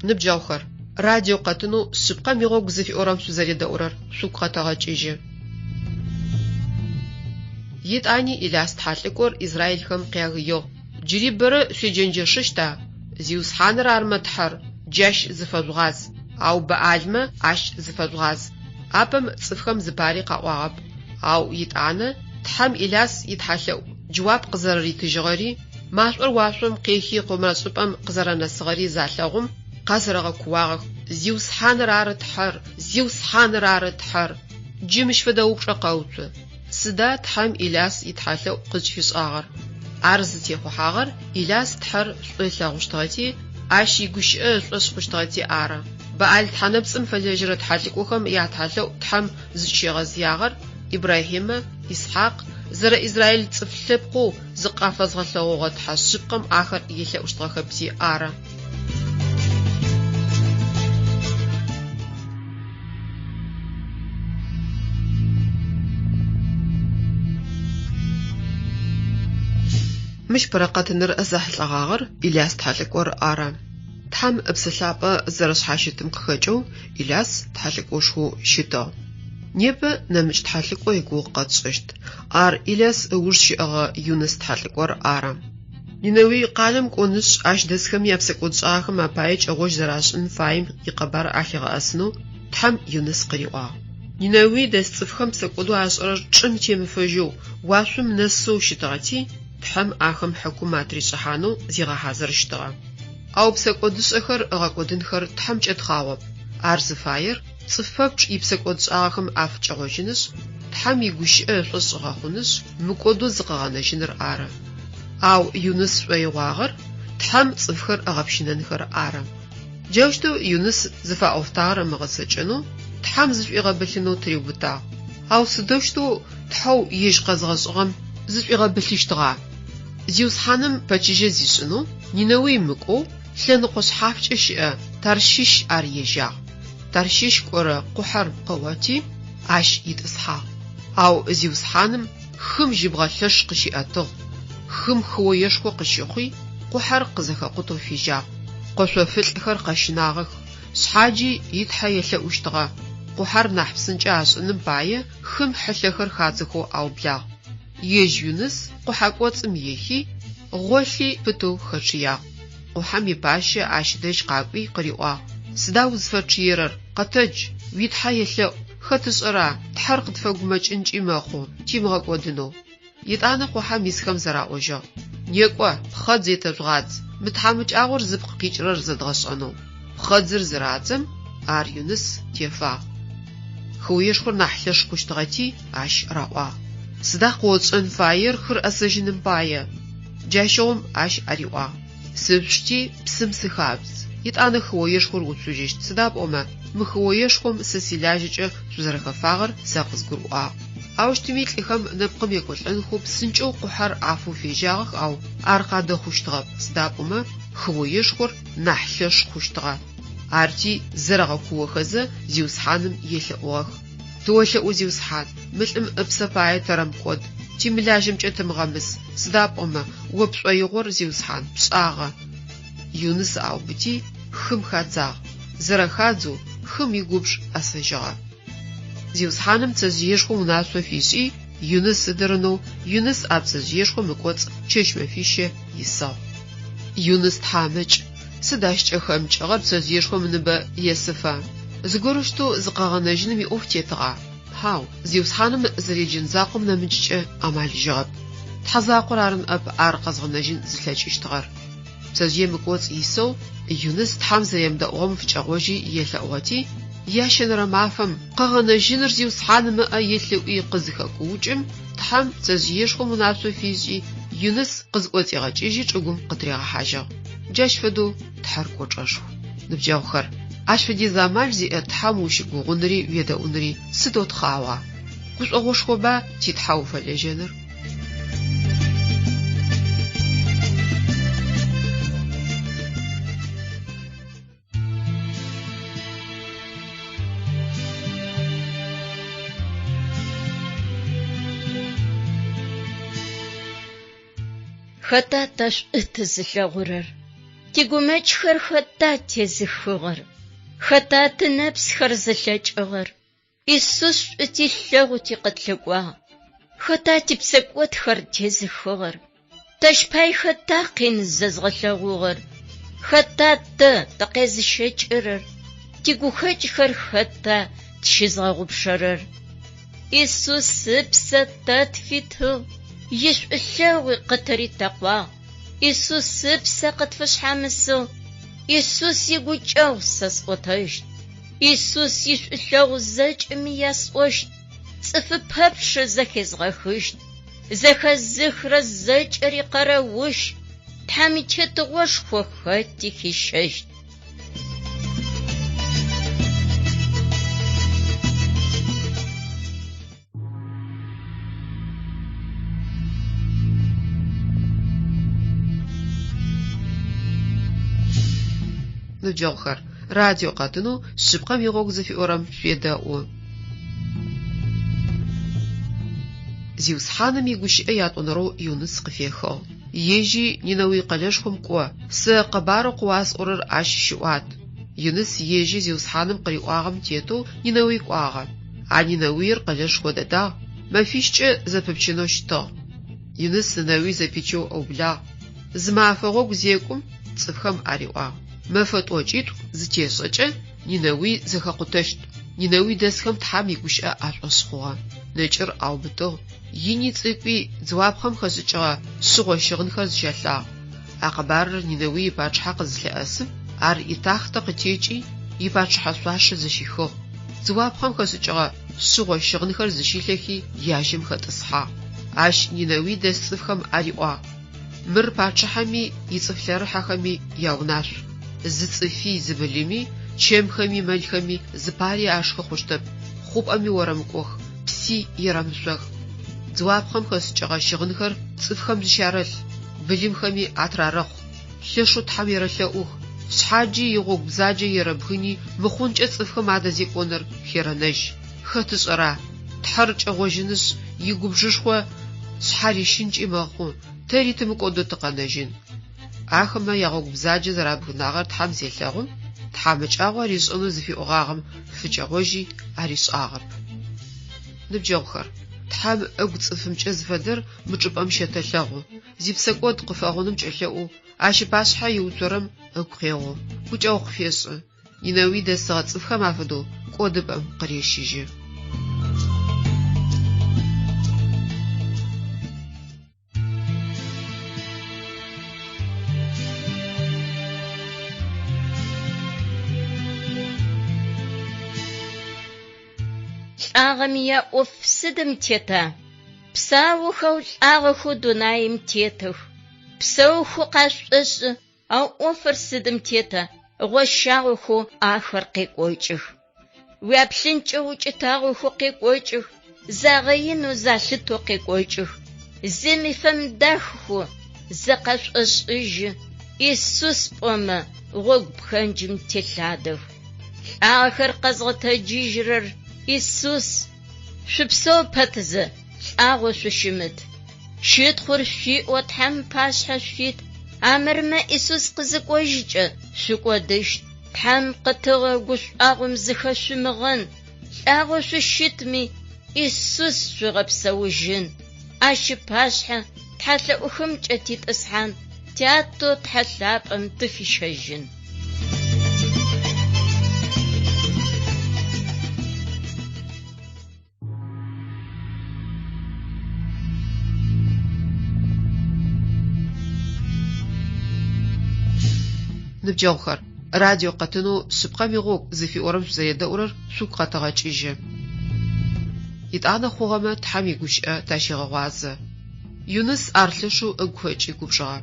S1: Ныбджэгъухэр, радио къэтынэу Шъыпкъэм игъогу зыфиӏорэм шъузэредэӏурэр шъугу къэтэгъэкӏыжьы. Етӏани Иляс тхьэлӏыкӏор израилхэм къягыигъ, Джыри бэрэ шъуеджэнджэшыщта? Зиусхьаныр армэ Тхьэр, джащ зыфэжъугъаз, ау Бэӏалмэ ащ зыфэжъугъаз. Апэм цӏыфхэм зыпари къаӏуагъэп, ау етӏанэ Тхьэм Иляс итхьэлъэӏу джэуап къызэрэритыжьыгъэри, машӏор уашъом къехи къурмэншӏыпӏэм къызэрэнэсыгъэри залъэгъум, къэзэрэгъэкууагъэх. Зиусхьаныр ары Тхьэр! Зиусхьаныр ары Тхьэр! Джы мыщ фэдэ упчӏэ къэуцу. Сыда Тхьэм Иляс итхьэлъэӏу къызкӏыфишӏагъэр? Ар зытехъухьагъэр Иляс Тхьэр шӏу ылъэгъущтыгъэти, ащ игущыӏэ ышӏошъ хъущтыгъэти ары. Баӏал тхьэнэпцӏым фэлэжьэрэ тхьэлӏыкӏохэм ятхьэлъэӏу Тхьэм зыкӏыщигъэзыягъэр Ибрахьимэ, Исхьакъ, зэрэ Израил цӏыф лъэпкъэу зыкъафэзгъэлъэгъогъэ Тхьэ шъыпкъэм ахэр елъэӏущтыгъэхэпти ары. Мыщ бэрэкъэтыныр зэхьылӏэгъагъэр Иляс тхьэлӏыкӏор ары. Тхьэм Ыпсэ Лъапӏэ зэрэшъхьащытым къыхэкӏэу Иляс тхьэлӏыкӏошхоу щытыгъ. Непэ нэмыкӏ тхьэлӏыкӏо игугъу къэтшӏыщт. Ар Иляс ыуж щыӏэгъэ Юныс тхьэлӏыкӏор ары. Нинэуй къалэм кӏонышъ, ащ дэсхэм япсэкӏодшӏагъэхэм апае кӏэгъожь зэрашӏын фаем икъэбар алъигъэӏэсынэу Тхьэм Юныс къыриӏуагъ. Нинэуй дэс цӏыфхэм псэкӏодэу ашӏэрэр чӏым темыфэжьэу, уашъом нэсэу щытыгъэти, Тхьэм ахэм хьыкум атришӏыхьанэу зигъэхьазырыщтыгъэ. Ау псэкӏодышӏэхэр ыгъэкӏодынхэр Тхьэмкӏэ тхъагъоп. Ар зыфаер цӏыф пэпчъ ипсэкӏодшӏагъэхэм афыкӏэгъожьынышъ, Тхьэм игущыӏэ ышӏошъ ыгъэхъунышъ, мыкӏодэу зыкъыгъэнэжьыныр ары. Ау Юныс шӏоигъуагъэр Тхьэм цӏыфхэр ыгъэпщынэнхэр ары. Джаущтэу Юныс зыфаӏофтагъэр ымыгъэцэкӏэнэу, Тхьэм зышӏуигъэбылъынэу тыриубытагъ. Ау сыдэущтэу Тхьэу ежь къэзгъэшӏыгъэм зышӏуигъэбылъыщтыгъа? Зиусхьаным пэчыжьэ зишӏынэу Нинэуй мыкӏоу, лъэныкъо шъхьафкӏэ щыӏэ Тарщыщ ар ежьагъ. Тарщыщ кӏорэ къухьэр къыгъоти, ащ итӏысхьагъ. Ау Зиусхьаным хым жьыбгъэ лъэш къыщиӏэтыгъ, хым хыоешхо къыщыхъуи, къухьэр къызэхэкъутэу фежьагъ. Къошъофылӏхэр къэщынагъэх, шъхьаджи и Тхьэ елъэӏущтыгъэ. Къухьэр нахь псынкӏэ ашӏыным пае хым хьылъэхэр хадзэхэу аублагъ. Ежь Юныс къухьэ кӏоцӏым ехи, гъолъи пытэу хэчъыягъ. Къухьэм ипащэ ащ дэжь къакӏуи къыриӏуагъ, Сыда узфэчъыерэр, къэтэдж, уи Тхьэ елъэӏу, хэт ышӏэра, Тхьэр къытфэгумэкӏынкӏи мэхъу, тимыгъэкӏодынэу. Етӏанэ къухьэм исхэм зэраӏожьыгъ, Некӏо, пхъэдз етэжъугъадз, мы тхьамыкӏагъор зыпкъ къикӏырэр зэдгъэшӏэнэу. Пхъэдзыр зырадзэм, ар Юныс тефагъ. Хыоешхор нахь лъэш хъущтыгъэти, ащ раӏуагъ, Сыда къыотшӏэн фаер хыр ӏэсэжьыным пае? Джащыгъум ащ ариӏуагъ, Сышъушти, псым сыхажъудз, етӏанэ хыоешхор уцужьыщт, сыда пӏомэ, мы хыоешхом сэ силажьэкӏэ шъузэрэхэфагъэр сэ къызгурыӏуагъ. Аущтыми лӏыхэм нэпкъым екӏолӏэнхэу псынкӏэу къухьэр афэу фежьагъэх, ау ар къадэхъущтыгъэп, сыда пӏомэ хыоешхор нахь лъэш хъущтыгъэ. Арти, зэрэгъэкуохэзэ, Зиусхьаным елъэӏугъэх. Тыолъэӏу, Зиусхьан, мы лӏым ыпсэ пае тэрэмыкӏод, тимылажьэмкӏэ тымыгъэмыс, сыда пӏомэ, О пшӏоигъор, Зиусхьан, пшӏагъэ. Юныс аубыти, хым хадзагъ. Зэрэхадзэу, хым игубж ӏэсэжьыгъэ. Зиусхьаным пцэжъыешхом унашъо фишӏи, Юныс ыдырынэу, Юныс а пцэжъыешхом ыкӏоцӏ чэщ-мэфищэ исыгъ. Юныс тхьамыкӏ, сыд ащ кӏэхэмыкӏыгъэр пцэжъыешхом ыныбэ есыфэ? Зыгорэущтэу зыкъэгъэнэжьыным иӏоф тетыгъа? Хьау, Зиусхьаным зэреджэн закъом нэмыкӏкӏэ амалыжьыгъэп. Тхьэ закъор ары ныӏэп ар къэзгъэнэжьын зылъэкӏыщтыгъэр. Пцэжъыем ыкӏоцӏ исэу Юныс Тхьэм зэремыдэӏугъэм фыкӏэгъожьи елъэӏугъэти, ящэнэрэ мафэм, Къэгъэнэжьыныр Зиусхьаным ыӏэ илъ ыӏуи къызыхэкуукӏым, Тхьэм пцэжъыешхом унашъо фишӏи, Юныс къызӏоцӏигъэкӏыжьи чӏыгум къытыригъэхьажьыгъ. Джащ фэдэу Тхьэр кӏочӏэшху. Ныбджэгъухэр, ащ фэдиз амал зиӏэ Тхьэм ущыгугъунри уедэӏунри сыдэу тхъагъуа! Гушӏогъошхоба ти Тхьэ уфэлэжьэныр?
S2: Хэта тэ шӏу тызылъэгъурэр? Тигумэкӏхэр хэта тезыхыгъэр? Хэта тынэпсхэр зылъэкӏыгъэр? Исус шӏу тилъэгъути къытлъыкӏуагъ. Хэта типсэкӏодхэр тезыхыгъэр? Тэщ пай хэта къин зэзгъэлъэгъугъэр? Хэта тэ тыкъезыщэкӏырэр? Тигухэкӏхэр хэта тщызгъэгъупшэрэр? Исус ыпсэ тэ тфитыгъ, ишӏулъэгъуи къытыритэкъуагъ. Исус ыпсэ къытфышъхьамысыгъ. Исус игукӏэгъу сэ сӏотэщт. Исус ишӏулъэгъу зэкӏэми ясӏощт, цӏыфы пэпчъ зэхезгъэхыщт. Зэхэзыхрэ зэкӏэри къэрэущ, Тхьэм и Тетыгъошхо хэти хищэщт.
S1: Ныбджэгъухэр, радио къэтынэу Шъыпкъэм игъогу зыфиӏорэм шъуедэӏу. Зиусхьаным игущыӏэ ятӏонэрэу Юныс къыфехыгъ. Ежьи Нинэуй къэлэшхом кӏо, сэ къэбарэу къыуасӏорэр ащ щыӏуат. Юныс ежьи Зиусхьаным къыриӏуагъэм тетэу Нинэуй кӏуагъэ. А Нинэуир къэлэшхо дэдагъ, мэфищкӏэ зэпыпчынэу щытыгъ. Юныс Нинэуй зэпичэу ыублагъ. Зы мафэ гъогу зекӏум цӏыфхэм ариӏуагъ, Мэфэ тӏокӏитӏу зытешӏэкӏэ Нинэуй зэхэкъутэщт. Нинэуй дэсхэм Тхьэм игущыӏэ ашӏошъ хъугъэ. Нэкӏыр аубытыгъ, ини цӏыкӏуи дзыуапхъэм хэшӏыкӏыгъэ шъыгъо щыгъынхэр зыщалъагъ. А къэбарыр Нинэуй ипачъыхьэ къызылъэӏэсым, ар итахътэ къытекӏи, ипачъыхьэ шъуашэ зыщихыгъ. Дзыуапхъэм хэшӏыкӏыгъэ шъыгъо щыгъынхэр зыщилъэхи, яжьэм хэтӏысхьагъ. Ащ Нинэуй дэс цӏыфхэм ариӏуагъ, Мыр пачъыхьэми ицӏыф лъэрыхьэхэми яунашъу. Зы цӏыфи, зы былыми, чэмхэми мэлхэми зыпари ашхы хъущтэп, хъупӏэми орэмыкӏох, пси ерэмышъох. Дзыуапхъэм хэшӏыкӏыгъэ щыгъынхэр цӏыфхэм зыщарэлъ, былымхэми атрарэхъу. Лъэшэу Тхьэм ерэлъэӏух, шъхьаджи игъогу бзаджэ ерэбгыни мыхъункӏэ цӏыфхэм адэзекӏоныр херэнэжь. Хэт ышӏэра, Тхьэр кӏэгъожьынышъ, игубжышхо шъхьарищынкӏи мэхъу, тэри тымыкӏодэу тыкъэнэжьын. Ахэмэ ягъогу бзаджэ зэрабгынагъэр Тхьэм зелъэгъум, тхьамыкӏагъо аришӏэнэу зыфиӏогъагъэм фыкӏэгъожьи, аришӏагъэп. Ныбджэгъухэр, Тхьэм ыгу цӏыфымкӏэ зыфэдэр мы чӏыпӏэм щэтэлъэгъу. Зипсэкӏод къыфэгъуным кӏэлъэӏоу, ащ ыпашъхьэ иуцорэм ыгу къегъо, гукӏэгъу къыфешӏы. Нинэуй дэсыгъэ цӏыфхэм афэдэу кӏодыпӏэм къырещыжьы.
S2: Лӏагъэми яӏоф сыдым тета? Псаухэу лӏагъэхэу дунаим тетых. Псэухэу къашӏошӏы, ау ӏофыр сыдым тета? Гъощагъэхэу ахэр къекӏокӏых. Уяплъынкӏэ укӏытагъохэу къекӏокӏых, загъэинэу залъытэу къекӏокӏых. Зыми фэмыдахэу зыкъашӏошӏыжьы, Исус пӏомэ, гъогу пхэнджым телъадэх. Лӏагъэхэр къэзгъэтэджыжьырэр Исус. Шъупсэу пэтзэ, лӏагъэу шъущымыт. Щытхъур шъуиӏэу Тхьэм ыпашъхьэ шъуит, армырмэ Исус къызыкӏожьыкӏэ шъукӏодыщт. Тхьэм къытыгъэ гушӏуагъом зыхэшъумыгъэн, лӏагъэу шъущытми, Исус шъуигъэпсэужьын. Ащ ыпашъхьэ тхьэлъэӏухэмкӏэ титӏысхьан, Тятэу Тхьэ лъапӏэм тыфищэжьын.
S1: Ныбджэгъухэр, радио къэтынэу Шъыпкъэм игъогу зыфиӏорэм шъузэредэӏурэр шъугу къэтэгъэкӏыжьы. Етӏанэ хъугъэмэ Тхьэм игущыӏэ тащегъэгъуазэ. Юныс ар лъэшэу ыгу хэкӏи губжыгъэ.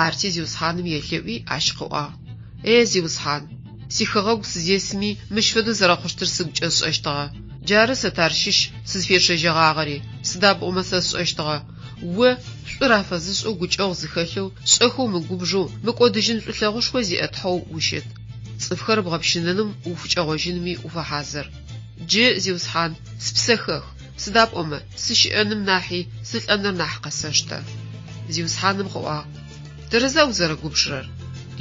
S1: Арти Зиусхьаным елъэӏуи ащ къыӏуагъ, Е, Зиусхьан! Сихэгъэгу сызесми, мыщ фэдэу зэрэхъущтыр сыгукӏэ сшӏэщтыгъэ. Джары сэ Тарщыщ сызфечъэжьэгъагъэри, сыда пӏомэ сэ сшӏэщтыгъэ, О, шӏур афэзышӏэу гукӏэгъу зыхэлъэу, шӏэхэу мыгубжэу, мыкӏодыжьын шӏулъэгъушхо зиӏэ Тхьэу ущыт. Цӏыфхэр бгъэпщынэным уфыкӏэгъожьынми уфэхьазыр. Джы, Зиусхьан, спсэ хэх, сыда пӏомэ, сыщыӏэным нахьи сылӏэныр нахь къэсэштэ. Зиусхьаным къыӏуагъ, Тэрэза узэрэгубжырэр?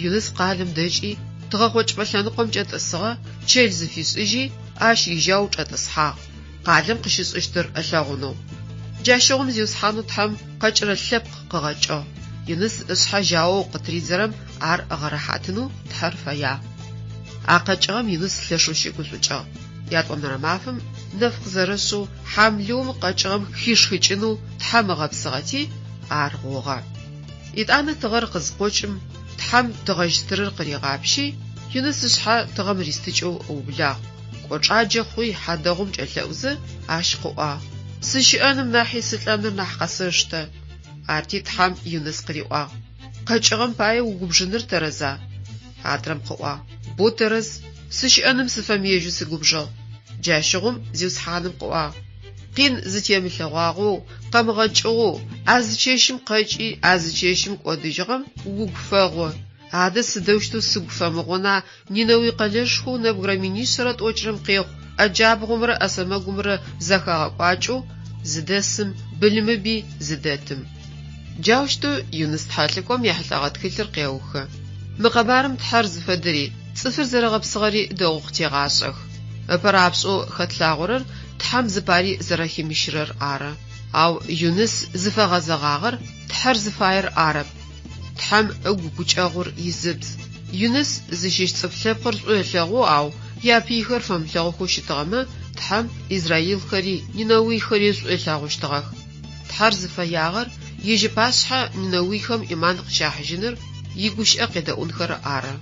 S1: Юныс къалэм дэкӏи, тыгъэкъокӏыпӏэ лъэныкъомкӏэ тӏысыгъэ, чэл зыфишӏыжьи, ащ ижьау чӏэтӏысхьагъ, къалэм къыщышӏыщтыр ылъэгъунэу. Джащыгъум Зиусхьанэу Тхьэм къэкӏырэ лъэпкъ къыгъэкӏыгъ. Юныс ышъхьэ жьаоу къытыридзэрэм ар ыгъэрэхьатынэу Тхьэр фэягъ. А къэкӏыгъэм Юныс лъэшэу щыгушӏукӏыгъ. Ятӏонэрэ мафэм нэф къызэрэшъэу хьамлыум къэкӏыгъэм хишхыкӏынэу Тхьэм ыгъэпсыгъэти, ар гъугъэ. Етӏанэ тыгъэр къызыкъокӏым, Тхьэм тыгъэжь стырыр къыригъапщи, Юныс ышъхьэ тыгъэм ристыкӏэу ыублагъ. Кӏочӏаджэ хъуи, хьадэгъум кӏэлъэӏузэ, ащ къыӏуагъ, Сыщыӏэным нахьи сылӏэныр нахь къэсэштэ. Арти Тхьэм Юныс къыриӏуагъ, Къэкӏыгъэм пае угубжыныр тэрэза? Адрэм къыӏуагъ, Бо тэрэз, сыщыӏэным сыфэмыежьэу сыгубжыгъ. Джащыгъум Зиусхьаным къыӏуагъ, Къин зытемылъэгъуагъэу, къэмыгъэкӏыгъэу, а зы чэщым къэкӏи, а зы чэщым кӏодыжьыгъэм угу фэгъу. Адэ сыдэущтэу сыгу фэмыгъуна Нинэуй къэлэшхоу нэбгырэ минишъэрэ тӏокӏырэм къехъу ӏэ джабгъумрэ ӏэ сэмэгумрэ зэхагъэкӏуакӏэу зыдэсым, былымыби зыдэтым. Джаущтэу Юныс тхьэлӏыкӏом ехьылӏэгъэ тхылъыр къеухы. Мы къэбарым Тхьэр зыфэдэри, цӏыфыр зэрэгъэпсыгъэри дэгъоу къытегъашӏэх. Ыпэрапшӏэу хэтлъагъорэр Тхьэм зыпари зэрэхимыщырэр ары. Ау Юныс зыфэгъэзэгъагъэр Тхьэр зыфаер арэп. Тхьэм ыгу гукӏэгъур изыбз. Юныс зыщыщ цӏыф лъэпкъыр шӏу ылъэгъоу, ау япыйхэр фэмылъэгъухэу щытыгъэмэ, Тхьэм израилхэри, нинэуйхэри шӏу ылъэгъущтыгъэх. Тхьэр зыфэягъэр ежь ыпашъхьэ нинэуйхэм ӏиман къыщахьыжьыныр, игущыӏэ къедэӏунхэр ары.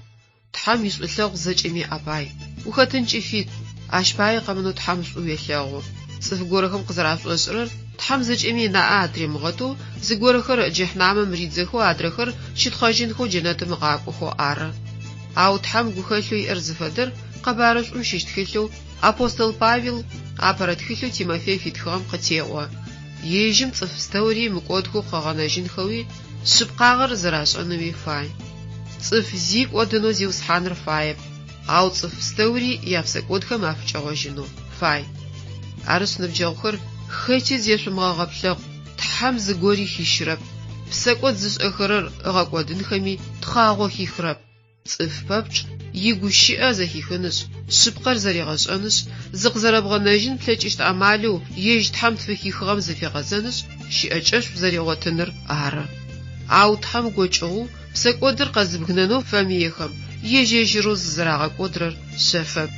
S1: Тхьэм ишӏулъэгъу зэкӏэми апай. Ухэтынкӏи фит, ащ пае къэмынэу Тхьэм шӏу уелъэгъу. Цӏыф горэхэм къызэрашӏошӏырэр Тхьэм зэкӏэми ынаӏэ атыримыгъэтэу, зыгорэхэр джэхьнамэм ридзэхэу, адрэхэр щытхъэжьынхэу джэнэтым ыгъакӏохэу ары. Ау Тхьэм гухэлъэу иӏэр зыфэдэр Къэбарышӏум щыщ тхылъэу апостол Павел апэрэ тхылъэу Тимофей фитхыгъэм къытеӏо. Ежьым цӏыф пстэури мыкӏодхэу къыгъэнэжьынхэуи, шъыпкъагъэр зэрашӏэнэуи фай. Цӏыф зи кӏодынэу Зиусхьаныр фаеп, ау цӏыф пстэури япсэкӏодхэм афыкӏэгъожьынэу фай. Арышъ, ныбджэгъухэр, хэти зешъумыгъэгъэплъэкъу, Тхьэм зыгори хищырэп, псэкӏод зышӏэхэрэр ыгъэкӏодынхэми тхъагъо хихырэп. Цӏыф пэпчъ игущыӏэ зэхихынышъ, шъыпкъэр зэригъэшӏэнышъ, зыкъызэрэбгъэнэжьын плъэкӏыщт амалэу ежь Тхьэм тфыхихыгъэм зыфигъэзэнышъ, щыӏэкӏэшӏу зэригъотыныр ары. Ау Тхьэм гокӏыгъэу псэкӏодыр къэзыбгынэнэу фэмыехэм ежь-ежьырэу зызэрагъэкӏодрэр шъэфэп.